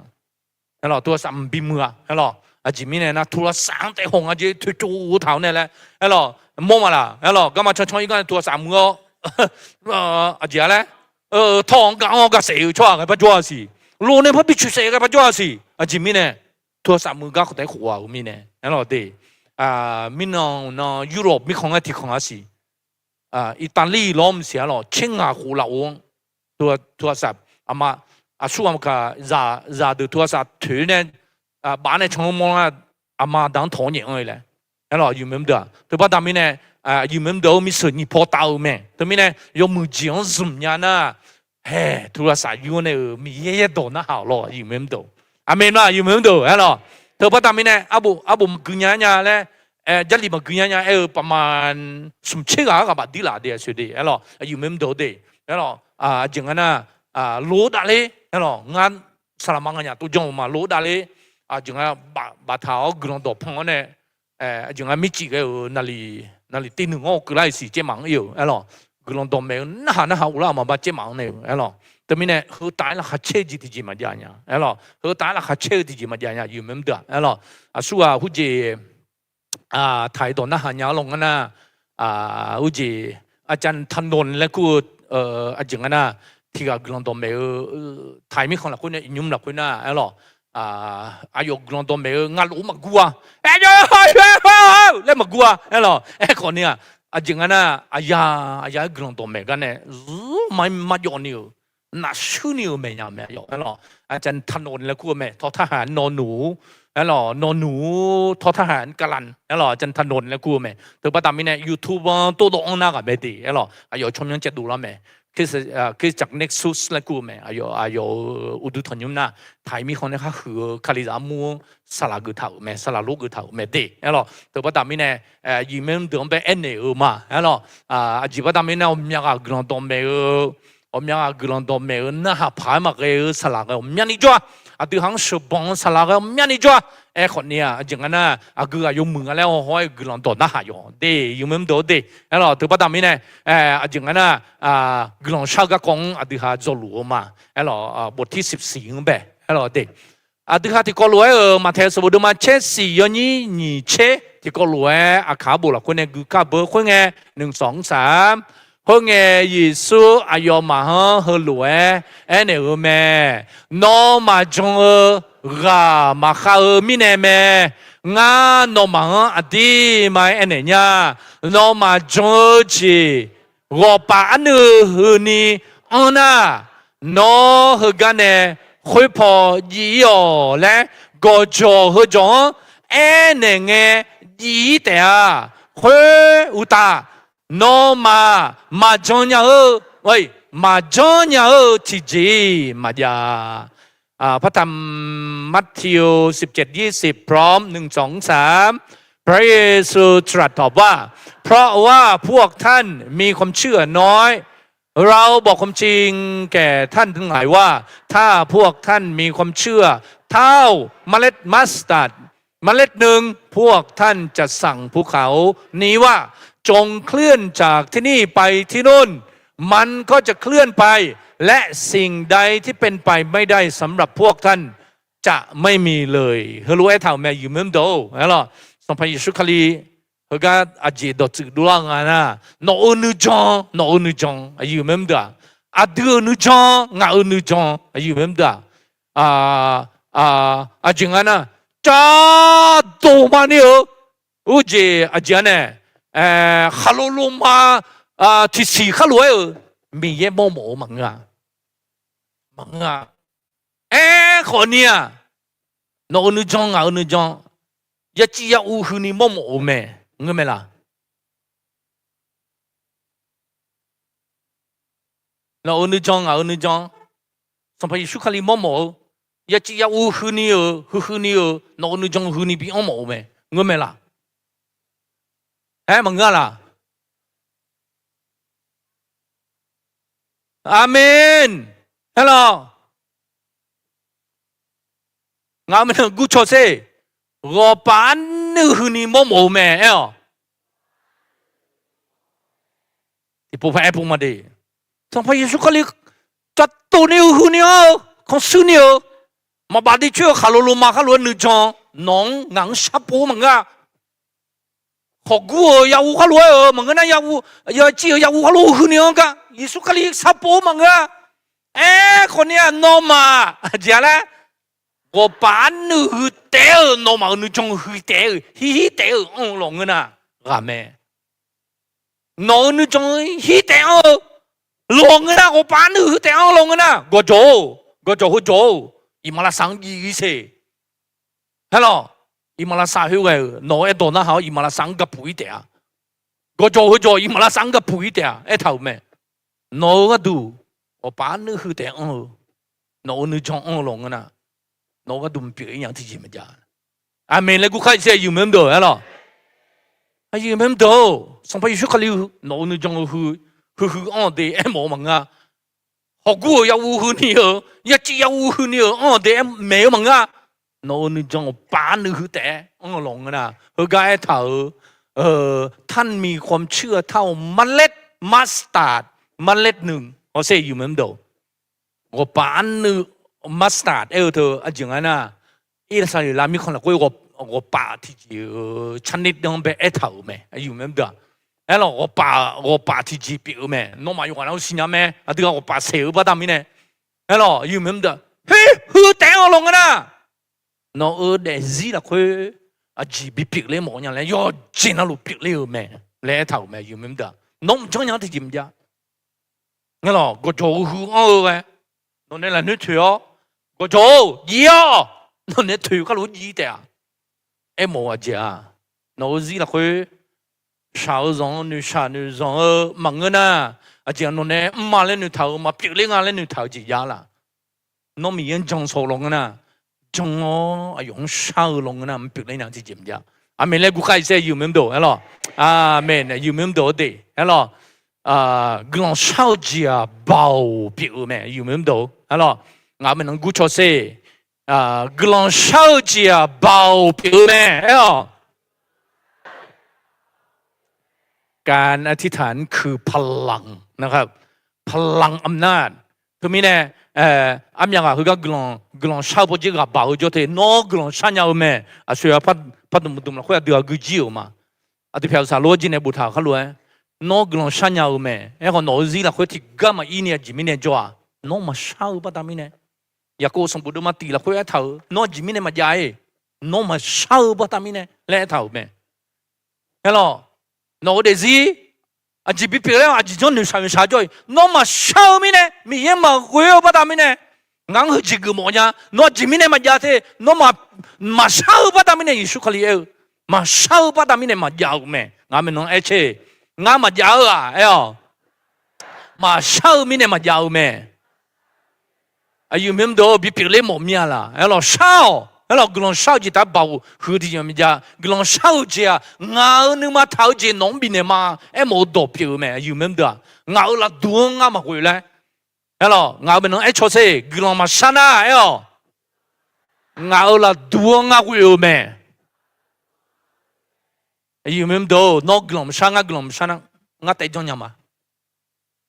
Aerlawq, โทรศัพท์ mq bi muiq-a. Aerlawq, aqjeq mirnae nar โทรศัพท์ anr taef haw nga jeq toeqcov taq-awr nae laer. Aerlawq, mawr ma laq. Aerlawq, garma cancan-ir gar nae โทรศัพท์ muiq-awr, aqjeq-a laer, tawr-anr gar anr-awr gar saef-eu tsawrhaq ghae par jawr-a siq. Lof nae par bi coeq saef ghae par jawr-a siq. Aqjeq mirnae, โทรศัพท์ muiq gar khawf taef-aer khof-a-euq mirnae. Aerlawq de, mirnan nan Europe mirkhanq-anr tiqkhanq-a siq. Italy lawr maqsiq-a lawq, tser ngaq khof lafov-anr โทรศัพท์ aqma, aqsur aqkaq zaqdeuq โทรศัพท์ toeq nae, baf nae can-eu mawrlar, aqma aqda-anr tawq-awr nyaef anr-eu laer. Aerlawq, aqyuif meuq mr deuq-aq, teu par taq mirnae, aqyuif meuq mr deuq-or, miqseuq nyiq paw taf-eu mae. Teumirnae yawmuiq jeq-anr zmq nya nar, hae, โทรศัพท์ yur-awr nae-euq Miqyaer yaerdawq narhaq-awq lawq, aqyuif meuq mr deuq. Aqmeq ma, aqyuif meuq mr deuq. Aerlawq, teu par taq mirnae arbof, arbof maqgui nya nya laer, Jarlif maqgui nya nya aer-eu paqma smq tser ghaq-anr ghaq bafdir laf de, aqsoeq de. Aerlawq, aqyuif meuq mr deuq-or de. Aerlawq, aqjeq nga nar, lof-eu davler. Aerlawq, ngar saqlaqma nganyaf tov janr-eu ma, lof-eu davler. Aqjeq nga, baftaq-awr guiqlanq dawq pan-awr nae, aqjeq nga mircif ghae-euq naqliq, naqliq tiv nuiq-anr keuvlar-iq siq caermaf-anr ir-euq. Aerlawq, guiqlanq dawqmaeq-eu narhaq narhaq uvlar-eu maqbar caermaf-anr nae-euq. Aerlawq, teumirnae heu taf-aer laqkhaq caer-eu jeq tiqjeq maqjav nya. Aerlawq, heu taf-aer laqkhaq caer-eu tiqjeq maqjav nya, aqyuif meuq mr deuq-aq. Aerlawq, aqsur ghaq heujeq taq-iq dawq narhaq nya-awr lawr ngar nar, heujeq อาจารย์ถนน laer kur-eu, aqjeq nga nar, tiq ghaq guiqlanq dawqmaeq-eu, taq-iq mirkhanq lafkhoer nae iqnymr lafkhoer nar, aerlawq, aqyawf guiqlanq dawqmaeq-eu ngaq lof-aer maqgur-a, aer, laer maqgur-a. Aerlawq, aerkhawf ni-aq, aqjeq nga nar, aqyaq, aqyaq-aer guiqlanq dawqmaeq gar nae zmq-aer marjawv ni-euq, nafshuir ni-euq maeqnya mae, aqyawf. Aerlawq, อาจารย์ถนน laer kur-eu mae, ทอทหาร นอหนู. Aerlawq, นอหนู ทอทหาร กรัน. Aerlawq, อาจารย์ถนน laer kur-eu mae. Teu par taq mirnae YouTube-anr tov dawv-anr nar ghaq mae de. Aerlawq, aqyawf tsawrmyanr caev dovlar mae. Kizaqnex Sus laer kur-eu mae. Aqyawf, aqyawf-euq uqduq tanqnymr nar, taq-iq mirkhanq nae khar huiq-eu Kalizaq armur-anr saqlaq geuf taq-euq mae, saqlaq lof geuf taq-euq mae de. Aerlawq, teu par taq mirnae, aqyuif meuq mr deuq-anr bae aernaeq-euq ma. Aerlawq, aqjeq par taq mirnae ghawqmya ghaq guiqlanq dawqmaeq-eu, ghawqmya ghaq guiqlanq dawqmaeq-eu narhaq paq-aer maqghae-eu saqlaq ghae ghawqmyani jawr-a. Aqdui ha-anr sheuqbanq-eu saqlaq ghae ghawqmyani jawr-a. Aerkhawf ni-aq, aqjeq nga nar, aqgeu ghaq yawmuiq nga laer hawhaw-aer guiqlanq dawq narhaq yawq de, aqyuif meuq mr deuq-or de. Aerlawq, teu par taq mirnae, aqjeq nga nar, guiqlanq shar-eu garkawv-anr aqdui ha dzawluf-eu ma. Aerlawq, บทที่สิบสี่-anr bae. Aerlawq de. Aqdui ha tiqkawv lof-aer-euq Maqtaeq sanqbof deuvma caer siq yawnyir nyiq caer tiqkawv lof-aer aqkaq arbof lafkhoer nae gui kar beu khoerngae, nuisawq mr saq-a. Khoerngae, Yeqsur aqyawfmaf-anr heulof-aer aernaeq-eu mae. Nawmaf jan-eu ghaq maqkhav-eu mirnae mae. Ngar nawmaf-anr aqdirma-aer aernaeq nya. Nawmaf jan-eu jeq ghawqpaf arnuiv huini anr nar, nawr heugar nae khoerpaw jiv-ir-awq laer gawqjawq heujawq-anr aernaeq ngae jiv-ir taef-a. Khoeruqtaf, nawmaf maqjan nya-eu, maqjanr nya-eu tiqjeq-iq maqjav. อ่า พระธรรมมัทธิว สิบเจ็ด ยี่สิบ พร้อม หนึ่ง สอง สาม พระเยซูตรัสตอบว่า เพราะว่าพวกท่านมีความเชื่อน้อย เราบอกความจริงแก่ท่านทั้งหลายว่า ถ้าพวกท่านมีความเชื่อเท่าเมล็ดมัสตาร์ดเมล็ดหนึ่ง พวกท่านจะสั่งภูเขานี้ว่า จงเคลื่อนจากที่นี่ไปที่นู่น มันก็จะเคลื่อนไป และสิ่งใดที่เป็นไปไม่ได้สำหรับพวกท่าน จะไม่มีเลย Heulof-aer taq-euq mae, aqyuif maqmr deuq-or, aerlawq, Sanqpaq Yeqsur Kali heugar aqjeq dawqtsuif dovlar nga nar, nawq-euq nuijan, nawq-euq nuijan, aqyuif maqmr deuq-aq, aqdui-euq nuijan, ngaq-euq nuijan, aqyuif maqmr deuq-aq, aqjeq nga nar, cardov maqni-eu, urjeq aqjeq-anr nae, khaqlo loma tiqsiq khar lof-aer-euq Miqyaer mawrmawf-eu maqngeur-a, maqngeur-a. Aerkhawf ni-aq, nawq-euq nuijan, ngaq-euq nuijan, yaciv yaruv huini mawrmawf-eu mae, ngeur mae laq? Nawq-euq nuijan, ngaq-euq nuijan, Sanqpaq Yeqsur Kali mawrmawf-eu, yaciv yaruv huini-euq, huihuini-euq nawq-euq nuijan huini bi anrmawf-eu mae, ngeur mae laq? Aer, maqngeur-a laq? Aqmeq. Aerlawq, ngaq-euq maeqnan gurcaw sher, ghawqpaf arnuiv huini mawrmawf-eu mae aer-awq. Tiqpov paq aer pov ma de. Sanqpaq Yeqsur Kali cardov ni-eu huini anr-eu, khanqshuir ni-eu, maqbaf dicoer-eu khaqlo loma khar lof-aer nuijan, nawq-anr ngaq-anr sharpov maqngeur-a. Khawqgur-euq yaruv khar lof-aer-euq maqngeur nar, yaruv, yaciv-euq yaruv khar lof-aer huini anr gar Yeqsur Kali sharpov maqngeur-a. Aerkhawf ni-aq, nawmaf aqjeq-a laer, ghawqpaf arnuiv hui taef-aer-euq nawmaf-euq nuijan hui taef-aer-euq, hirhir taef-aer-euq anr-eu lawq ngeur nar, ghaq mae. Nawq-euq nuijan hirhir taef anr-eu lawq ngeur nar, ghawqpaf arnuiv hui taef anr-eu lawq ngeur nar, gawqjawq-or, gawqjawq heujawq-or, iqmalavshav-anr jiv-ir sher. Aerlawq, iqmalavshav khoerghae-euq nawq-euq aerdawq narhaq-awr iqmalavshav-anr gapuf-ir taef-a. Gawqjawq heujawq iqmalavshav-anr gapuf-ir taef-a aertaq-euq mae. Nawq-euq gharduq ghawqpaf arnuiv hui taef anr-eu, nawq-euq nuijan anr-eu lawq ngeur nar, nawq-euq gharduq maqpyeuf-ir nya-anr tiqjeq maqjav. Aqmeq laer gurkhar iqsaer aqyuif maqmr deuq aerlawq. Aqyuif maqmr deuq-or, Sanqpaq Yeqsur Kali-eu nawq-euq nuijan-eu huihui anr-eu de aermawf-eu maqngeur-a. Hawqgur-euq yaruv huini-euq, yaciv yaruv huini-euq anr-eu de aer maeq-eu maqngeur-a. Nawq-euq nuijan ghawqpaf arnuiv hui taef-aer anr-eu lawq ngeur nar, heugar aertaq-euq ท่านมีความเชื่อเท่าเมล็ดมัสตาร์ดเมล็ดหนึ่ง hawsher aqyuif maqmr deuq. Ghawqpaf arnuiv mustard aer-eu teu aqjeq nga nar, Irsaqleqlav mirkhanq lafkhoer ghawqpaf tiqjeq-eu carnitdan bae aertaq-euq mae, aqyuif maqmr deuq-aq. Aerlawq, ghawqpaf, ghawqpaf tiqjeq pyeuf-eu mae. Nawmaf yawqghaq nar-eu siqnya mae, aqdui-aq ghawqpaf saeq-eu baqda mirnae. Aerlawq, aqyuif maqmr deuq-aq, her, hui taef-anr lawq ngeur nar, nawq-euq daefzir lafkhoer aqjeq bipyeuf ler mawf nya laer yawqjeq navluf pyeufler-eu mae laer aertaq-euq mae, aqyuif maqmr deuq-aq. Nawr maqjanr nya-anr tiqjeq maqjav. Aerlawq, gawqjawq-eu hu anr-eu ghae, nawqnae lafnoer toeq-awr, gawqjawq-or, jiv-awq, nawqnae toeq kharlof-aer jiv taef-a. Aermawf-eu aqjeq-aq, nawq-euq zir lafkhoer shaq-eu zanq-anr noeqshaq noeqzanq-eu maqngeur nar, aqjeq-aq nawqnae mrma laer noeqtaq-euq maqpyeuf ler nga laer noeqtaq-eu jeq jav laf. Nawr Miqyaer-anr jan saw-eu lawq ngeur nar, jan-awr aqyawf-anr shar-eu lawq ngeur nar, maqpyeuf ler nya tiqjeq maqjav. Aqmeq laer guvkhar iqsaer aqyuif maqmr deuq aerlawq. Aqmeq, aqyuif maqmr deuq-eu de aerlawq. Guiqlanq shar-eu jeq-aq baoq pyeuf-eu mae, aqyuif maqmr deuq aerlawq. Ngaq-euq maeqnan gurcaw sher. Guiqlanq shar-eu jeq-aq baoq pyeuf-eu mae aer-awq. การอธิษฐานคือพลัง นะครับ พลังอำนาจ Teumirnae, armyav ghaq heugar guiqlanq, guiqlanq shar-eu bawjer ghaq baq-eu jawr te. Nawr guiqlanq shar nya-eu mae. Aqsoeq-a par dmq dmq lafkhoer aqdui aqgeu jir-euq ma. Aqdui pyaq-euq saqlor-aer jir nae boftaq-euq kharlof-aer, nawr guiqlanq shar nya-eu mae. Aerkhawf nawq-euq zir lafkhoer tiqgar maqir ni aqjeq mirnae jawr-aq, nawr maqshar-eu baqda mirnae. Yaqkov sanqbof deuvma tiq lafkhoer aertaq-euq, nawr aqjeq mirnae maqjav-ir, nawr maqshar-eu baqda mirnae laer aertaq-euq mae. Aerlawq, nawq-euq daefzir aqjeq bipyeuf laer aqjeq janr noeqshaq noeqshaq jawr-iq, nawr maqshar-eu mirnae, Miqyaer maqghoe-eu baqda mirnae, ngaq-anr heujeq geufmawf nya. Nawr aqjeq mirnae maqjav te. Nawr maqshar-eu baqda mirnae, Yeqsur Kali aer-eu, maqshar-eu baqda mirnae maqjav-euq mae. Ngaq maeqnan aer caer, ngar maqjav-eu-aq aer-awq, maqshar-eu mirnae maqjav-eu mae. Aqyuif maqmr deuq, bipyeuf ler mawf mir-a laq? Aerlawq, shar-awq. Aerlawq, guiqlanq shar-eu jeq taq-aer baoq huiq-eu tiqjeq maqjav. Guiqlanq shar-eu jeq-aq, ngaq-euq nuima taq-eu jeq nawq-anr bifnaeq ma. Aermawf-eu dawq pyeuf-eu mae. Aqyuif maqmr deuq-aq, ngaq-euq lafduq-anr ngar maqghoe laer. Aerlawq, ngaq-euq maeqnan aercaw sher, guiqlanq maqshar nar aer-awq. Ngaq-euq lafduq-anr ngar ghoe-eu mae. Aqyuif maqmr deuq, nawr guiqlanq maqshar, ngar guiqlanq maqshar nar, ngar taef janrnya ma.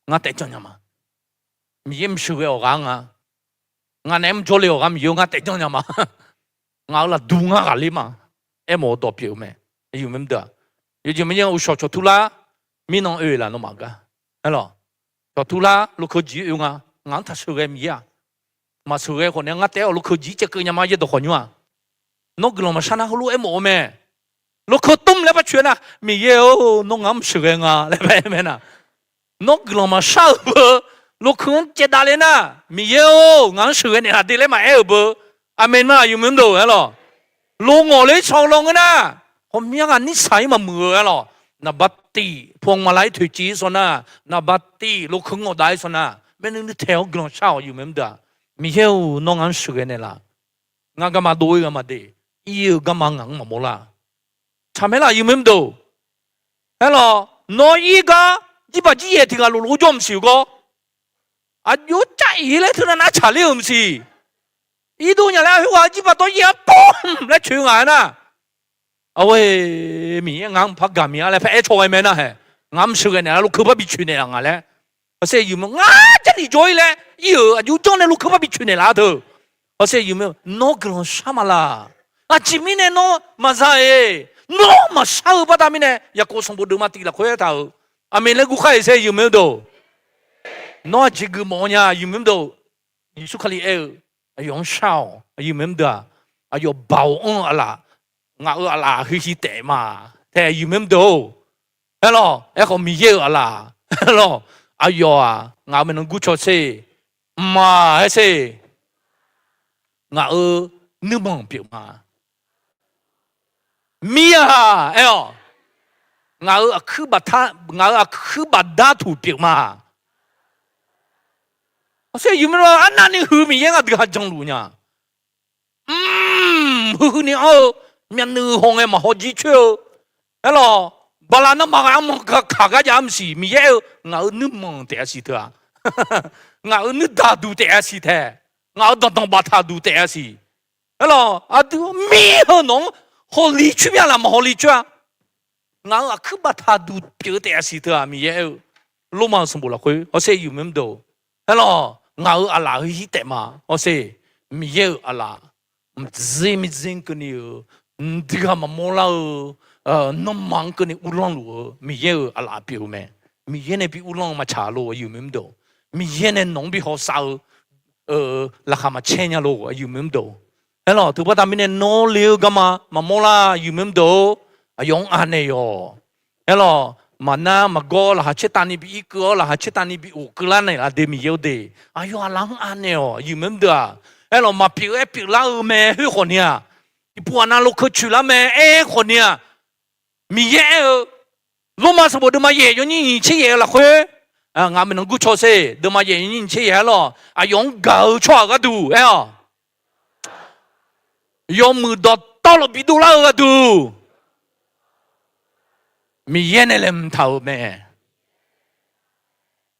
Ngar taef janrnya ma. Miqyaer maqsheuqghae-awq ghaq-anr nga. Ngaq naeq-aer maqjawr le-awq ghaq Miqyaer-or, ngar taef janrnya ma. Ngaq-euq lafduq ngar ghaqler ma. Aermawf-eu dawq pyeuf-eu mae. Aqyuif maqmr deuq-aq, yawjeq maqnyir uqshawq cawqtur lar, mirnan oe laf nawmaf gar. Aerlawq, cawqtur lar lokeuv jeq oe nga. Ngaq-anr taq sheuqghae Miqyaer-aq. Maqsheuqghae khawf nae ngar taef-awq, lokeuv jeq caevkeuv nya ma yaerdawq khawf nymr-aq. Nawr guiqlanq maqshar nar heulof-aer mawf-eu mae. Lokeuv tmr laer par coeq-aer nar, Miqyaer-or, nawr ngaq-anr maqsheuqghae nga laer par aer mae nar. Nawr guiqlanq maqshar-euq beu, lokeuv-anr caevdav le nar, Miqyaer-or, ngaq-anr sheuqghae naeqlaf de laer maqaer-euq beu. Aqmeq ma. Aqyuif maqmr deuq aerlawq, lo ngawq ler caw lawngae nar, ghawqmya ghaq nir saq-ir maqmuiq-eu aerlawq. Naqbaqtiv pov maqlar-ir toeqciv-ir sawr nar, naqbaqtiv lokeuv ngawqdav-ir sawr nar, maeqnuiv nuitaeq-awr guiqlanq shar-awq. Aqyuif maqmr deuq-aq, Miqyaer-or, nawr ngaq-anr sheuqghae naeqlaf. Ngar garma dov-ir ghaq maqdeq, ir-eu garma ngaq-anr maqmawr lar. Tsaq mae laf, aqyuif maqmr deuq? Aerlawq, nawr ir gar, jirbaq jir yaeq tiq ghaq loflof jawr maqsiq-eu gawr, aqjox cav-ir laer teunav nar tsaqler-euq maqsiq. Irdov nya laer khoerghaq jirbaq dawr yaeq-aer pom laer coeq ngaq-aer nar, Aer, Miqyaer ngaq-anr maqpar gaq mia laer par aer caw ghae mae nar hae. Ngaq-anr maqsheuqghae naeqlaf, lokeuv par bi coeq naeqlaf nga laer. Hawsher aqyuif maqmr, ngar Jarlif jawr-ir laer ir-euq aqjox janr nae lokeuv par bi coeq naeqlaf-a teu. Hawsher aqyuif maqmr, nawr guiqlanq shar ma laq? Aqjeq mirnae nawr maqza-eq? Nawr maqshar-eu baqda mirnae Yaqkov sanqbof deuvma tiq lafkhoer aertaq-euq, Aqmeq laer guvkhar-iq sher, aqyuif maqmr deuq. Nawr aqjeq geufmawf-eu nya, aqyuif maqmr deuq. Yeqsur Kali aer-eu, aqyawf-anr shar-awq, aqyuif maqmr deuq-aq. Aqyawf baoq anr-eu aqlaf, ngaq-euq aqlaf huiqhir taef ma. Tae, aqyuif maqmr deuq-or. Aerlawq, aerkhawf Miqyaer-euq aqlaf, aerlawq, aqyawf-aq ngaq-euq maeqnan gurcaw sher, mqmaq aer sher, ngaq-euq nuirmanq pyeuf ma. Mir-a, aer-awq. Ngaq-euq aqkuir baqda, ngaq-euq aqkuir baqda tuq pyeuf ma. Hawsher aqyuif maqmr, arnavni heu Miqyaer ngaq dui ha janluf nya. Mr, heuheu ni anr-eu, myavnuiv hawngae maqhaw jir coer-eu, aerlawq, baqlaq nanrma ghaq armanr kakaq gar jav-ar maqsiq. Miqyaer aer-eu, ngaq-euq nuirmanq taef-a siq teu-aq, ngaq-euq nuidaq duq taef-a siq tae, ngaq-euq danqdanq baftaq duq taef-a siq. Aerlawq, aqdui mir heu nawq-anr hawli coer mya laf, maqhawli coer-a. Ngaq-euq aqkuir baftaq duq pyeuf-eu taef-a siq teu-aq, Miqyaer aer-eu, Lormav-eu sanqbof lafkhoer, hawsher aqyuif maqmr deuq. Aerlawq, ngaq-euq aqlaf huiqhir taef ma. Hawsher, Miqyaer-euq aqlaf, mqdzer miqdzer keuvni-euq, mqdui ghaq maqmawr lar-eu, nanrma-anr keuvni uvlanr luf-eu Miqyaer-euq aqlaf pyeuf-eu mae. Miqyaer nae bi uvlanr-eu maqtsaq lor, aqyuif maqmr deuq. Miqyaer nae nawq-anr bi hawsav-eu laqkhaq maqcaer nya lor, aqyuif maqmr deuq. Aerlawq, teubaqda mirnae nawr le-eu garma maqmawr lar, aqyuif maqmr deuq-or. Aqyawf-anr anaeq yawq. Aerlawq, maqnar maqgawr laqkhaq caertavni bi irkeuv-awr, laqkhaq caertavni bi of keuvlar naeqlaf de, Miqyaer-or de. Aqyawf aqlaf-anr anaeq-awq, aqyuif maqmr deuq-aq. Aerlawq, maqpyeuf-aer pyeuflar-eu mae khoer khawf ni-aq, tiqpov aqnav lokeuv coeqlar mae aer khawf ni-aq, Miqyaer aer-eu, Lormav sanqbof deuvma yaef yawnyir nyiq tser yaef-eu lafkhoer, ngaq maeqnan gurcaw sher, deuvma yaef yawnyir nyiq tser yaef aerlawq, aqyawf-anr gaq-eu tsawrhaq gharduq aer-awq. Yawmuiq dawqtawvluf bidovlar-eu gharduq, Miqyaer nae laeqhmq taq-euq mae.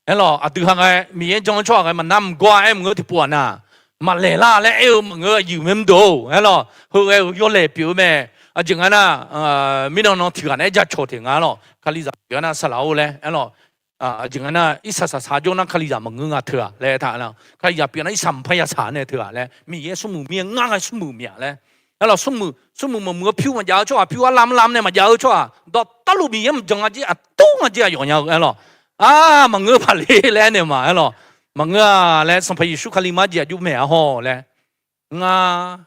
Aerlawq, aqdui ha ngae Miqyaer jan-eu tsawrhaq ngae maqnar maqgawr-a aer maqngeur, tiqpov aqnav maqlaeq lar laer aer-eu maqngeur, aqyuif maqmr deuq-or. Aerlawq, heu ghae-euq yawlaeq pyeuf-eu mae. Aqjeq nga nar, mirnan nan tiq ghaq naeq-aer jacawq teq nga lawq, Kalizaq pyeuf-a nar saqlaq-or laer. Aerlawq, aqjeq nga nar irsaq saqsaq jawr nar Kalizaq maqngeur nga teu-aq laer aertaq. Kalizaq pyeuf nar irsaq mqpar yasaq nae teu-aq laer, Miqyaer smrmuiq mir-a, ngar ghae smrmuiq myav laer. Aerlawq, smrmuiq, smrmuiq maqmuiq-eu pyur maqjav-eu tsawrhaq, pyur arlamr lamr nae maqjav-eu tsawrhaq, dawqtawvluf Miqyaer maqjan nga jir, aqtur nga jir aqyawf nya-eu aerlawq. Aq, maqngeur paq le laer aernaeq ma aerlawq. Maqngeur-a laer Sanqpaq Yeqsur Kali marjeq aqjox maeq-a haw laer. Ngar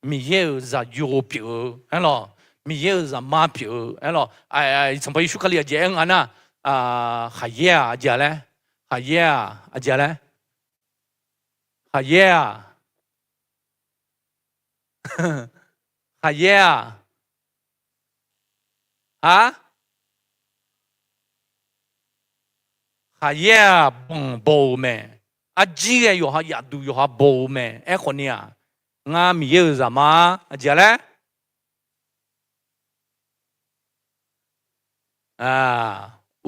Miqyaer-euq zaqyo pyeuf-eu aerlawq, Miqyaer-euq zaqmar pyeuf-eu aerlawq. Sanqpaq Yeqsur Kali aqjeq aer nga nar, khaqyaer-aq aqjeq laer, khaqyaer-aq aqjeq laer, khaqyaer-aq, khaqyaer-aq, a, khaqyaer-aq banq baw-eu mae. Arjir ghae yawqha yafduq yawqha baw-eu mae. Aerkhawf ni-aq, ngar Miqyaer-euq zaqmar aqjeq-a laer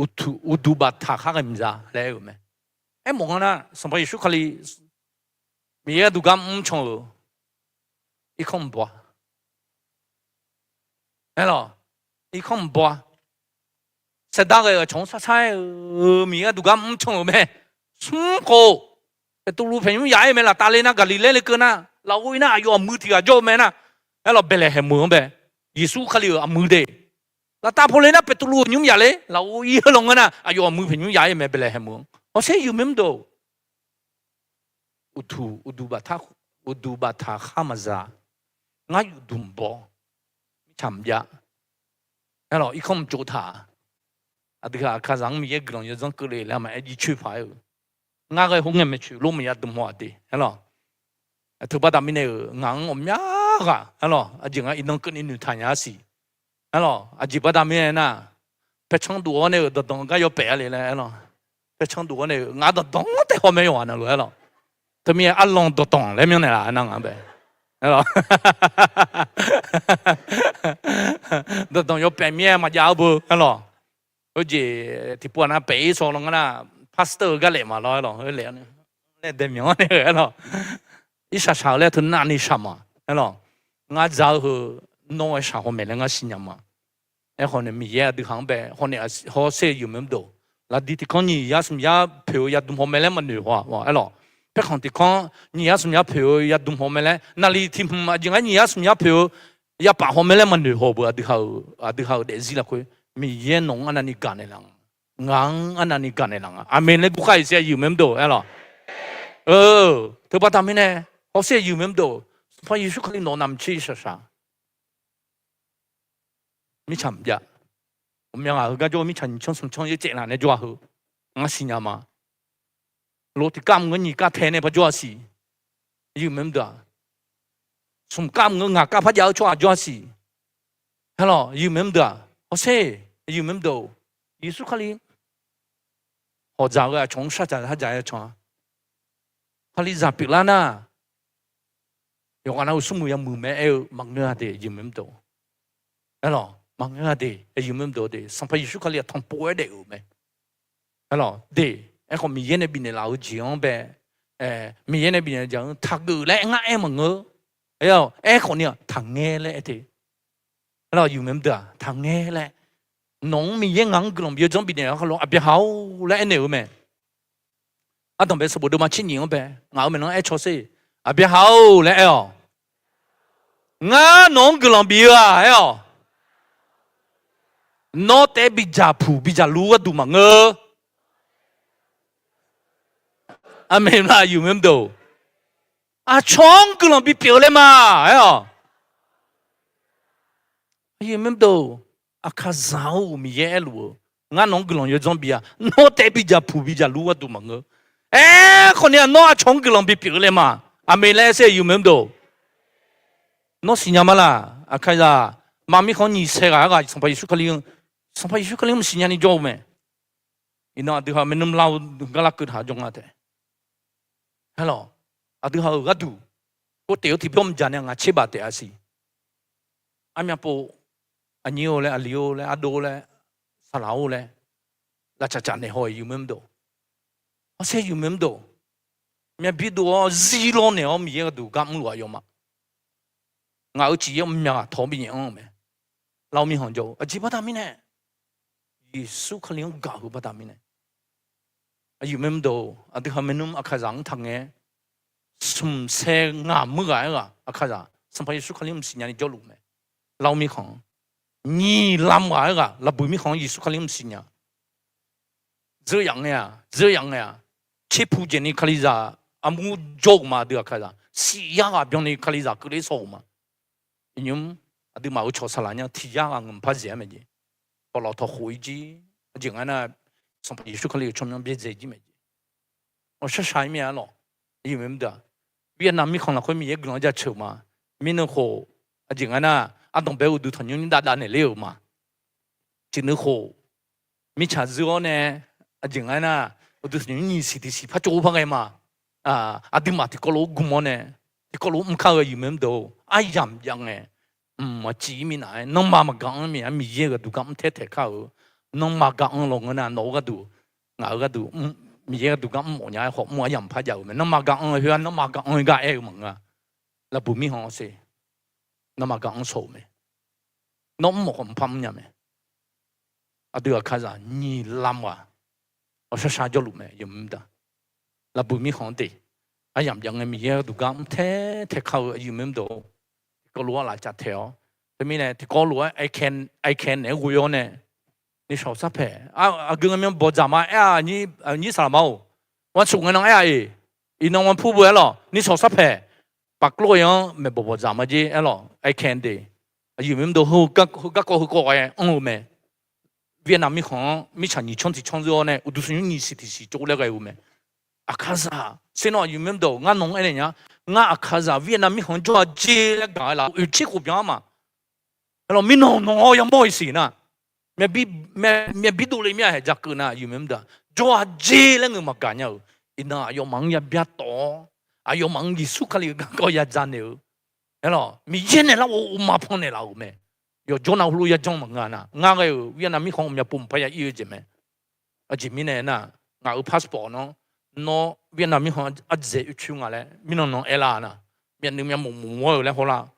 uqduq uqduq baftaq khar ghae mqza laer aer-euq mae. Aermawf nga nar, Sanqpaq Yeqsur Kali Miqyaer gharduq gar mrcan-euq irkanr mq baw-a. Aerlawq, irkanr mq baw-a. Saevdar ghae-euq aqcawq-anr sar sar-aer-euq Miqyaer gharduq gar mrcan-euq mae. Smr khof, Beqtuvluv paeq nymr yaf-aer mae. Laftav le nar, Gaqliqlaer le keuv nar, lafov ir nar aqyawf aqmuiq tiq ghaq jawr-eu mae nar. Aerlawq, Baeqlaeqhaeq meuq-anr bae, Yeqsur Kali-euq aqmuiq de. Laftav po le nar, Beqtuvluv-euq nymr yaf le, lafov ir-eu lawngan nar, aqyawf aqmuiq paeq nymr yaf-aer mae, Baeqlaeqhaeq meuq-anr. Hawsher yawmuiq mr dov. Uqduq uqduq baftaq khar maqza. Ngar yufduq mq baw. Mirtsaq mq jav. Aerlawq, irkanr mq tsov taq. Aqdui aqkazaq-anr Miqyaer guiqlanq yawdzanr keuvle laer maqaer jircoer paq-aer-eu, ngar ghae khoerngae maeqtsoeq lor maqya dm haw-aq de. Aerlawq, teu baqda mirnae-euq ngaq-anr ghawqmya ghaq aerlawq, aqjeq nga iqnan keuvni noeqtaq nya-a siq. Aerlawq, aqjeq baqda mirnae nar, paercanr dov-awr nae-euq danqdanq gar yawpaef-a le laer aerlawq. Paercanr dov-awr nae-euq ngaq danqdanq taef hawmae yawqghaq navluf aerlawq. Teumirnae arlanq danqdanq laer myanrnaeq laf nar ngaq-anr bae. Aerlawq, danqdanq yawpaef mir-aer maqjav-eu beu aerlawq. Heujeq tiqpov-aq nar paef-ir saw lawngar nar, pastor-eu gar laef maqlawr aerlawq. Laer dae myanr-anr nae-eu aerlawq, irshaq shaq-eu laer teu navni shaq ma aerlawq. Ngar dzaq-eu heu nawr-aer shaq haw maeq laer ngar siqnya ma. Aerkhawf nae Miqyaer aqdui haq-anr bae haw nae hawsher yawmuiq mr dov. Laqdi tiq kanr nyiq yar smq yar poeq-eu yadm haw mae laer maqnoeq haw-aq aerlawq. Paerkhanq tiq kanr nyiq yar smq yar poeq-eu yadm haw mae laer, naqliq tiq hmq aqjeq ngar nyiq yar smq yar poeq-eu yapaf haw mae laer maqnoeq haw-eu beu, aqdui haq-euq daefzir lafkhoer Miqyaer nawq-anr arnavni gaqnaeq laf nga. Ngaq-anr arnavni gaqnaeq laf nga. Aqmeq laer guvkhar-iq saer yawmuiq mr dov aerlawq. Teu baqda mirnae hawsher yawmuiq mr dov. Sanqpaq Yeqsur Kali nawq-eu navmaqtser shaq shaq mirtsaq mq jav. Ghawqmya ghaq heugar jawr-eu mirtsaq nyiq canr smq canr yaer caev laf nae jawr-a heu, ngar siqnya ma. Lof tiq kar mq ngeur nyiq kar tae nae par jawr-a siq. Yawmuiq mr dov-aq, smq kar mq ngeur ngaq kar par jav-eu tsawrhaq jawr-a siq. Aerlawq, yawmuiq mr dov-aq hawsher, yawmuiq mr dov. Yeqsur Kali hawq dzaq-eu aqcawq-anr shar dzaq shar dzaq-aer can-a. Kalizaq pyeuflar nar, yawqghaq nav-euq smrmuiq yamuiq mae aer-eu maqngeur-a de, yawmuiq mr dov. Aerlawq, maqngeur-a de, yawmuiq mr dov de. Sanqpaq Yeqsur Kali-aq tanqpov-aer daef-euq mae. Aerlawq de, aerkhawf Miqyaer nae bifnaeq laf-eu jeq-anr bae, Miqyaer nae bifnaeq laf-eu jeq-anr taqgeuf laer ngar aer maqngeur. Aerkhawf ni-aq taqngaer laer aer te. Aerlawq, yawmuiq mr dov-aq taqngaer laer, nawq-anr Miqyaer ngaq-anr guiqlanq bi-eu janr bifnaeq laf-eu khar lo Aqbyaqhaq-or laer aernaeq-eu mae. Ardanqbae sanqbof deuvma tser nyiq-anr bae ngaq-euq maeqnan aer caw sher. Aqbyaqhaq-or laer aer-awq. Ngar nawq-anr guiqlanq bif-eu-aq aer-awq. Nawr taef bidzaq puq bidzaq lur gharduq maqngeur. Aqmeq laf yawmuiq mr dov. Aqcawq-anr guiqlanq bipyeuf-eu laer ma aer-awq. Yawmuiq mr dov. Aqkaqzaq-or, Miqyaer aerluf-eu, ngar nawq-anr guiqlanq yawdzanr bif-a. Nawr taef bidzaq puq bidzaq lur gharduq maqngeur. Aerkhawf ni-aq nawr aqcawq-anr guiqlanq bipyeuf-eu laer ma. Aqmeq laer aer sher yawmuiq mr dov. Nawr siqnya ma laq, aqkaqzaq, maqmirkhanq-anr nyiq sae ghaq-aer ghaq Sanqpaq Yeqsur Kali, Sanqpaq Yeqsur Kali-anr maqsiq nyani jawr-eu mae. Iqnan aqdui ha maernmr lar-eu garlar keuv taq jawr nga taef. Aerlawq, aqdui ha-euq gharduq, kov taef-eu tiqbyawr mqdzaq nae ngaq tser baf taef-a siq. Armyavpov, aqnyir-or laer, aqli-or laer, ardov laer, saqlaq-or laer, laqcaqcaq naeq haw-iq yawmuiq mr dov. Hawsher yawmuiq mr dov. Myavbi dov-awr zir lawr naeq-awr Miqyaer gharduq gar mrluf-aq yawma. Ngaq-euq ciq yaer myav ghaq tawq-awr binaeq anr-eu mae. Lar-awr mirkhanq jawr-eu aqjeq baqda mirnae, Yeqsur Kali-anr gaq-eu baqda mirnae. Aqyuif maernmr deuq, aqdui ha maernmr aqkaqzaq-anr taqngae-aer, smq sae ngaq meuq ghaq-aer ghaq aqkaqzaq Sanqpaq Yeqsur Kali-anr mqsiq nyani jawrluf mae. Lar-awr mirkhanq-anr, nyiq lam ghaq-aer ghaq laqbuiq mirkhanq-anr Yeqsur Kali-anr mqsiq nya. Dzeur yaf ngae-aq, dzeur yaf ngae-aq, tserpuq jeq ni Kalizaq armur jawr-euq ma. Aqdui aqkaqzaq siq yar ghaq byanni Kalizaq keuvler saw-euq ma. Iqnymr aqduimaf-euq cawq saqlaq nya tiq yar ghaq ngaq par zaeq-aer mae jeq. Bawqlawq tawq khof-ir jir. Aqjeq nga nar, Sanqpaq Yeqsur Kali-euq tsawrmyanr byaerdzae jir mae jeq. Awqshar shaq-ir mir-a lawq. Aqyuif maernmr deuq-aq, Vietnam mirkhanq lafkhoer Miqyaer guiqlanq jaceuq ma. Mirnan khof, aqjeq nga nar, ardanqbae uqduq tanqnymr nymr dav dav naeq ler-euq ma. Tiq nui khof, mirtsaq zuir-awr nae, aqjeq nga nar, uqduq tanqnymr nyiq siq tiq siq par tsov par ghae ma. aqduimaf tiqkawv lof-aer gm-awr nae, tiqkawv lof-aer mr kar-eu aqyuif mae mr deuq-or, aryamq jav ngae, mq maqciv-ir minav-aer, nanrma maqgaq-anr mia Miqyaer-euq gharduq gar mr taer taeq kar-eu, nanrma gaq-anr lawnmr nar nawq-eu gharduq, ngaq-eu gharduq, Miqyaer gharduq gar mrmawf nya-aer khawf mr aryamq par jav-eu mae. Nanrma gaq-anr-eu khoer-aq, nanrma gaq-anr-eu gar aer-eu maqngeur-a. Lafbuiq mirkhanq-anr ser, nanrma gaq-anr shaw-euq mae. Nawr mrmawf khawf mqpar mrnya mae. Aqdui aqkaqzaq nyiq lam ghaq, awqshar shar jawrluf mae, yawmuiq mr da. Lafbuiq mirkhanq-anr de, aryamq jav ngae Miqyaer gharduq gar mr taer taeq kar-eu aqyuif mae mr deuq-or, tiqkawv lof-aer laf cav taeq-awr, teumirnae tiqkawv lof-aer aerkae naeq-aer ghoe-awr nae, nishawq sarpaeq, aqgeu ngae myan bawqdzaq ma aer-a, nyir saqlaq ma-or, wansof ngae nan aer-a iq, iqnan wanpur beu aer lawq, nishawq sarpaeq, paqklov-anr maeqbawq bawqdzaq ma jer aer lawq, aerkae de. Aqyuif mae mr deuq, heu garkawv heukawv ghae anr-eu mae. Vietnam mirkhanq-anr mirtsaq nyiq tsanr tiq tsanr zeur-awr nae uqduq sanqnymr nyiq siq tiq siq tsov laer ghae-eu mae. Aqkaqzaq ser nawr aqyuif mae mr deuq, ngar nawq-anr aernaeq nya, ngar aqkaqzaq Vietnam mirkhanq-anr jawr-a jer laer gaq-aer laf-eu oeqtser khof byan-ar ma. Aerlawq mirnan nawq-awr yamawr-iq siq nar, myav bir dovle mir-a haeq ja keuv nar aqyuif mae mr deuq-aq, jawr-a jer laer ngeur maqgaq nya-euq. Iqnan aqyawfmaf-anr ya byar tawf-awr, aqyawfmaf-anr Yeqsur Kali-euq garkawv ya ja naeq-eu, aerlawq Miqyaer naeq lar-awr uqma pan naeqlaf-euq mae. Yawqjawr nav heulof ya janr maqngeur-a nar, ngar ghae-euq Vietnam mirkhanq-anr myavpov maqpar ya ir-eu jeq mae. Aqjeq mirnae aernar, ngaq-euq passport-awr nawr, nawr Vietnam mirkhanq ardzaeq oecoer nga laer mirnan nan aerlar-a nar, myavnuiv myavmof mof-aer-eu laer hawlar.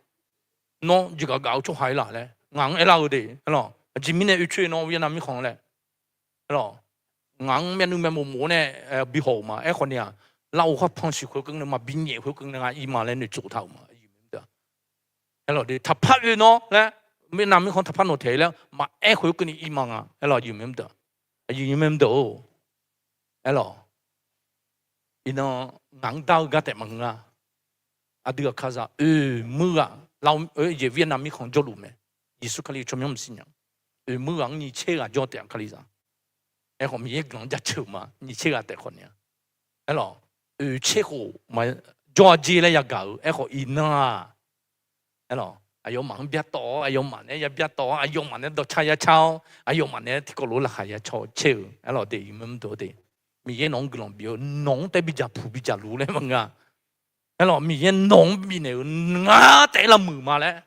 Nawr jeqgaf gaf-eu tsawrhaq-ir laf laer ngaq-anr aerlar-eu de aerlawq. Aqjeq mirnae oecoer nawr Vietnam mirkhanq laer, aerlawq, ngaq-anr myavnuiv myavmof mof-awr nae bi haw-euq ma. Aerkhawf ni-aq, lar-eu khar pan siq khoerkeuvni maqbi nyaef khoerkeuvni nga ir ma laer noeqtsof taq-euq ma. Aerlawq de, taqpar oe nawr laer, Vietnam mirkhanq taqpar nawq taeq laer maqaer khoerkeuvni ir ma nga. Aerlawq aqyuif mae mr deuq, aqyuif mae mr deuq-or, aerlawq, iqnan ngaq-anr dar-eu gar taef maqngeur-a. Aqdui aqkaqzaq oeq muir ghaq, lar-eu jeq Vietnam mirkhanq jawrluf mae. Yeqsur Kali tsawrmyanr maqsiq nya. Oeq muir ghaq-anr nyiq tser ghaq jawr taef-a kalizaq. Aerkhawf Miqyaer guiqlanq jaceuq ma, nyiq tser ghaq taef khawf ni-a. Aerlawq, oeq tser khof jawr-a jer laer yagaq-euq aerkhawf iqnan-aq, aerlawq aqyawfmaf-anr byartawv-awr, aqyawfmaf naeq-aer ya byartawv-awr, aqyawfmaf naeq-aer dawqcar ya car-awr, aqyawfmaf naeq-aer tiqkawv lof-aer laqkhaq ya caw caer-euq aerlawq de, yawmuiq mr deuq-or de. Miqyaer nawq-anr guiqlanq bif-eu, nawq-anr taer bidzaq puq bidzaq luf laer maqngeur-a. Aerlawq Miqyaer nawq-anr bifnaeq-eu ngar taef-aer lavmuiq ma laer.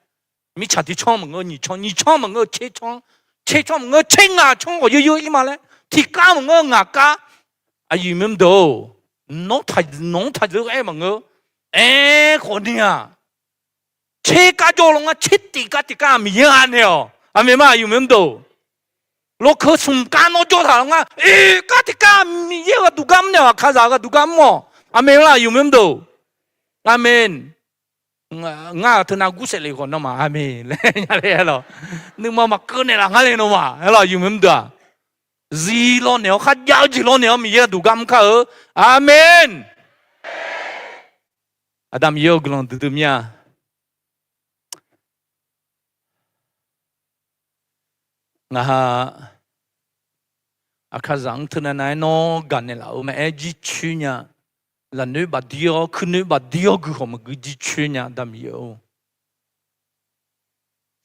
Mirtsaq tiq tsanr maqngeur, nyiq tsanr, nyiq tsanr maqngeur, tser tsanr, tser tsanr maqngeur, tser ngaq tsanr khawf yeu yeu ir ma laer, tiq kar maqngeur ngaq kar. Aqyuif mae mr deuq-or, nawq-anr taqzeur aer maqngeur. Aerkhawf ni-aq, tser kar jawr-eu lawngar tser tiq kar tiq kar Miqyaer-anr naeq-awq. Aqmeq ma aqyuif mae mr deuq. Lawkeuv smq kar nawr jawr taq-awr ngar, oeq kar tiq kar Miqyaer gharduq gar mrnaeq-awq, aqkaqzaq gharduq gar mrmawf. Aqmeq la aqyuif mae mr deuq. Aqmeq. Ngar-aq teunav gursaef le khawf nawmaf aqmeq laer nya le aerlawq. Nuima maqkeuv naeqlaf ngar le nawmaf aerlawq aqyuif mae mr deuq-aq. Zif lawnaeq-awr kharjav-eu jeq lawnaeq-awr Miqyaer gharduq gar mr kar-eu. Aqmeq. Aqda Miqyaer-eu guiqlanq duidui mir-a. Ngaq ha, aqkaqzaq-anr teunav nav-aer nawr gaqnaeq laf-eu maqaer jircoer nya. Lafnoer bafdir-awr, kuirnoer bafdir-awr guikhawq maqgui jircoer nya, Aqda Miqyaer-or.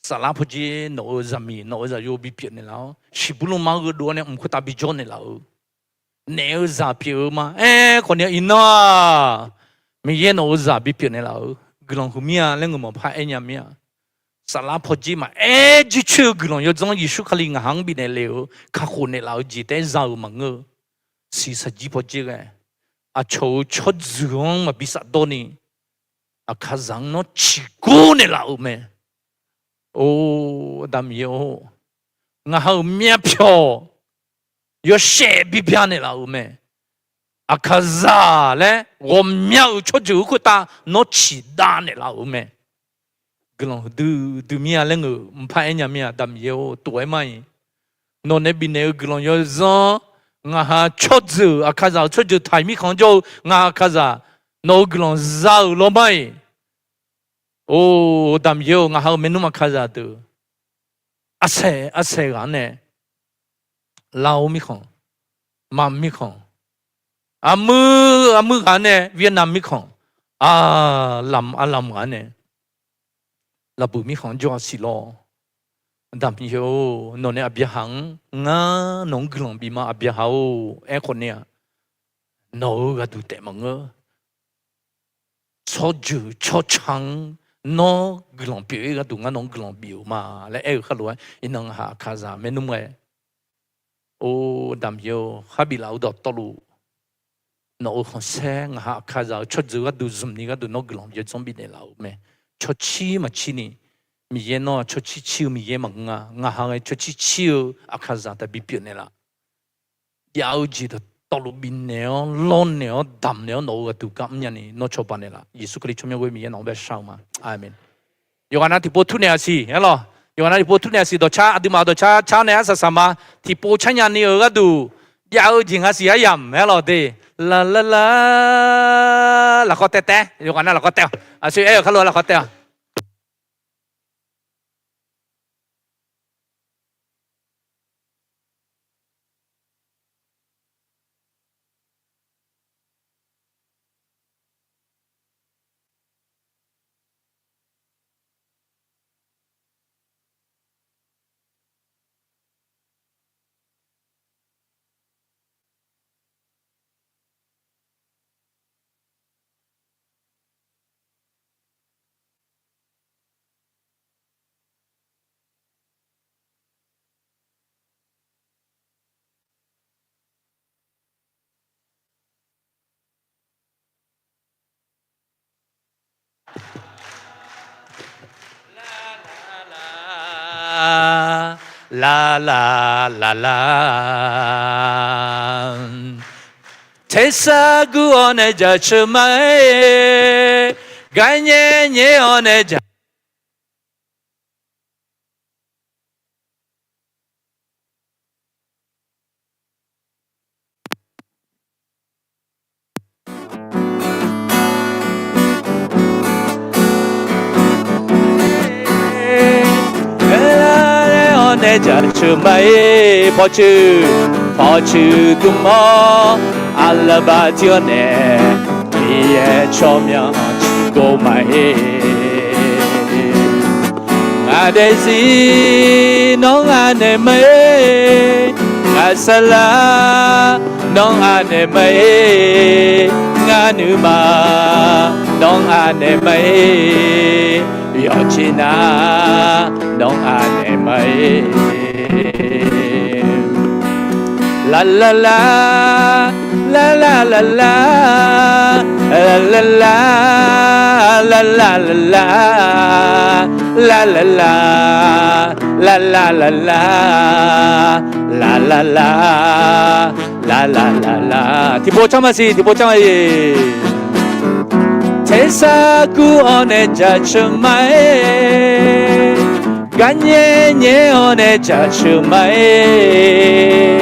Saflar pawdzer nawq-euq zaqmiq nawq-euq zaqyo bipyeuf naeqlaf-awr, shiqbuir lanrma-anr gheudov-awr nae mq khoertav bijawr naeqlaf-eu, naef-eu zaq pyeuf-eu ma. Aerkhawf ni iqnan-aq, Miqyaer nawq-euq zaq bipyeuf naeqlaf-eu guiqlanq huiq mir-a laer ngeur maqpar aernya mir-a. Saflar pawdzer maqaer jircoer-eu guiqlanq yawdzanr Yeqsur Kali ngaq ha-anr bifnaeq le-euq kakhof naeqlaf-eu jeq taef-aer za-euq maqngeur-eu. Siq saqjir pawdzer ghae, aqcawq-euq tsawrjeuq-anr maqbi safdawr ni, aqkaqzaq-anr nawr ciqgor naeqlaf-euq mae. Or, Aqda Miqyaer-or, ngaq ha-euq myavpyawq yawshaef bibya naeqlaf-euq mae. Aqkaqzaq laer ghawqmya-euq tsawrjeuq-eu khoertav nawr ciqdav naeqlaf-euq mae. Guiqlanq huiqdui dui mir-a laer ngeur mqpar aernya mir-a, Aqda Miqyaer-or, tof-aer mar-iq. Nawq nae bifnaeq-eu guiqlanq yawzanr, ngaq ha tsawrjeuq, aqkaqzaq-euq tsawrjeuq taq-iq mirkhanq jawr-eu ngaq aqkaqzaq, nawq-euq guiqlanq za-euq lawr mar-iq. Or, Aqda Miqyaer-or, ngaq ha-euq maernmr aqkaqzaq deuq arsaeq arsaeq ghaq-anr nae, Laos mirkhanq, Mav mirkhanq, armuir armuir ghaq-anr nae Vietnam mirkhanq, arlamq arlamq ghaq-anr nae, Laqbuiq mirkhanq-anr jawr-a siq lawr. Aqda Miqyaer-or, nawq nae Aqbyaqhaq-anr, ngar nawq-anr guiqlanq bif ma, Aqbyaqhaq-or, aerkhawf nae-aq, nawq-euq ghaqduq taef maqngeur. tsawrjeuq tsawrca-anr nawr guiqlanq pyeuf-ir gharduq ngar nawq-anr guiqlanq bif-euq ma laer aer-eu khar lof-aer, iqnan ngaq haq Aqkaqzaq maernmr ghae, or, damqyaer-or, kharbif laf-eu dawqtawvluf, nawq-euq khanqsaer ngaq haq Aqkaqzaq-euq tsawrjeuq gharduq zmq ni gharduq nawr guiqlanq yawdzanr bifnaeq laf-euq mae. Cawcir maqcir ni, Miqyaer nawr-aq cawcir cir-eu Miqyaer maqngeur-a. Ngaq haq ghae cawcir cir-eu Aqkaqzaq taqbi pyeufnaeq laf. Jav-eu jeq dawqtawvluf bifnaeq-awr lawrnaeq-awr damqnaeq-awr nawq-euq aqduq gar mrnya ni nawr cawba naeqlaf. Yeqsur Kali tsawrmyanr ghoer Miqyaer nawq-anr bae shar-eu ma. Aqmeq. Yawqghaq nav tiqpov turnaeq-aq siq aer lawq. Yawqghaq nav tiqpov turnaeq-aq siq dawqcar aqduimaf dawqcar car nae arsaq saq ma. Tiqpov car nya ni-euq gharduq jav-eu jeq nga siq aryamq aer lawq de. Laqlar lar, lafkhawr taev taev, yawqghaq nav lafkhawr taev-awq. Aqsur aer-euq khar lof-aer lafkhawr taev-awq. Lar lar lar lar. Tersar gur-awr nae jaceuq ma-aer, gar nyaer nyaer-awr nae ja Lar lar-awr nae jaceuq ma-aer, pawcoeq pawcoeq dm-awr, aqlaqbaq tir-awr nae, Miqyaer tsawrmyanr ciqgor ma-aer. Ngaq daefzir nawr ngaq naeq ma-aer, ngaq saqlaq nawr ngaq naeq ma-aer, ngaq nuima nawr ngaq naeq ma-aer, yawqjeq nar nawr ngaq naeq ma-aer. Lar lar lar, lar lar lar lar, lar lar lar, lar lar lar lar, lar lar lar, lar lar lar lar, lar lar lar, lar lar lar lar. Tiqpov car ma siq, tiqpov car ma-iq. Tersar gur-awr nae jaceuq ma-aer, gar nyaer nyaer-awr nae jaceuq ma-aer,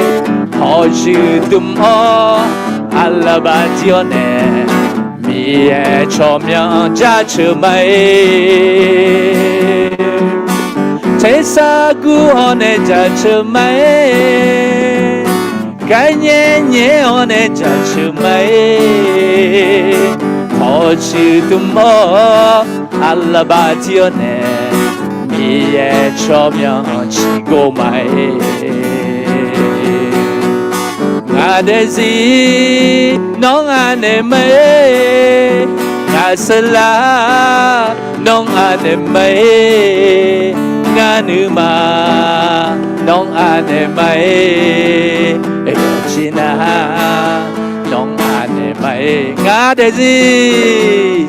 hawshuif dm-awr, aqlaqbaq tir-awr nae, Miqyaer tsawrmyanr jaceuq ma-aer. Tersar gur-awr nae jaceuq ma-aer, gar nyaer nyaer-awr nae jaceuq ma-aer, hawshuif dm-awr, aqlaqbaq tir-awr nae, Miqyaer tsawrmyanr ciqgor ma-aer. Ngaq daefzir nawr ngaq naeq ma-aer, ngaq saqlaq nawr ngaq naeq ma-aer, ngaq nuima nawr ngaq naeq ma-aer, yawqjeq nar nawr ngaq naeq ma-aer. Ngaq daefzir,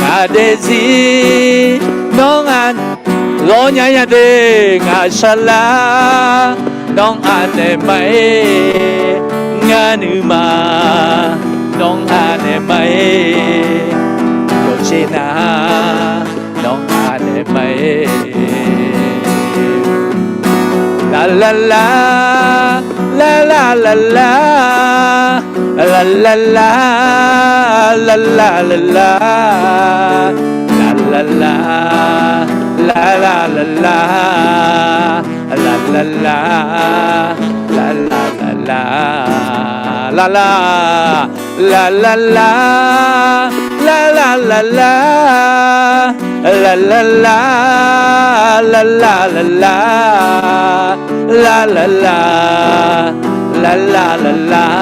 ngaq daefzir nawr ngaq lawr nya nya de, ngaq saqlaq nawr ngaq naeq ma-aer, ngaq nuima nawr ngaq naeq ma-aer, yawqjeq nar nawr ngaq naeq ma-aer. Lar lar lar, lar lar lar lar, lar lar lar, lar lar lar lar, lar lar lar, lar lar lar lar, lar lar lar, lar lar lar lar, lar lar lar, lar lar lar lar lar, lar lar lar, lar lar lar lar, lar lar lar, lar lar lar lar, lar lar lar lar, lar lar lar lar,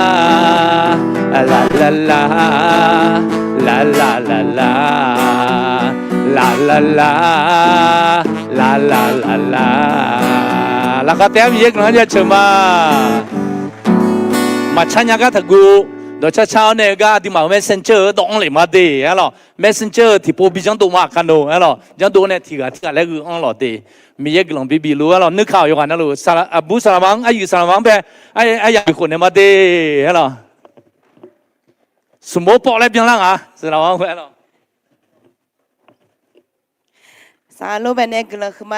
lar lar lar, Laqlaq laqlaq, laqlaq laq, laqlaq laqlaq. Laqkhaq taef-aer Miqyaer guiqlanq-anr jaceuq ma. Maqcar nya gar taqguv. Dawqcar car-awr nae gar aqduimaf-euq Messenger-eu dawv-anr lef ma de-aer lawq. Messenger-eu tiqpov bi janrdov ma aqkar no-aer lawq. Janrdov nae tiqghaq tiqghaq laer gui-anr lawq de. Miqyaer guiqlanq bi bif luf-aer lawq. Nuikaq-awq yawqghaq navluf, aqbur saqlaqma-anr, aryiq saqlaqma-anr bae, arya bif khof naeq ma de-aer lawq. Smq mawr pawv laer byanlar ngaq saqlaqma-anr bae-aer lawq. Saqlaq lof bae nae guiqlanq huiqma